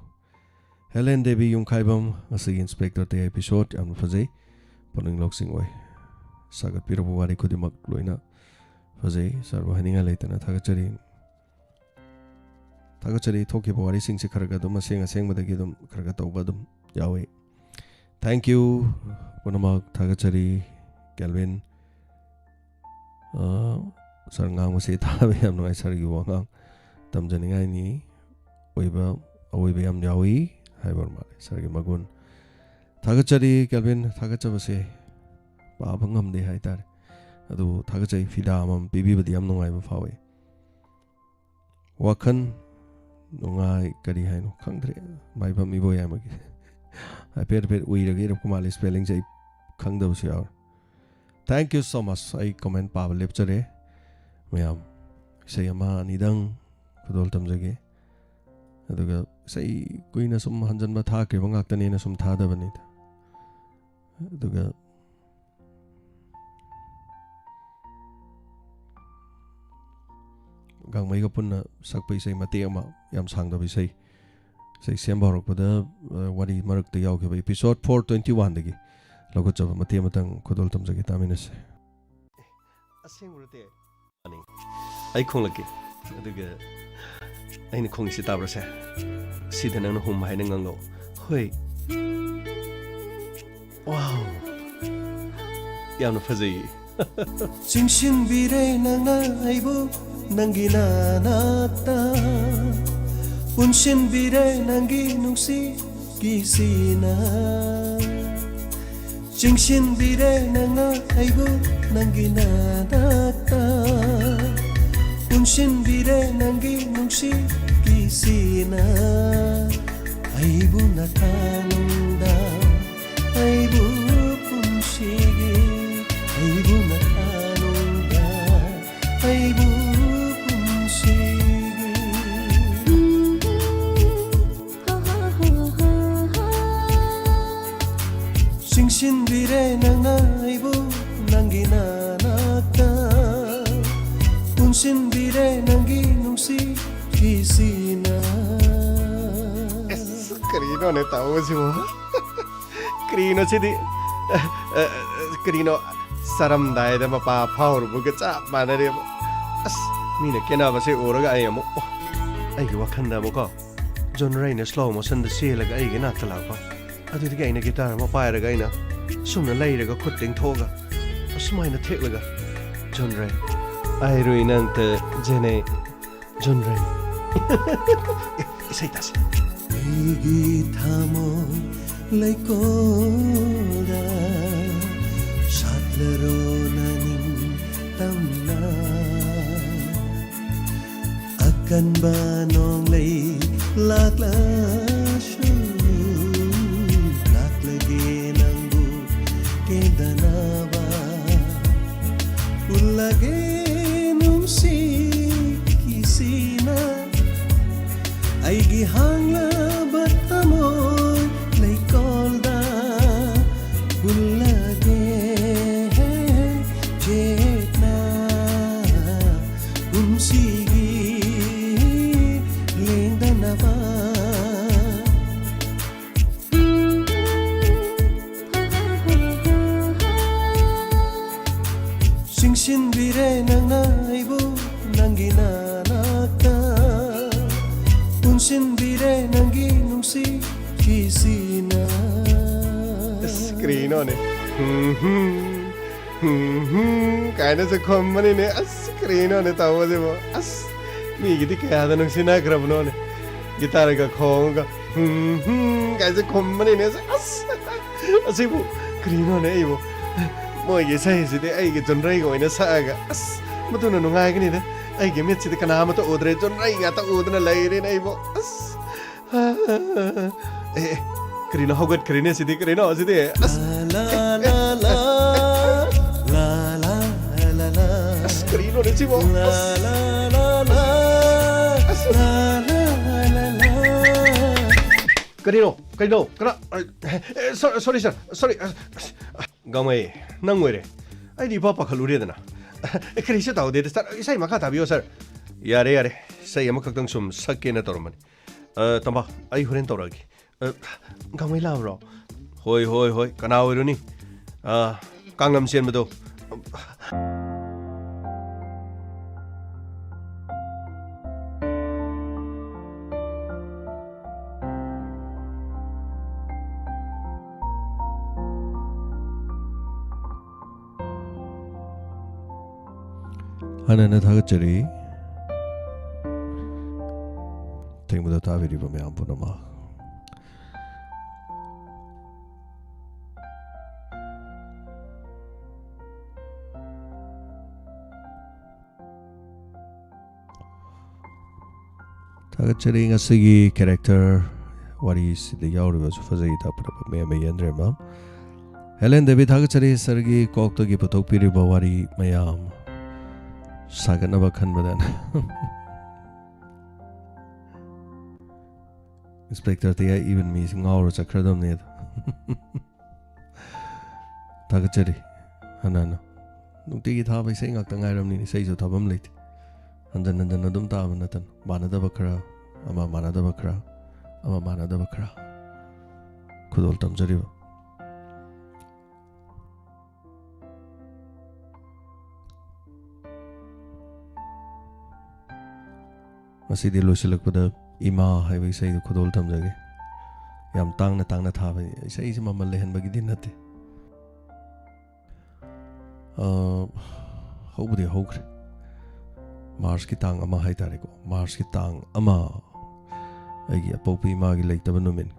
ꯍꯦꯂꯦꯟ ꯗꯦꯕꯤ ꯌꯨꯝꯈꯥꯏꯕꯝ, ꯉꯁꯤꯒꯤ Inspector ꯇꯦ episode ꯌꯥꯝꯅ ꯐꯖꯩ꯫ ꯄꯨꯛꯅꯤꯡ ꯂꯧꯁꯤꯡ ꯑꯣꯏ꯫ ꯁꯥꯒꯠꯄꯤꯔꯕ ꯋꯥꯔꯤ ꯈꯨꯗꯤꯡꯃꯛ ꯂꯣꯏꯅ ꯐꯖꯩ꯫ ꯁꯥꯔꯕꯨ ꯍꯥꯏꯅꯤꯡꯉꯥꯏ ꯂꯩꯇꯅ ꯊꯥꯒꯠꯆꯔꯤ꯫ ꯊꯥꯒꯠꯆꯔꯤ꯫ ꯊꯣꯛꯈꯤꯕ ꯋꯥꯔꯤꯁꯤꯡꯁꯤ ꯈꯔ ꯈꯔ ꯑꯗꯨꯝ ꯑꯁꯦꯡ ꯑꯁꯦꯡꯕꯗꯒꯤ ꯑꯗꯨꯝ ꯈꯔ ꯈꯔ ꯇꯧꯕ ꯑꯗꯨꯝ ꯌꯥꯎꯏ꯫ Thank you꯫ ꯄꯨꯝꯅꯃꯛ ꯊꯥꯒꯠꯆꯔꯤ꯫ ꯀꯦꯜꯚꯤꯟ, ꯑ, ꯁꯥꯔ ꯉꯥꯡꯕꯁꯤ ꯇꯥꯕ ꯌꯥꯝ ꯅꯨꯡꯉꯥꯏ꯫ ꯁꯥꯔꯒꯤ ꯋꯥꯉꯥꯡ ꯇꯝꯖꯅꯤꯡꯉꯥꯏꯅꯤ꯫ ꯑꯣꯏꯕ, ꯑꯑꯣꯏꯕ ꯌꯥꯝ ꯌꯥꯎꯏ ꯍꯥꯏꯕ ꯑꯣꯏꯔ ꯃꯥꯜꯂꯦ꯫ ꯁꯥꯔꯒꯤ ꯃꯒꯨꯟ꯫ ꯊꯥꯒꯠꯆꯔꯤ ꯀꯦꯜꯚꯤꯟ꯫ ꯊꯥꯒꯠꯆꯕꯁꯦ ꯄꯥꯕ ꯉꯝꯗꯦ ꯍꯥꯏꯇꯥꯔꯦ꯫ ꯑꯗꯨꯕꯨ ꯊꯥꯒꯠꯆꯩ꯫ ꯐꯤꯗꯥ ꯑꯃꯃꯝ ꯄꯤꯕꯤꯕꯗꯤ ꯌꯥꯝ ꯅꯨꯡꯉꯥꯏꯕ ꯐꯥꯎꯏ꯫ ꯋꯥꯈꯜ ꯅꯨꯡꯉꯥꯏ, ꯀꯔꯤ ꯍꯥꯏꯅꯣ ꯈꯪꯗ꯭ꯔꯦ꯫ ꯃꯥꯏꯕꯝ ꯏꯕꯣꯌꯥꯏꯃꯒꯤ꯫ ꯍꯥꯏꯐꯦꯠ ꯍꯥꯏꯐꯦꯠ ꯎꯏꯔꯒ ꯏꯔꯛꯄ ꯃꯥꯜꯂꯤ, spellingꯁꯦ ꯑꯩ ꯈꯪꯗꯕꯁꯨ ꯌꯥꯎꯔꯦ꯫ Thank you so much꯫ ꯑꯩ comment ꯄꯥꯕ ꯂꯦꯞꯆꯔꯦ꯫ ꯃꯌꯥꯝ, ꯏꯁꯩ ꯑꯃ ꯑꯅꯤꯗꯪ ꯈꯨꯗꯣꯜ ꯇꯝꯖꯒꯦ꯫ ꯑꯗꯨꯒ ꯏꯁꯩ ꯀꯨꯏꯅ ꯁꯨꯝ ꯍꯟꯖꯟꯕ ꯊꯥꯈ꯭ꯔꯤꯕ ꯉꯥꯛꯇꯅꯦꯅ ꯁꯨꯝ ꯊꯥꯗꯕꯅꯤꯗ꯫ ꯑꯗꯨꯒ ꯒꯥꯡꯃꯩꯒ ꯄꯨꯟꯅ ꯁꯛꯄ ꯏꯁꯩ ꯃꯇꯦꯛ ꯑꯃ, ꯌꯥꯝ ꯁꯥꯡꯗꯕ ꯏꯁꯩ, ꯏꯁꯩ ꯁꯦꯝꯕ ꯍꯧꯔꯛꯄꯗ, ꯑ, ꯋꯥꯔꯤ ꯃꯔꯛꯇ ꯌꯥꯎꯈꯤꯕ episode four twenty-one ꯗꯒꯤ ꯂꯧꯈꯠꯆꯕ ꯃꯇꯦꯛ ꯑꯃꯇꯪ ꯈꯨꯗꯣꯜ ꯇꯝꯖꯒꯦ, ꯇꯥꯃꯤꯟꯅꯁꯦ꯫ ꯑꯁꯦꯡꯕ ꯅꯠꯇꯦ꯫ ꯃꯥꯅꯤ꯫ ꯑꯩ ꯈꯣꯡꯂꯛꯀꯦ꯫ ꯑꯗꯨꯒ ꯑꯩꯅ ꯈꯣꯡꯉꯤꯁꯤ ꯇꯥꯕ꯭ꯔꯥꯁꯦ? ꯁꯤꯗ ꯅꯪꯅ ꯍꯨꯝ ꯍꯥꯏꯅ ꯉꯥꯡꯂꯛꯑꯣ꯫ ꯍꯣꯏ꯫ Wow! ꯌꯥꯝꯅ ꯐꯖꯩꯌꯦ꯫ ꯆꯤꯡꯁꯤꯟꯕꯤꯔꯦ ꯅꯪꯅ ꯑꯩꯕꯨ ꯅꯪꯒꯤ ꯅꯥꯅꯥꯛꯇ, ꯄꯨꯟꯁꯤꯟꯕꯤꯔꯦ ꯅꯪꯒꯤ ꯅꯨꯡꯁꯤꯒꯤ ꯁꯤꯅ꯫ ꯆꯤꯡꯁꯤꯟꯕꯤꯔꯦ ꯅꯪꯅ ꯑꯩꯕꯨ ꯅꯪꯒꯤ ꯅꯥꯅꯥꯛꯇ, ꯄꯨꯟꯁꯤꯟꯕꯤꯔꯦ ꯅꯪꯒꯤ ꯅꯨꯡꯁꯤꯒꯤ ꯁꯤꯅ꯫ ꯑꯩꯕꯨ ꯅꯊꯥꯅꯨꯡꯗ, ꯑꯩꯕꯨ ꯄꯨꯟꯁꯤꯒꯤ, ꯑꯩꯕꯨ ꯅꯊꯥꯅꯨꯡꯗ, ꯑꯩꯕꯨ ꯄꯨꯟꯁꯤꯒꯤ꯫ ꯆꯤꯡꯁꯤꯟꯕꯤꯔꯦ ꯅꯪꯅ ꯑꯩꯕꯨ ꯅꯪꯒꯤ ꯅꯥꯅꯥꯛꯇ, ꯄꯨꯟꯁꯤꯟꯕꯤꯔꯦ ꯅꯪꯒꯤ ꯅꯨꯡꯁꯤꯒꯤ ꯁꯤꯅ꯫ ꯑꯁ, ꯀꯔꯤꯅꯣꯅꯦ ꯇꯧꯕꯁꯤꯕꯨ? ꯀꯔꯤꯅꯣ ꯁꯤꯗꯤ? ꯑ, ꯑ, ꯑ, ꯀꯔꯤꯅꯣ? ꯆꯥꯔꯝꯗꯥꯏꯗ ꯃꯄꯥ ꯐꯥꯎꯔꯨꯕꯒ ꯆꯞ ꯃꯥꯟꯅꯔꯦꯕ꯫ ꯑꯁ, ꯃꯤꯅ ꯀꯦꯅꯕꯁꯦ ꯎꯔꯒ ꯑꯩ ꯑꯃꯨꯛ, ꯑꯣ, ꯑꯩꯒꯤ ꯋꯥꯈꯜꯗ ꯑꯃꯨꯛꯀꯣ, ꯖꯣꯟ ꯔꯦꯅ slow motionꯗ ꯆꯦꯜꯂꯒ ꯑꯩꯒꯤ ꯅꯥꯛꯇ ꯂꯥꯛꯄ꯫ ꯑꯗꯨꯗꯒꯤ ꯑꯩꯅ guitar ꯑꯃ ꯄꯥꯏꯔꯒ ꯑꯩꯅ ꯑꯁꯨꯝꯅ ꯂꯩꯔꯒ ꯈꯨꯠ ꯇꯤꯡꯊꯣꯛꯑꯒ ꯑꯁꯨꯃꯥꯏꯅ ꯊꯦꯛꯂꯒ, "ꯖꯣꯟ ꯔꯦ, I really ꯅꯪꯇ ꯖꯦꯅꯦ, ꯖꯣꯟ ꯔꯦ꯫" ꯏꯁꯩ ꯇꯥꯁꯤ꯫ ꯑꯩꯒꯤ ꯊꯃꯣꯏ ꯂꯩꯀꯣꯜꯗ ꯁꯥꯠꯂꯔꯣ ꯅꯅꯤꯡꯇꯝꯅ꯫ ꯑꯀꯟꯕ ꯅꯣꯡꯂꯩ ꯂꯥꯛꯂꯁꯨ, ꯂꯥꯛꯂꯒꯦ ꯅꯪꯕꯨ ꯀꯦꯟꯗꯅꯕ꯫ ꯎꯠꯂꯒꯦ ꯅꯨꯡꯁꯤꯒꯤ ꯁꯤꯅ, ꯑꯩꯒꯤ ꯍꯥꯡꯂꯕ ꯊꯃꯣꯏ ꯂꯩꯀꯣꯜꯗ꯫ ꯎꯠꯂꯒꯦ ꯆꯦꯠꯅ ꯄꯨꯟꯁꯤꯒꯤ ꯂꯦꯡꯗꯅꯕ꯫ ꯅꯪꯅ ꯑꯩꯕꯨ ꯅꯪꯒꯤ ꯅꯅꯥꯛꯇ ꯄꯨꯟꯁꯤꯟꯕꯤꯔꯦ ꯅꯪꯒꯤ ꯅꯨꯡꯁꯤ ꯀꯤꯁꯤꯅ꯫ ꯑꯁ, ꯀꯔꯤꯅꯣꯅꯦ? ꯍꯨꯝ, ꯍꯨꯝ, ꯍꯨꯝ, ꯍꯨꯝ ꯀꯥꯏꯅꯁꯨ ꯈꯨꯝꯕꯅꯤꯅꯦ꯫ ꯑꯁ, ꯀꯔꯤꯅꯣꯅꯦ ꯇꯧꯕꯁꯤꯕꯣ? ꯑꯁ, ꯃꯤꯒꯤꯗꯤ ꯀꯌꯥꯗ ꯅꯨꯡꯁꯤꯅꯈ꯭ꯔꯕꯅꯣꯅꯦ? ꯒꯤꯇꯥꯔꯒ ꯈꯣꯡꯉꯒ ꯍꯨꯝ, ꯍꯨꯝ ꯀꯥꯏꯁꯦ ꯈꯨꯝꯕꯅꯤꯅꯦ꯫ ꯑꯁ, ꯑꯁꯤꯕꯨ ꯀꯔꯤꯅꯣꯅꯦ ꯑꯩꯕꯨ? ꯃꯣꯏꯒꯤ ꯏꯁꯩꯁꯤꯗꯤ ꯑꯩꯒꯤ ꯖꯨꯟꯔꯩꯒ ꯑꯣꯏꯅ ꯁꯛꯑꯒ, ꯑꯁ, ꯃꯗꯨꯅ ꯅꯨꯡꯉꯥꯏꯒꯅꯤꯗ꯫ ꯑꯩꯒꯤ ꯃꯤꯠꯁꯤꯗꯤ ꯀꯅꯥ ꯑꯃꯠꯇ ꯎꯗ꯭ꯔꯦ, ꯖꯨꯟꯔꯩ ꯉꯥꯛꯇ ꯎꯗꯨꯅ ꯂꯩꯔꯦꯅꯦ ꯑꯩꯕꯨ꯫ ꯑꯁ, ꯑꯦ, ꯑꯦ, ꯀꯔꯤꯅꯣ ꯍꯧꯒꯠꯈ꯭ꯔꯦꯅꯦ ꯁꯤꯗꯤ? ꯀꯔꯤꯅꯣ ꯁꯤꯗꯤ? ꯑꯁ, ꯂꯥ, ꯂꯥ, ꯂꯥ, ꯂꯥ, ꯂꯥ, ꯂꯥ, ꯂꯥ, ꯂꯥ꯫ ꯑꯁ, ꯀꯔꯤꯅꯣꯅꯦ ꯁꯤꯕꯣ? ꯂꯥ, ꯑꯁ, ꯂꯥ, ꯂꯥ, ꯑꯁ, ꯂꯥ, ꯂꯥ, ꯂꯥ, ꯂꯥ, ꯂꯥ꯫ ꯀꯔꯤꯅꯣ? ꯀꯩꯅꯣ? ꯀꯅꯥ? ꯑ, ꯑꯦ, ꯁꯣ-, ꯁꯣꯔꯤ, ꯁꯥꯔ꯫ ꯁꯣꯔꯤ꯫ ꯑ, ꯑ, ꯒꯥꯡꯃꯩ, ꯅꯪ ꯑꯣꯏꯔꯦ꯫ ꯑꯩꯗꯤ ꯏꯄꯥ ꯄꯥꯈꯠꯂꯨꯔꯦꯗꯅ꯫ ꯑꯦ, ꯀꯔꯤꯁꯨ ꯇꯧꯗꯦꯗ, ꯁꯥꯔ꯫ ꯏꯁꯩ ꯃꯈꯥ ꯇꯥꯕꯤꯌꯣ, ꯁꯥꯔ꯫ ꯌꯥꯔꯦ, ꯌꯥꯔꯦ꯫ ꯏꯁꯩ ꯑꯃꯈꯛꯇꯪ ꯁꯨꯝ ꯁꯛꯀꯦꯅ ꯇꯧꯔꯝꯕꯅꯤ꯫ ꯑ, ꯇꯝꯕ, ꯑꯩ ꯍꯣꯔꯦꯟ ꯇꯧꯔꯛꯑꯒꯦ꯫ ꯑ, ꯒꯥꯡꯃꯩ ꯂꯥꯛꯑꯕ꯭ꯔꯣ? ꯍꯣꯏ, ꯍꯣꯏ, ꯍꯣꯏ꯫ ꯀꯅꯥ ꯑꯣꯏꯔꯨꯅꯤ? ꯑ, ꯀꯥꯡꯂꯝ ꯆꯦꯟꯕꯗꯣ꯫ ꯍꯥꯟꯅꯅ ꯊꯥꯒꯠꯆꯔꯤ꯫ ꯊꯦꯡꯕꯗ ꯇꯥꯕꯤꯔꯤꯕ ꯃꯌꯥꯝ ꯄꯨꯝꯅꯃꯛ꯫ ꯊꯥꯒꯠꯆꯔꯤ꯫ ꯉꯁꯤꯒꯤ character ꯋꯥꯔꯤꯁꯤꯗ ꯌꯥꯎꯔꯤꯕꯁꯨ ꯐꯖꯩ, ꯇꯥꯛꯄꯤꯔꯛꯄ ꯃꯌꯥꯝ ꯌꯦꯟꯗ꯭ꯔꯦꯝꯕ꯫ ꯍꯦꯂꯦꯟ ꯗꯦꯕꯤ, ꯊꯥꯒꯠꯆꯔꯤ꯫ ꯁꯥꯔꯒꯤ ꯀꯣꯛꯇꯒꯤ ꯄꯨꯊꯣꯛꯄꯤꯔꯤꯕ ꯋꯥꯔꯤ ꯃꯌꯥꯝ ꯁꯥꯒꯠꯅꯕ ꯈꯟꯕꯗ꯫ Inspector ꯇꯌꯥꯏ, even ꯃꯤꯁꯤ ꯉꯥꯎꯔ ꯆꯠꯈ꯭ꯔꯗꯕꯅꯦ ꯑꯗꯣ꯫ ꯊꯥꯒꯠꯆꯔꯤ꯫ ꯍꯟꯅ ꯍꯟꯅ꯫ ꯅꯨꯡꯇꯤꯒꯤ ꯊꯥꯕ ꯏꯁꯩ ꯉꯥꯛꯇ ꯉꯥꯏꯔꯕꯅꯤꯅ ꯏꯁꯩꯁꯨ ꯊꯥꯐꯝ ꯂꯩꯇꯦ꯫ ꯍꯟꯖꯟ ꯍꯟꯖꯟ ꯑꯗꯨꯝ ꯇꯥꯕ ꯅꯠꯇꯅ ꯃꯥꯟꯅꯗꯕ ꯈꯔ, ꯑꯃ ꯃꯥꯟꯅꯗꯕ ꯈꯔ, ꯑꯃ ꯃꯥꯟꯅꯗꯕ ꯈꯔ꯫ ꯈꯨꯗꯣꯜ ꯇꯝꯖꯔꯤꯕ꯫ ꯉꯁꯤꯗꯤ ꯂꯣꯏꯁꯤꯜꯂꯛꯄꯗ ꯏꯃꯥ ꯍꯥꯏꯕ ꯏꯁꯩꯗꯨ ꯈꯨꯗꯣꯜ ꯊꯝꯖꯒꯦ꯫ ꯌꯥꯝ ꯇꯥꯡꯅ ꯇꯥꯡꯅ ꯊꯥꯕꯅꯤ, ꯏꯁꯩꯁꯤ ꯃꯃꯜ ꯂꯩꯍꯟꯕꯒꯤꯗꯤ ꯅꯠꯇꯦ꯫ ꯑ, ꯍꯧꯕꯗꯤ ꯍꯧꯈ꯭ꯔꯦ꯫ ꯃꯥꯔꯁꯀꯤ ꯇꯥꯡ ꯑꯃ ꯍꯥꯏꯇꯥꯔꯦꯀꯣ, ꯃꯥꯔꯁꯀꯤ ꯇꯥꯡ ꯑꯃ ꯑꯩꯒꯤ ꯑꯄꯣꯛꯄ ꯏꯃꯥꯒꯤ ꯂꯩꯇꯕ ꯅꯨꯃꯤꯠ꯫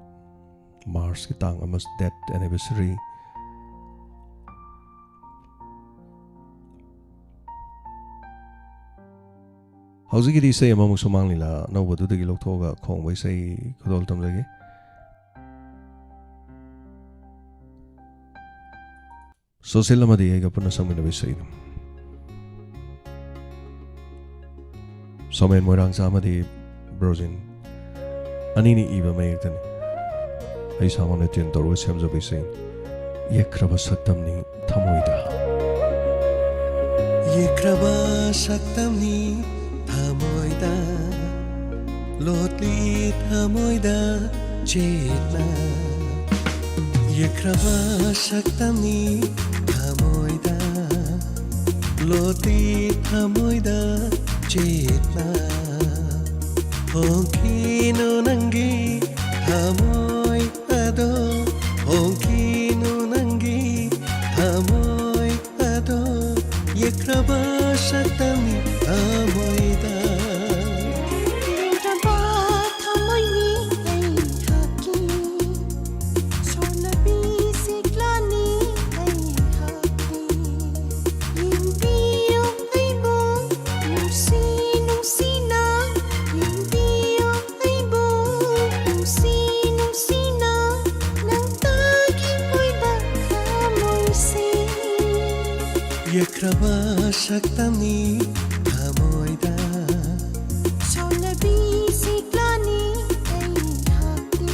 ꯃꯥꯔꯁꯀꯤ ꯇꯥꯡ ꯑꯃ, death anniversary꯫ ꯍꯧꯖꯤꯛꯀꯤꯗꯤ ꯏꯁꯩ ꯑꯃꯃꯨꯛ ꯁꯨꯃꯥꯡ ꯂꯤꯂꯥ ꯑꯅꯧꯕꯗꯨꯗꯒꯤ ꯂꯧꯊꯣꯛꯑꯒ ꯈꯣꯡꯕ ꯏꯁꯩ ꯈꯨꯗꯣꯜ ꯇꯝꯖꯒꯦ꯫ ꯁꯣꯁꯤꯜ ꯑꯃꯗꯤ ꯑꯩꯒ ꯄꯨꯟꯅ ꯁꯛꯃꯤꯟꯅꯕ ꯏꯁꯩꯗꯨ꯫ ꯁꯣꯃꯦꯟ ꯃꯣꯏꯔꯥꯡꯆꯥ ꯑꯃꯗꯤ ꯕ꯭ꯔꯣꯖꯤꯟ ꯑꯅꯤꯅ ꯏꯕ ꯃꯌꯦꯛꯇꯅꯤ꯫ ꯑꯩ ꯁꯥꯃꯣꯟꯅ ꯇ꯭ꯌꯨꯟ ꯇꯧꯔꯒ ꯁꯦꯝꯖꯕ ꯏꯁꯩ꯫ ꯌꯦꯛꯈ꯭ꯔꯕ ꯁꯛꯇꯝꯅꯤ ꯊꯃꯣꯏꯗ꯫ ꯌꯦꯛꯈ꯭ꯔꯕ ꯁꯛꯇꯝꯅꯤ ꯊꯃꯣꯏꯗ, ꯂꯣꯠꯂꯤ ꯊꯃꯣꯏꯗ ꯆꯦꯠꯅ꯫ ꯌꯦꯛꯈ꯭ꯔꯕ ꯁꯛꯇꯝꯅꯤ ꯊꯃꯣꯏꯗ, ꯂꯣꯠꯂꯤ ꯊꯃꯣꯏꯗ ꯆꯦꯠꯅ꯫ ꯍꯣꯡꯈꯤꯅꯨ ꯅꯪꯒꯤ ꯊꯃꯣꯏ ꯑꯗꯣ, ꯍꯣꯡꯈꯤꯅꯨ ꯅꯪꯒꯤ ꯊꯃꯣꯏ ꯑꯗꯣ, ꯌꯦꯛꯈ꯭ꯔꯕ ꯁꯛꯇꯝꯅꯤ ꯊꯃꯣꯏꯗ꯫ ꯂꯦꯡꯗ꯭ꯔꯕ ꯊꯃꯣꯏꯅꯤ ꯑꯩꯍꯥꯛꯀꯤ, ꯁꯣꯜꯂꯕꯤ ꯁꯤꯛꯂꯥꯅꯤ ꯑꯩꯍꯥꯛꯀꯤ꯫ ꯌꯦꯡꯕꯤꯌꯨ ꯑꯩꯕꯨ ꯅꯨꯡꯁꯤ ꯅꯨꯡꯁꯤꯅ, ꯌꯦꯡꯕꯤꯌꯨ ꯑꯩꯕꯨ ꯅꯨꯡꯁꯤ ꯅꯨꯡꯁꯤꯅ, ꯅꯪꯇꯒꯤ ꯑꯣꯏꯕ ꯊꯃꯣꯏꯁꯦ꯫ ꯌꯦꯛꯈ꯭ꯔꯕ ꯁꯛꯇꯝꯅꯤ ꯊꯃꯣꯏꯗ, ꯁꯣꯜꯂꯕꯤ ꯁꯤꯛꯂꯥꯅꯤ ꯑꯩꯍꯥꯛꯇꯤ꯫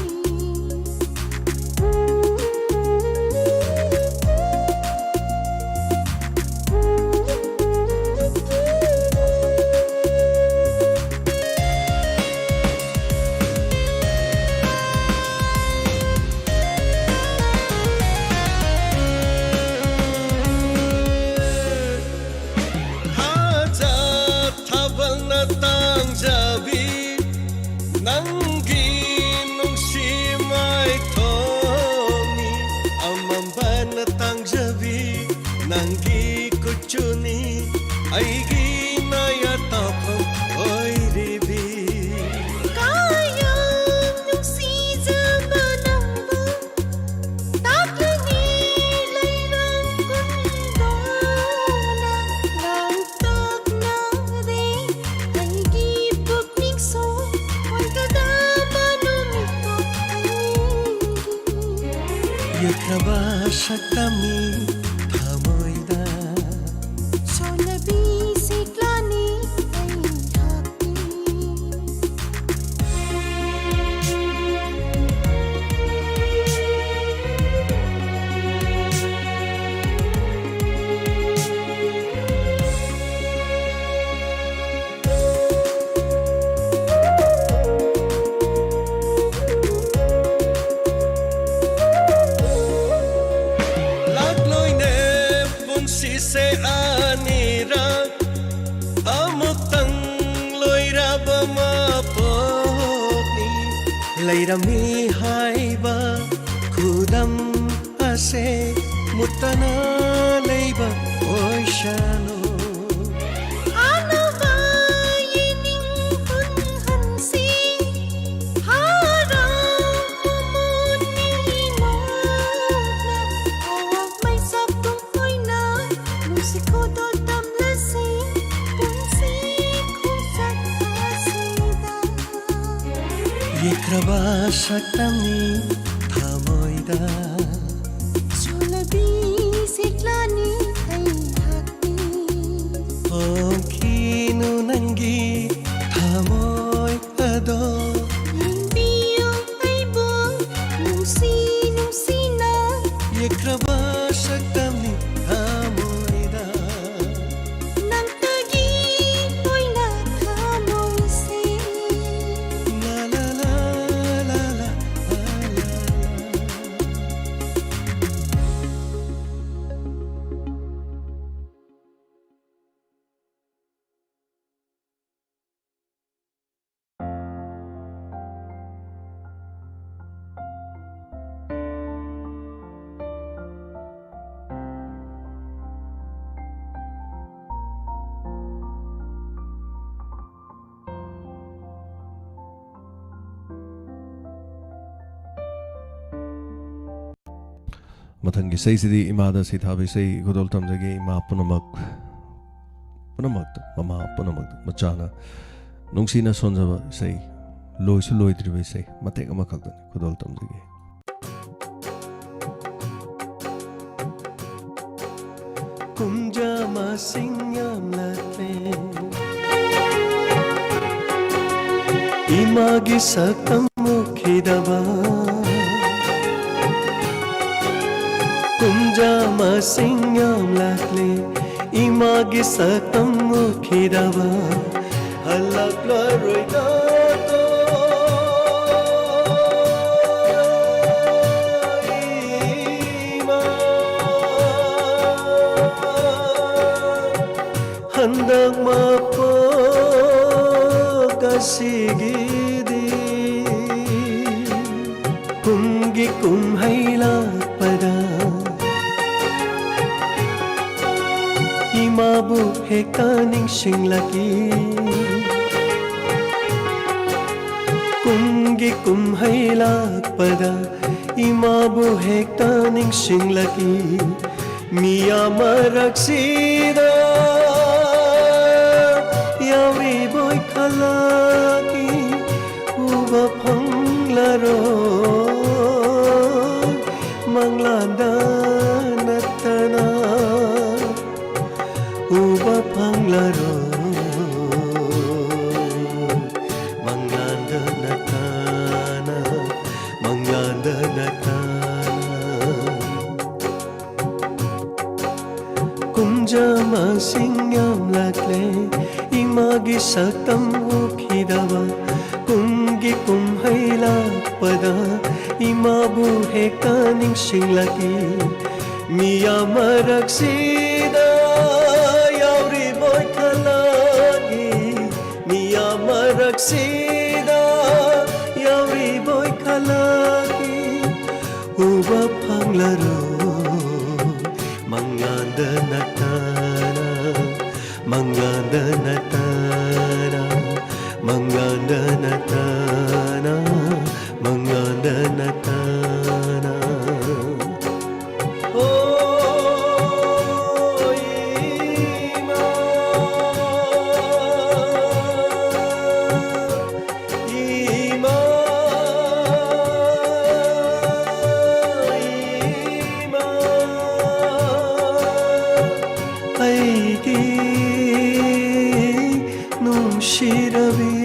ꯁꯛꯇꯝꯅꯤ ꯊꯃꯣꯏꯗ꯫ ꯁꯣꯂꯕꯤ ꯁꯤꯛꯂꯥꯅꯤ ꯑꯩꯍꯥꯛꯀꯤ꯫ ꯂꯥꯛꯂꯣꯏꯅꯦ ꯄꯨꯟꯁꯤꯁꯦ ꯑꯅꯤꯔꯛ, ꯑꯃꯨꯛꯇꯪ ꯂꯣꯏꯔꯕ ꯃꯄꯣꯛꯅꯤ꯫ ꯂꯩꯔꯝꯃꯤ ꯍꯥꯏꯕ ꯈꯨꯗꯝ ꯑꯁꯦ ꯃꯨꯠꯇꯅ ꯂꯩꯕ ꯑꯣꯏꯁꯅꯨ꯫ ꯑꯅꯧꯕ ꯌꯦꯅꯤꯡ ꯄꯨꯟꯍꯟꯁꯤ, ꯍꯔꯥꯎ ꯃꯃꯣꯟ ꯃꯤꯃꯣꯟꯅ, ꯑꯋꯥꯡ ꯃꯩꯁꯥ ꯄꯨꯡ ꯑꯣꯏꯅ ꯅꯨꯡꯁꯤ ꯈꯨꯗꯣꯜ ꯇꯝꯂꯁꯤ ꯄꯨꯟꯁꯤ ꯈꯣꯡꯆꯠ ꯑꯁꯤꯗ꯫ ꯌꯦꯛꯈ꯭ꯔꯕ ꯁꯛꯇꯝꯅꯤ ꯊꯃꯣꯏꯗ꯫ ꯁꯣꯂꯕꯤ ꯁꯤꯛꯂꯥꯅꯤ ꯑꯩꯍꯥꯛꯀꯤ꯫ ꯍꯣꯡꯈꯤꯅꯨ ꯅꯪꯒꯤ ꯊꯃꯣꯏ ꯑꯗꯣ꯫ ꯌꯦꯡꯕꯤꯌꯨ ꯑꯩꯕꯨ ꯅꯨꯡꯁꯤ ꯅꯨꯡꯁꯤꯅ꯫ ꯌꯦꯛꯈ꯭ꯔꯕ ꯁꯛꯇꯝꯅꯤ ꯊꯃꯣꯏꯗ꯫ ꯅꯪꯇꯒꯤ ꯑꯣꯏꯅ ꯊꯃꯣꯏꯁꯦ꯫ ꯂꯥ, ꯂꯥ, ꯂꯥ, ꯂꯥ, ꯂꯥ, ꯂꯥ, ꯂꯥ꯫ ꯃꯊꯪꯒꯤ ꯏꯁꯩꯁꯤꯗꯤ ꯏꯃꯥꯗ ꯁꯩꯊꯥꯕ ꯏꯁꯩ ꯈꯨꯗꯣꯜ ꯇꯝꯖꯒꯦ꯫ ꯏꯃꯥ ꯄꯨꯝꯅꯃꯛ, ꯄꯨꯝꯅꯃꯛꯇ, ꯃꯃꯥ ꯄꯨꯝꯅꯃꯛꯇ ꯃꯆꯥꯅ ꯅꯨꯡꯁꯤꯅ ꯁꯣꯟꯖꯕ ꯏꯁꯩ, ꯂꯣꯏꯁꯨ ꯂꯣꯏꯗ꯭ꯔꯤꯕ ꯏꯁꯩ ꯃꯇꯦꯛ ꯑꯃꯈꯛꯇꯅꯤ ꯈꯨꯗꯣꯜ ꯇꯝꯖꯒꯦ꯫ ꯀꯨꯝꯖꯥ ꯃꯁꯤꯡ ꯌꯥꯝꯂꯛꯂꯦ꯫ ꯏꯃꯥꯒꯤ ꯁꯛꯇꯝ ꯎꯈꯤꯗꯕ ꯀꯨꯝꯖꯥ ꯃꯁꯤꯡ ꯌꯥꯝꯂꯛꯂꯦ꯫ ꯏꯃꯥꯒꯤ ꯁꯛꯇꯝ ꯎꯈꯤꯗꯕ ꯍꯜꯂꯛꯂꯔꯣꯏꯗ ꯏꯃꯥ꯫ ꯍꯟꯗꯛ ꯃꯄꯣꯛ ꯑꯁꯤꯒꯤꯗꯤ ꯀꯨꯝꯒꯤ ꯀꯨꯝꯍꯩ ꯂꯥꯛꯄꯗ ꯏꯃꯥꯕꯨ ꯍꯦꯛꯇ ꯅꯤꯡꯁꯤꯡꯂꯛꯏ꯫ ꯀꯨꯝꯒꯤ ꯀꯨꯝꯍꯩ ꯂꯥꯛꯄꯗ ꯏꯃꯥꯕꯨ ꯍꯦꯛꯇ ꯅꯤꯡꯁꯤꯡꯂꯛꯏ꯫ ꯃꯤꯌꯥꯝ ꯃꯔꯛꯁꯤꯗ ꯌꯥꯎꯔꯤꯕꯣꯏ ꯈꯜꯂꯛꯏ꯫ ꯎꯕ ꯐꯪꯂꯔꯣꯏ ꯃꯪꯂꯥꯟꯗ ꯅꯠꯇꯅ꯫ ꯎꯕ ꯐꯪꯂꯔꯣꯏ ꯃꯪꯂꯥꯟꯗ ꯅꯠꯇꯅ, ꯃꯪꯂꯥꯟꯗ ꯅꯠꯇꯅ꯫ ꯀꯨꯝꯖꯥ ꯃꯁꯤꯡ ꯌꯥꯝꯂꯛꯂꯦ, ꯏꯃꯥꯒꯤ ꯁꯛꯇꯝ ꯎꯈꯤꯗꯕ꯫ ꯀꯨꯝꯒꯤ ꯀꯨꯝꯍꯩ ꯂꯥꯛꯄꯗ ꯏꯃꯥꯕꯨ ꯍꯦꯛꯇ ꯅꯤꯡꯁꯤꯡꯂꯛꯏ꯫ ꯃꯤꯌꯥꯝ ꯃꯔꯛꯁꯤꯗ ꯌꯥꯎꯔꯤꯕꯣꯏ ꯈꯜꯂꯛꯏ꯫ ꯃꯤꯌꯥꯝ ꯃꯔꯛꯁꯤꯗ ꯌꯥꯎꯔꯤꯕꯣꯏ ꯈꯜꯂꯛꯏ꯫ ꯎꯕ ꯐꯪꯂꯔꯣꯏ ꯃꯪꯂꯥꯟꯗ ꯅꯠꯇꯅ, ꯃꯪꯂꯥꯟꯗ ꯅꯠꯇꯅ, ꯃꯪꯂꯥꯟꯗ ꯅꯠꯇꯅ, ꯃꯪꯂꯥꯟꯗ ꯅꯠꯇꯅ꯫ ꯍꯣ ꯏꯃꯥ, ꯏꯃꯥ, ꯏꯃꯥ꯫ ꯅꯨꯡꯁꯤꯔꯕꯤ,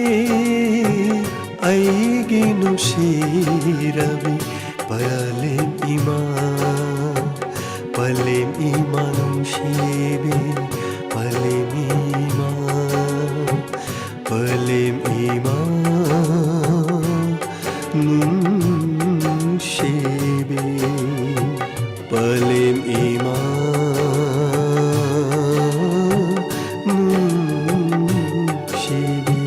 ꯑꯩꯒꯤ ꯅꯨꯡꯁꯤꯔꯕꯤ, ꯄꯂꯦꯝ ꯏꯃꯥ, ꯄꯂꯦꯝ ꯏꯃꯥ ꯅꯨꯡꯁꯤꯕꯤ, ꯄꯂꯦꯝ ꯏꯃꯥ, ꯄꯂꯦꯝ ꯏꯃꯥ ꯅꯨꯡꯁꯤꯕꯤ, ꯄꯂꯦꯝ ꯏꯃꯥ ꯅꯨꯡꯁꯤꯕꯤ꯫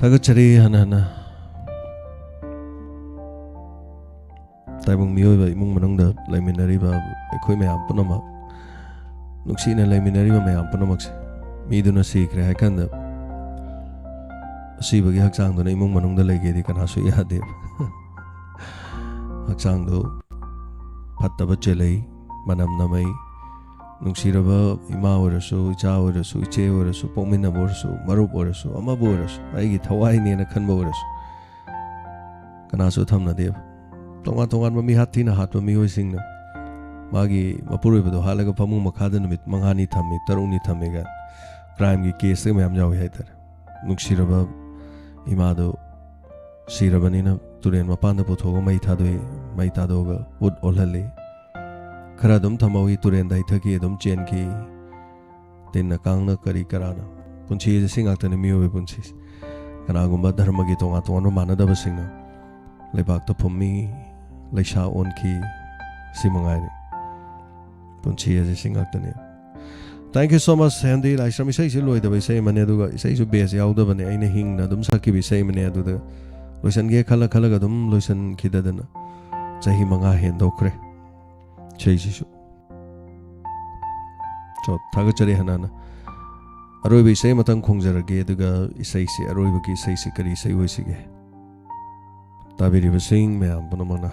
ꯊꯥꯒꯠꯆꯔꯤ ꯍꯟꯅ ꯍꯟꯅ꯫ ꯇꯥꯏꯕꯪ ꯃꯤꯑꯣꯏꯕ ꯏꯃꯨꯡ ꯃꯅꯨꯡꯗ ꯂꯩꯃꯤꯟꯅꯔꯤꯕ ꯑꯩꯈꯣꯏ ꯃꯌꯥꯝ ꯄꯨꯝꯅꯃꯛ, ꯅꯨꯡꯁꯤꯅ ꯂꯩꯃꯤꯟꯅꯔꯤꯕ ꯃꯌꯥꯝ ꯄꯨꯝꯅꯃꯛꯁꯦ, ꯃꯤꯗꯨꯅ ꯁꯤꯈ꯭ꯔꯦ ꯍꯥꯏ ꯀꯥꯟꯗ ꯑꯁꯤꯕꯒꯤ ꯍꯛꯆꯥꯡꯗꯨꯅ ꯏꯃꯨꯡ ꯃꯅꯨꯡꯗ ꯂꯩꯒꯦꯗꯤ ꯀꯅꯥꯁꯨ ꯌꯥꯗꯦꯕ꯫ ꯍꯛꯆꯥꯡꯗꯨ ꯐꯠꯇꯕ ꯆꯦꯜꯂꯩ, ꯃꯅꯝ ꯅꯝꯃꯩ, ꯅꯨꯡꯁꯤꯔꯕ ꯏꯃꯥ ꯑꯣꯏꯔꯁꯨ, ꯏꯆꯥ ꯑꯣꯏꯔꯁꯨ, ꯏꯆꯦ ꯑꯣꯏꯔꯁꯨ, ꯄꯣꯛꯃꯤꯟꯅꯕ ꯑꯣꯏꯔꯁꯨ, ꯃꯔꯨꯞ ꯑꯣꯏꯔꯁꯨ, ꯑꯃꯕꯨ ꯑꯣꯏꯔꯁꯨ, ꯑꯩꯒꯤ ꯊꯋꯥꯏꯅꯦꯅ ꯈꯟꯕ ꯑꯣꯏꯔꯁꯨ, ꯀꯅꯥꯁꯨ ꯊꯝꯅꯗꯦꯕ꯫ ꯇꯣꯉꯥꯟ ꯇꯣꯉꯥꯟꯕ ꯃꯤꯍꯥꯠ ꯊꯤꯅ ꯍꯥꯠꯄ ꯃꯤꯑꯣꯏꯁꯤꯡꯅ ꯃꯥꯒꯤ ꯃꯄꯨꯔꯣꯏꯕꯗꯣ ꯍꯥꯠꯂꯒ ꯐꯃꯨꯡ ꯃꯈꯥꯗ ꯅꯨꯃꯤꯠ ꯃꯉꯥꯅꯤ ꯊꯝꯃꯤ, ꯇꯔꯨꯛꯅꯤ ꯊꯝꯃꯤ ꯀꯥꯏꯅ crime ꯒꯤ case ꯇ ꯃꯌꯥꯝ ꯌꯥꯎꯏ ꯍꯥꯏꯇꯥꯔꯦ꯫ ꯅꯨꯡꯁꯤꯔꯕ ꯏꯃꯥꯗꯣ ꯁꯤꯔꯕꯅꯤꯅ ꯇꯨꯔꯦꯟ ꯃꯄꯥꯟꯗ ꯄꯨꯊꯣꯛꯑꯒ ꯃꯩ ꯊꯥꯗꯣꯛꯏ, ꯃꯩ ꯊꯥꯗꯣꯛꯑꯒ ꯎꯠ ꯑꯣꯜꯍꯜꯂꯤ꯫ ꯈꯔ ꯑꯗꯨꯝ ꯊꯝꯍꯧꯏ, ꯇꯨꯔꯦꯟꯗ ꯍꯩꯊꯈꯤ, ꯑꯗꯨꯝ ꯆꯦꯟꯈꯤ꯫ ꯇꯤꯟꯅ ꯀꯥꯡꯅ ꯀꯔꯤ ꯀꯔꯥꯅ꯫ ꯄꯨꯟꯁꯤ ꯑꯁꯤ ꯁꯤ ꯉꯥꯛꯇꯅꯤ, ꯃꯤꯑꯣꯏꯕ ꯄꯨꯟꯁꯤꯁꯦ꯫ ꯀꯅꯥꯒꯨꯝꯕ ꯙꯔꯃꯒꯤ ꯇꯣꯉꯥꯟ ꯇꯣꯉꯥꯟꯕ ꯃꯥꯟꯅꯗꯕꯁꯤꯡꯅ ꯂꯩꯕꯥꯛꯇ ꯐꯨꯝꯃꯤ, ꯂꯩꯁꯥ ꯑꯣꯟꯈꯤ, ꯁꯤ ꯃꯉꯥꯏꯔꯦ꯫ ꯄꯨꯟꯁꯤ ꯑꯁꯤ ꯁꯤ ꯉꯥꯛꯇꯅꯤ꯫ Thank you so much, ꯍꯦꯟꯗꯤ ꯂꯥꯏꯁ꯭ꯔꯝ꯫ ꯏꯁꯩꯁꯤ ꯂꯣꯏꯗꯕ ꯏꯁꯩ ꯑꯃꯅꯤ, ꯑꯗꯨꯒ ꯏꯁꯩꯁꯨ bass ꯌꯥꯎꯗꯕꯅꯤ, ꯑꯩꯅ ꯍꯤꯡꯅ ꯑꯗꯨꯝ ꯁꯛꯈꯤꯕ ꯏꯁꯩ ꯑꯃꯅꯤ꯫ ꯑꯗꯨꯗ ꯂꯣꯏꯁꯟꯒꯦ ꯈꯜꯂ ꯈꯜꯂꯒ ꯑꯗꯨꯝ ꯂꯣꯏꯁꯟꯈꯤꯗꯗꯅ ꯆꯍꯤ ꯃꯉꯥ ꯍꯦꯟꯗꯣꯛꯈ꯭ꯔꯦ ꯏꯁꯩꯁꯤꯁꯨ꯫ So, ꯊꯥꯒꯠꯆꯔꯤ ꯍꯟꯅ ꯍꯟꯅ꯫ ꯑꯔꯣꯏꯕ ꯏꯁꯩ ꯑꯃꯇꯪ ꯈꯣꯡꯖꯔꯒꯦ, ꯑꯗꯨꯒ ꯏꯁꯩꯁꯤ, ꯑꯔꯣꯏꯕꯒꯤ ꯏꯁꯩꯁꯤ ꯀꯔꯤ ꯏꯁꯩ ꯑꯣꯏꯁꯤꯒꯦ? ꯇꯥꯕꯤꯔꯤꯕꯁꯤꯡ ꯃꯌꯥꯝ ꯄꯨꯝꯅꯃꯛꯅ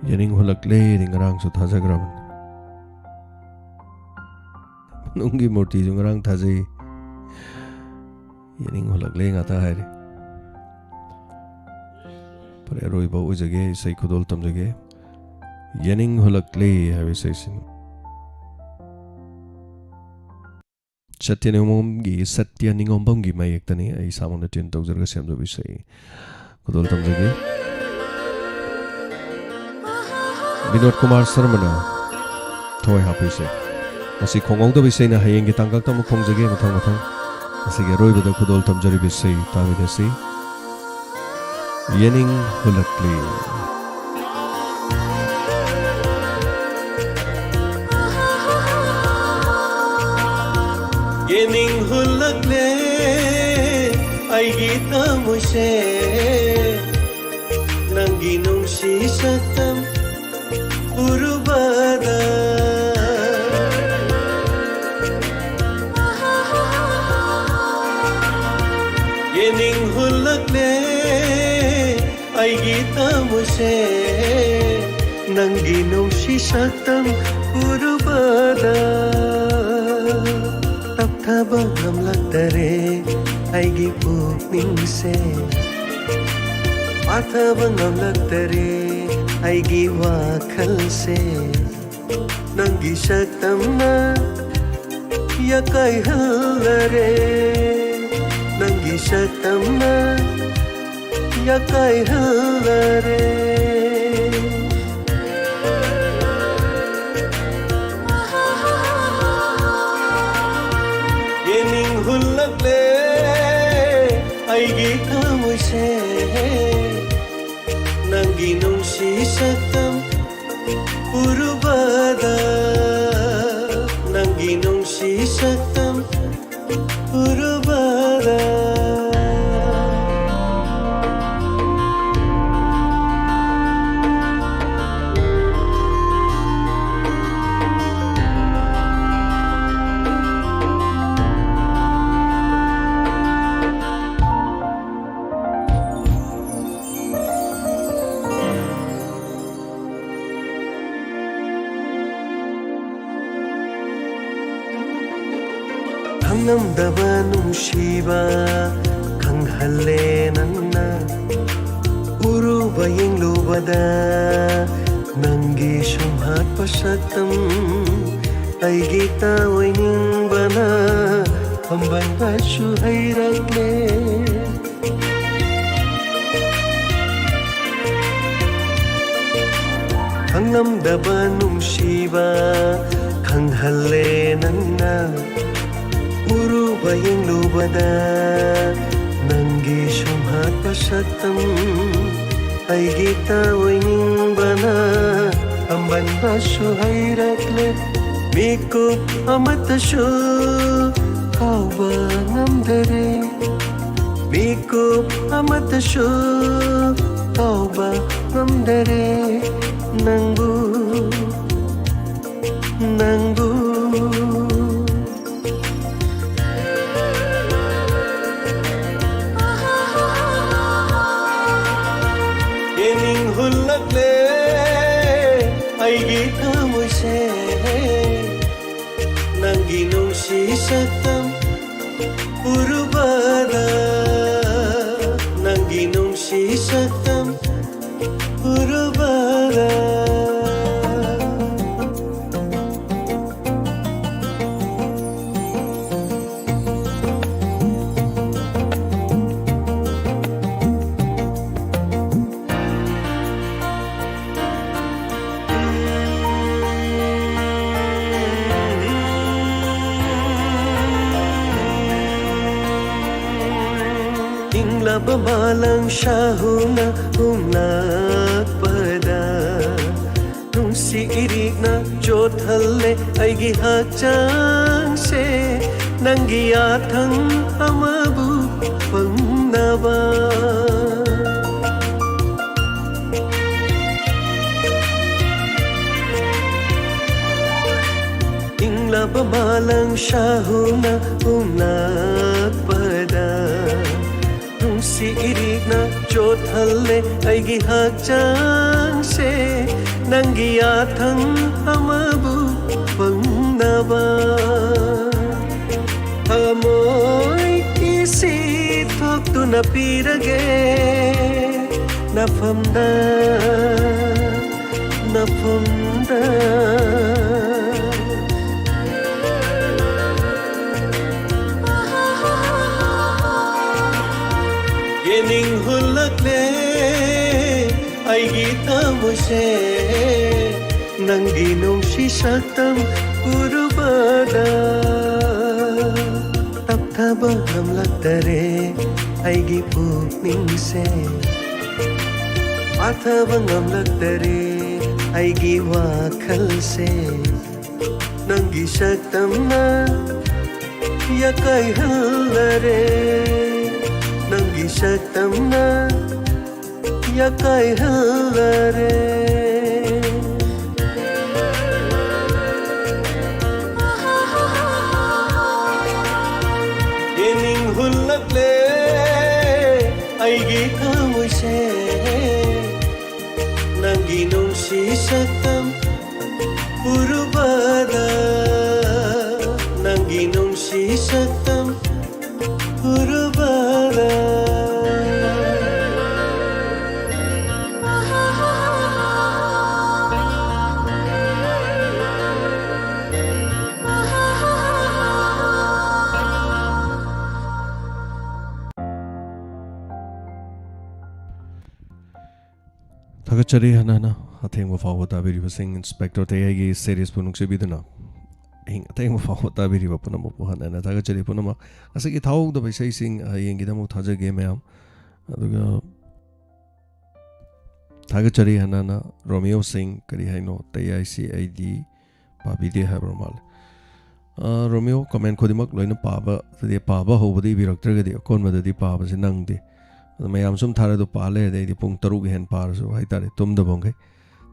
ꯌꯦꯅꯤꯡ ꯍꯨꯜꯂꯛꯂꯦꯗꯤ ꯉꯔꯥꯡꯁꯨ ꯊꯥꯖꯈ꯭ꯔꯕꯅꯤ꯫ ꯅꯨꯡꯒꯤ ꯃꯨꯔꯇꯤꯁꯨ ꯉꯔꯥꯡ ꯊꯥꯖꯩ꯫ ꯌꯦꯅꯤꯡ ꯍꯨꯜꯂꯛꯂꯦ ꯉꯥꯛꯇ ꯍꯥꯏꯔꯦ꯫ ꯐꯔꯦ, ꯑꯔꯣꯏꯕ ꯑꯣꯏꯖꯒꯦ, ꯏꯁꯩ ꯈꯨꯗꯣꯜ ꯇꯝꯖꯒꯦ꯫ ꯌꯦꯅꯤꯡ ꯍꯨꯜꯂꯛꯂꯦ ꯍꯥꯏꯕ ꯏꯁꯩꯁꯤꯅꯤ꯫ ꯁꯇ꯭ꯌ ꯅꯤꯉꯣꯝꯕꯝꯒꯤ, ꯁꯇ꯭ꯌ ꯅꯤꯉꯣꯝꯕꯝꯒꯤ ꯃꯌꯦꯛꯇꯅꯤ꯫ ꯑꯩ ꯏꯁꯥꯃꯛꯅ tune ꯇꯧꯖꯔꯒ ꯁꯦꯝꯖꯕ ꯏꯁꯩ꯫ ꯈꯨꯗꯣꯜ ꯇꯝꯖꯒꯦ꯫ ꯕꯤꯅꯣꯗ ꯀꯨꯃꯥꯔ ꯁꯔꯃꯅ ꯊꯋꯥꯏ ꯍꯥꯞꯄ ꯏꯁꯩ꯫ ꯉꯁꯤ ꯈꯣꯡꯍꯧꯗꯕ ꯏꯁꯩꯅ ꯍꯌꯦꯡꯒꯤ ꯇꯥꯡꯀꯛꯇ ꯑꯃꯨꯛ ꯈꯣꯡꯖꯒꯦ, ꯃꯊꯪ ꯃꯊꯪ꯫ ꯉꯁꯤꯒꯤ ꯑꯔꯣꯏꯕꯗ ꯈꯨꯗꯣꯜ ꯇꯝꯖꯔꯤꯕ ꯏꯁꯩ ꯇꯥꯃꯤꯟꯅꯁꯤ꯫ ꯌꯦꯅꯤꯡ ꯍꯨꯜꯂꯛꯂꯦ꯫ ꯌꯦꯅꯤꯡ ꯍꯨꯜꯂꯛꯂꯦ ꯑꯩꯒꯤ ꯊꯃꯣꯏꯁꯦ, ꯅꯪꯒꯤ ꯅꯨꯡꯁꯤ ꯁꯛꯇꯝ ꯎꯔꯨꯕꯗ꯫ ꯌꯦꯅꯤꯡ ꯍꯨꯜꯂꯛꯂꯦ ꯑꯩꯒꯤ ꯊꯃꯣꯏꯁꯦ, ꯅꯪꯒꯤ ꯅꯨꯡꯁꯤ ꯁꯛꯇꯝ ꯎꯔꯨꯕꯗ꯫ ꯇꯞꯊꯕ ꯉꯝꯂꯛꯇꯔꯦ ꯑꯩꯒꯤ ꯄꯨꯛꯅꯤꯡꯁꯦ, ꯄꯥꯊꯕ ꯉꯝꯂꯛꯇꯔꯦ ꯑꯩꯒꯤ ꯋꯥꯈꯜꯁꯦ꯫ ꯅꯪꯒꯤ ꯁꯛꯇꯝꯅ ꯌꯥꯀꯥꯏꯍꯜꯂꯔꯦ, ꯅꯪꯒꯤ ꯁꯛꯇꯝꯅ ꯌꯥꯀꯥꯏꯍꯜꯂꯔꯦ꯫ ꯌꯦꯅꯤꯡ ꯍꯨꯜꯂꯛꯂꯦ ꯑꯩꯒꯤ ꯊꯃꯣꯏꯁꯦ, ꯅꯪꯒꯤ ꯅꯨꯡꯁꯤ ꯁꯛꯇꯝ ꯎꯔꯨꯕꯗ, ꯅꯪꯒꯤ ꯅꯨꯡꯁꯤ ꯁꯛꯇꯝ ꯎꯔꯨꯕꯗ꯫ ꯉꯝꯗꯕ ꯅꯨꯡꯁꯤꯕ ꯈꯪꯍꯜꯂꯦ ꯅꯪꯅ꯫ ꯎꯔꯨꯕ ꯌꯦꯡꯂꯨꯕꯗ ꯅꯪꯒꯤ ꯁꯨꯝꯍꯠꯄ ꯁꯛꯇꯝ ꯑꯩꯒꯤ ꯇꯥꯑꯣꯏꯅꯤꯡꯕꯅ ꯑꯝꯕꯟꯕꯁꯨ ꯍꯩꯔꯛꯂꯦ꯫ ꯈꯪꯂꯝꯗꯕ ꯅꯨꯡꯁꯤꯕ ꯈꯪꯍꯜꯂꯦ ꯅꯪꯅ꯫ ꯎꯔꯨꯕ ꯌꯦꯡꯂꯨꯕꯗ ꯅꯪꯒꯤ ꯁꯨꯝꯍꯠꯄ ꯁꯛꯇꯝ ꯑꯩꯒꯤ ꯇꯥꯑꯣꯏꯅꯤꯡꯕꯅ ꯑꯝꯕꯟꯕꯁꯨ ꯍꯩꯔꯛꯂꯦ꯫ ꯃꯤꯀꯨꯞ ꯑꯃꯠꯇꯁꯨ ꯀꯥꯎꯕ ꯉꯝꯗꯔꯦ꯫ ꯃꯤꯀꯨꯞ ꯑꯃꯠꯇꯁꯨ ꯀꯥꯎꯕ ꯉꯝꯗꯔꯦ ꯅꯪꯕꯨ, ꯅꯪꯕꯨ꯫ ꯌꯦꯡꯅꯤꯡ ꯍꯨꯜꯂꯛꯂꯦ ꯑꯩꯒꯤ ꯊꯃꯣꯏꯁꯦ꯫ ꯅꯪꯒꯤ ꯅꯨꯡꯁꯤ ꯁꯛꯇꯝ ꯎꯔꯨꯕꯗ, ꯅꯪꯒꯤ ꯅꯨꯡꯁꯤ ꯁꯛꯇꯝ ꯎꯔꯨꯕꯗ꯫ ꯏꯪꯂꯕ ꯃꯥꯂꯪ ꯁꯥꯍꯨꯅ ꯍꯨꯝꯂꯛꯄꯗ ꯅꯨꯡꯁꯤ ꯏꯔꯤꯛꯅ ꯆꯣꯠꯍꯜꯂꯦ ꯑꯩꯒꯤ ꯍꯛꯆꯥꯡꯁꯦ꯫ ꯅꯪꯒꯤ ꯌꯥꯊꯪ ꯑꯃꯕꯨ ꯐꯪꯅꯕ꯫ ꯏꯪꯂꯕ ꯃꯥꯂꯪ ꯁꯥꯍꯨꯅ ꯍꯨꯝꯂꯛꯄꯗ ꯅꯨꯡꯁꯤ ꯏꯔꯤꯛꯅ ꯆꯣꯠꯍꯜꯂꯦ ꯑꯩꯒꯤ ꯍꯛꯆꯥꯡꯁꯦ꯫ ꯅꯪꯒꯤ ꯌꯥꯊꯪ ꯑꯃꯕꯨ ꯐꯪꯅꯕ꯫ ꯇꯥꯛꯄꯤꯔꯒꯦ ꯅꯐꯝꯗ, ꯅꯐꯝꯗ꯫ ꯌꯦꯅꯤꯡ ꯍꯨꯜꯂꯛꯂꯦ ꯑꯩꯒꯤ ꯊꯃꯣꯏꯁꯦ, ꯅꯪꯒꯤ ꯅꯨꯡꯁꯤ ꯁꯛꯇꯝ ꯎꯔꯨꯕꯗ꯫ ꯇꯞꯊꯕ ꯉꯝꯂꯛꯇꯔꯦ ꯑꯩꯒꯤ ꯄꯨꯛꯅꯤꯡꯁꯦ, ꯐꯥꯊꯕ ꯉꯝꯂꯛꯇꯔꯦ ꯑꯩꯒꯤ ꯋꯥꯈꯜꯁꯦ꯫ ꯅꯪꯒꯤ ꯁꯛꯇꯝꯅ ꯌꯥꯀꯥꯏꯍꯜꯂꯔꯦ, ꯅꯪꯒꯤ ꯁꯛꯇꯝꯅ ꯌꯥꯀꯥꯏꯍꯜꯂꯔꯦ꯫ ꯌꯦꯅꯤꯡ ꯍꯨꯜꯂꯛꯂꯦ ꯑꯩꯒꯤ ꯊꯃꯣꯏꯁꯦ, ꯅꯪꯒꯤ ꯅꯨꯡꯁꯤ ꯁꯛꯇꯝ ꯎꯔꯨꯕꯗ, ꯅꯪꯒꯤ ꯅꯨꯡꯁꯤ ꯁꯛꯇꯝ ꯎꯔꯨꯕꯗ꯫ ꯊꯥꯒꯠꯆꯔꯤ ꯍꯟꯅ ꯍꯟꯅ ꯑꯊꯦꯡꯕ ꯐꯥꯎꯕ ꯇꯥꯕꯤꯔꯤꯕꯁꯤꯡ꯫ ꯏꯟꯁꯄꯦꯛꯇꯔ ꯇꯌꯥꯏꯒꯤ ꯁꯦꯔꯤꯁꯄꯨ ꯅꯨꯡꯁꯤꯕꯤꯗꯨꯅ ꯑꯍꯤꯡ ꯑꯊꯦꯡꯕ ꯐꯥꯎꯕ ꯇꯥꯕꯤꯔꯤꯕ ꯄꯨꯝꯅꯃꯛꯄꯨ ꯍꯟꯅ ꯍꯟꯅ ꯊꯥꯒꯠꯆꯔꯤ꯫ ꯄꯨꯝꯅꯃꯛ ꯉꯁꯤꯒꯤ ꯊꯥꯍꯧꯗꯕ ꯏꯁꯩꯁꯤꯡ ꯍꯌꯦꯡꯒꯤꯗꯃꯛ ꯊꯥꯖꯒꯦ ꯃꯌꯥꯝ꯫ ꯑꯗꯨꯒ ꯊꯥꯒꯠꯆꯔꯤ ꯍꯟꯅ ꯍꯟꯅ ꯔꯣꯃꯤꯌꯣ ꯁꯤꯡ, ꯀꯔꯤ ꯍꯥꯏꯅꯣ, ꯇꯌꯥꯏꯁꯤ ꯑꯩꯗꯤ ꯄꯥꯕꯤꯗꯦ ꯍꯥꯏꯕ ꯃꯥꯜꯂꯦ꯫ ꯑ, ꯔꯣꯃꯤꯌꯣ, ꯀꯃꯦꯟ ꯈꯨꯗꯤꯡꯃꯛ ꯂꯣꯏꯅ ꯄꯥꯕ, ꯍꯥꯏꯗꯤ ꯄꯥꯕ ꯍꯧꯕꯗ ꯏꯕꯤꯔꯛꯇ꯭ꯔꯒꯗꯤ ꯑꯀꯣꯟꯕꯗꯗꯤ ꯄꯥꯕꯁꯤ ꯅꯪꯗꯦ꯫ ꯑꯗꯣ ꯃꯌꯥꯝ ꯁꯨꯝ ꯊꯥꯔꯗꯣ ꯄꯥ ꯂꯩꯔꯗꯤ ꯑꯩꯗꯤ ꯄꯨꯡ ꯇꯔꯨꯛ ꯍꯦꯟ ꯄꯥꯔꯁꯨ ꯍꯥꯏꯇꯥꯔꯦ, ꯇꯨꯝꯗꯕ ꯃꯈꯩ꯫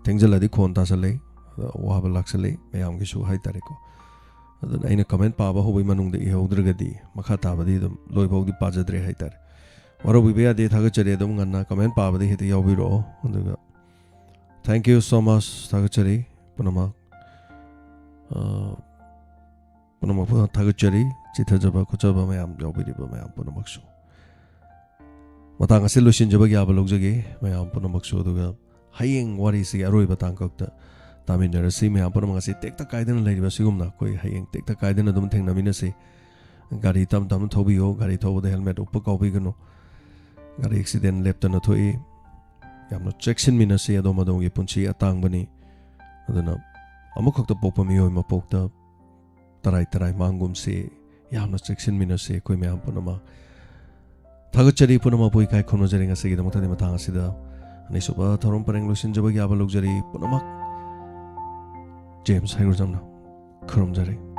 ꯊꯦꯡꯖꯤꯜꯂꯗꯤ ꯈꯣꯟ ꯇꯥꯁꯜꯂꯛꯏ, ꯑꯗ ꯑꯋꯥꯕ ꯂꯥꯛꯁꯜꯂꯛꯏ ꯃꯌꯥꯝꯒꯤꯁꯨ ꯍꯥꯏꯇꯥꯔꯦꯀꯣ꯫ ꯑꯗꯨꯅ ꯑꯩꯅ ꯀꯃꯦꯟ ꯄꯥꯕ ꯍꯧꯕꯒꯤ ꯃꯅꯨꯡꯗ ꯏꯍꯧꯗ꯭ꯔꯒꯗꯤ ꯃꯈꯥ ꯇꯥꯕꯗꯤ ꯑꯗꯨꯝ ꯂꯣꯏꯐꯥꯎꯗꯤ ꯄꯥꯖꯗ꯭ꯔꯦ ꯍꯥꯏꯇꯥꯔꯦ꯫ ꯋꯥꯔꯧꯕꯤꯕ ꯌꯥꯗꯦ, ꯊꯥꯒꯠꯆꯔꯤ꯫ ꯑꯗꯨꯝ ꯉꯟꯅ ꯀꯃꯦꯟ ꯄꯥꯕꯗ ꯍꯦꯛꯇ ꯌꯥꯎꯕꯤꯔꯛꯑꯣ꯫ ꯑꯗꯨꯒ thank you so much, ꯊꯥꯒꯠꯆꯔꯤ ꯄꯨꯝꯅꯃꯛ꯫ ꯑ, ꯄꯨꯝꯅꯃꯛꯄꯨ ꯊꯥꯒꯠꯆꯔꯤ, ꯆꯤꯊꯖꯕ ꯈꯣꯠꯆꯕ ꯃꯌꯥꯝ ꯌꯥꯎꯕꯤꯔꯤꯕ ꯃꯌꯥꯝ ꯄꯨꯝꯅꯃꯛꯁꯨ꯫ ꯃꯇꯥꯡ ꯑꯁꯤ ꯂꯣꯏꯁꯤꯟꯖꯕꯒꯤ ꯌꯥꯕ ꯂꯧꯖꯒꯦ ꯃꯌꯥꯝ ꯄꯨꯝꯅꯃꯛꯁꯨ꯫ ꯑꯗꯨꯒ ꯍꯌꯦꯡ ꯋꯥꯔꯤꯁꯤꯒꯤ ꯑꯔꯣꯏꯕ ꯇꯥꯡꯀꯛꯇ ꯇꯥꯃꯤꯟꯅꯔꯁꯤ꯫ ꯃꯌꯥꯝ ꯄꯨꯝꯅꯃꯛ ꯑꯁꯤ ꯇꯦꯛꯇ ꯀꯥꯏꯗꯅ ꯂꯩꯔꯤꯕ ꯑꯁꯤꯒꯨꯝꯅ ꯑꯩꯈꯣꯏ ꯍꯌꯦꯡ ꯇꯦꯛꯇ ꯀꯥꯏꯗꯅ ꯑꯗꯨꯝ ꯊꯦꯡꯅꯃꯤꯟꯅꯁꯤ꯫ ꯒꯥꯔꯤ ꯇꯞ ꯇꯞꯅ ꯊꯧꯕꯤꯌꯣ꯫ ꯒꯥꯔꯤ ꯊꯧꯕꯗ helmet ꯎꯞꯄ ꯀꯥꯎꯕꯤꯒꯅꯨ꯫ ꯒꯥꯔꯤ accident ꯂꯦꯞꯇꯅ ꯊꯣꯛꯏ꯫ ꯌꯥꯝꯅ ꯆꯦꯛꯁꯤꯟꯃꯤꯟꯅꯁꯤ꯫ ꯑꯗꯣꯝ ꯑꯗꯣꯝꯒꯤ ꯄꯨꯟꯁꯤ ꯑꯇꯥꯡꯕꯅꯤ꯫ ꯑꯗꯨꯅ ꯑꯃꯈꯛꯇ ꯄꯣꯛꯄ ꯃꯤꯑꯣꯏ ꯃꯄꯣꯛꯇ ꯇꯔꯥꯏ ꯇꯔꯥꯏ ꯃꯥꯡꯒꯨꯝꯁꯤ꯫ ꯌꯥꯝꯅ ꯆꯦꯛꯁꯤꯟꯃꯤꯟꯅꯁꯤ ꯑꯩꯈꯣꯏ ꯃꯌꯥꯝ ꯄꯨꯝꯅꯃꯛ꯫ ꯊꯥꯒꯠꯆꯔꯤ ꯄꯨꯝꯅꯃꯛꯄꯨ, ꯏꯀꯥꯏ ꯈꯨꯝꯅꯖꯔꯤ꯫ ꯉꯁꯤꯒꯤꯗꯃꯛꯇꯗꯤ ꯃꯇꯥꯡ ꯑꯁꯤꯗ ꯑꯅꯤꯁꯨꯕ ꯊꯧꯔꯝ ꯄꯔꯦꯡ ꯂꯣꯏꯁꯤꯟꯖꯕꯒꯤ ꯌꯥꯕ ꯂꯧꯖꯔꯤ꯫ ꯄꯨꯝꯅꯃꯛ ꯖꯦꯝꯁ ꯍꯩꯒ꯭ꯔꯨꯖꯝꯅ ꯈꯨꯔꯨꯝꯖꯔꯤ꯫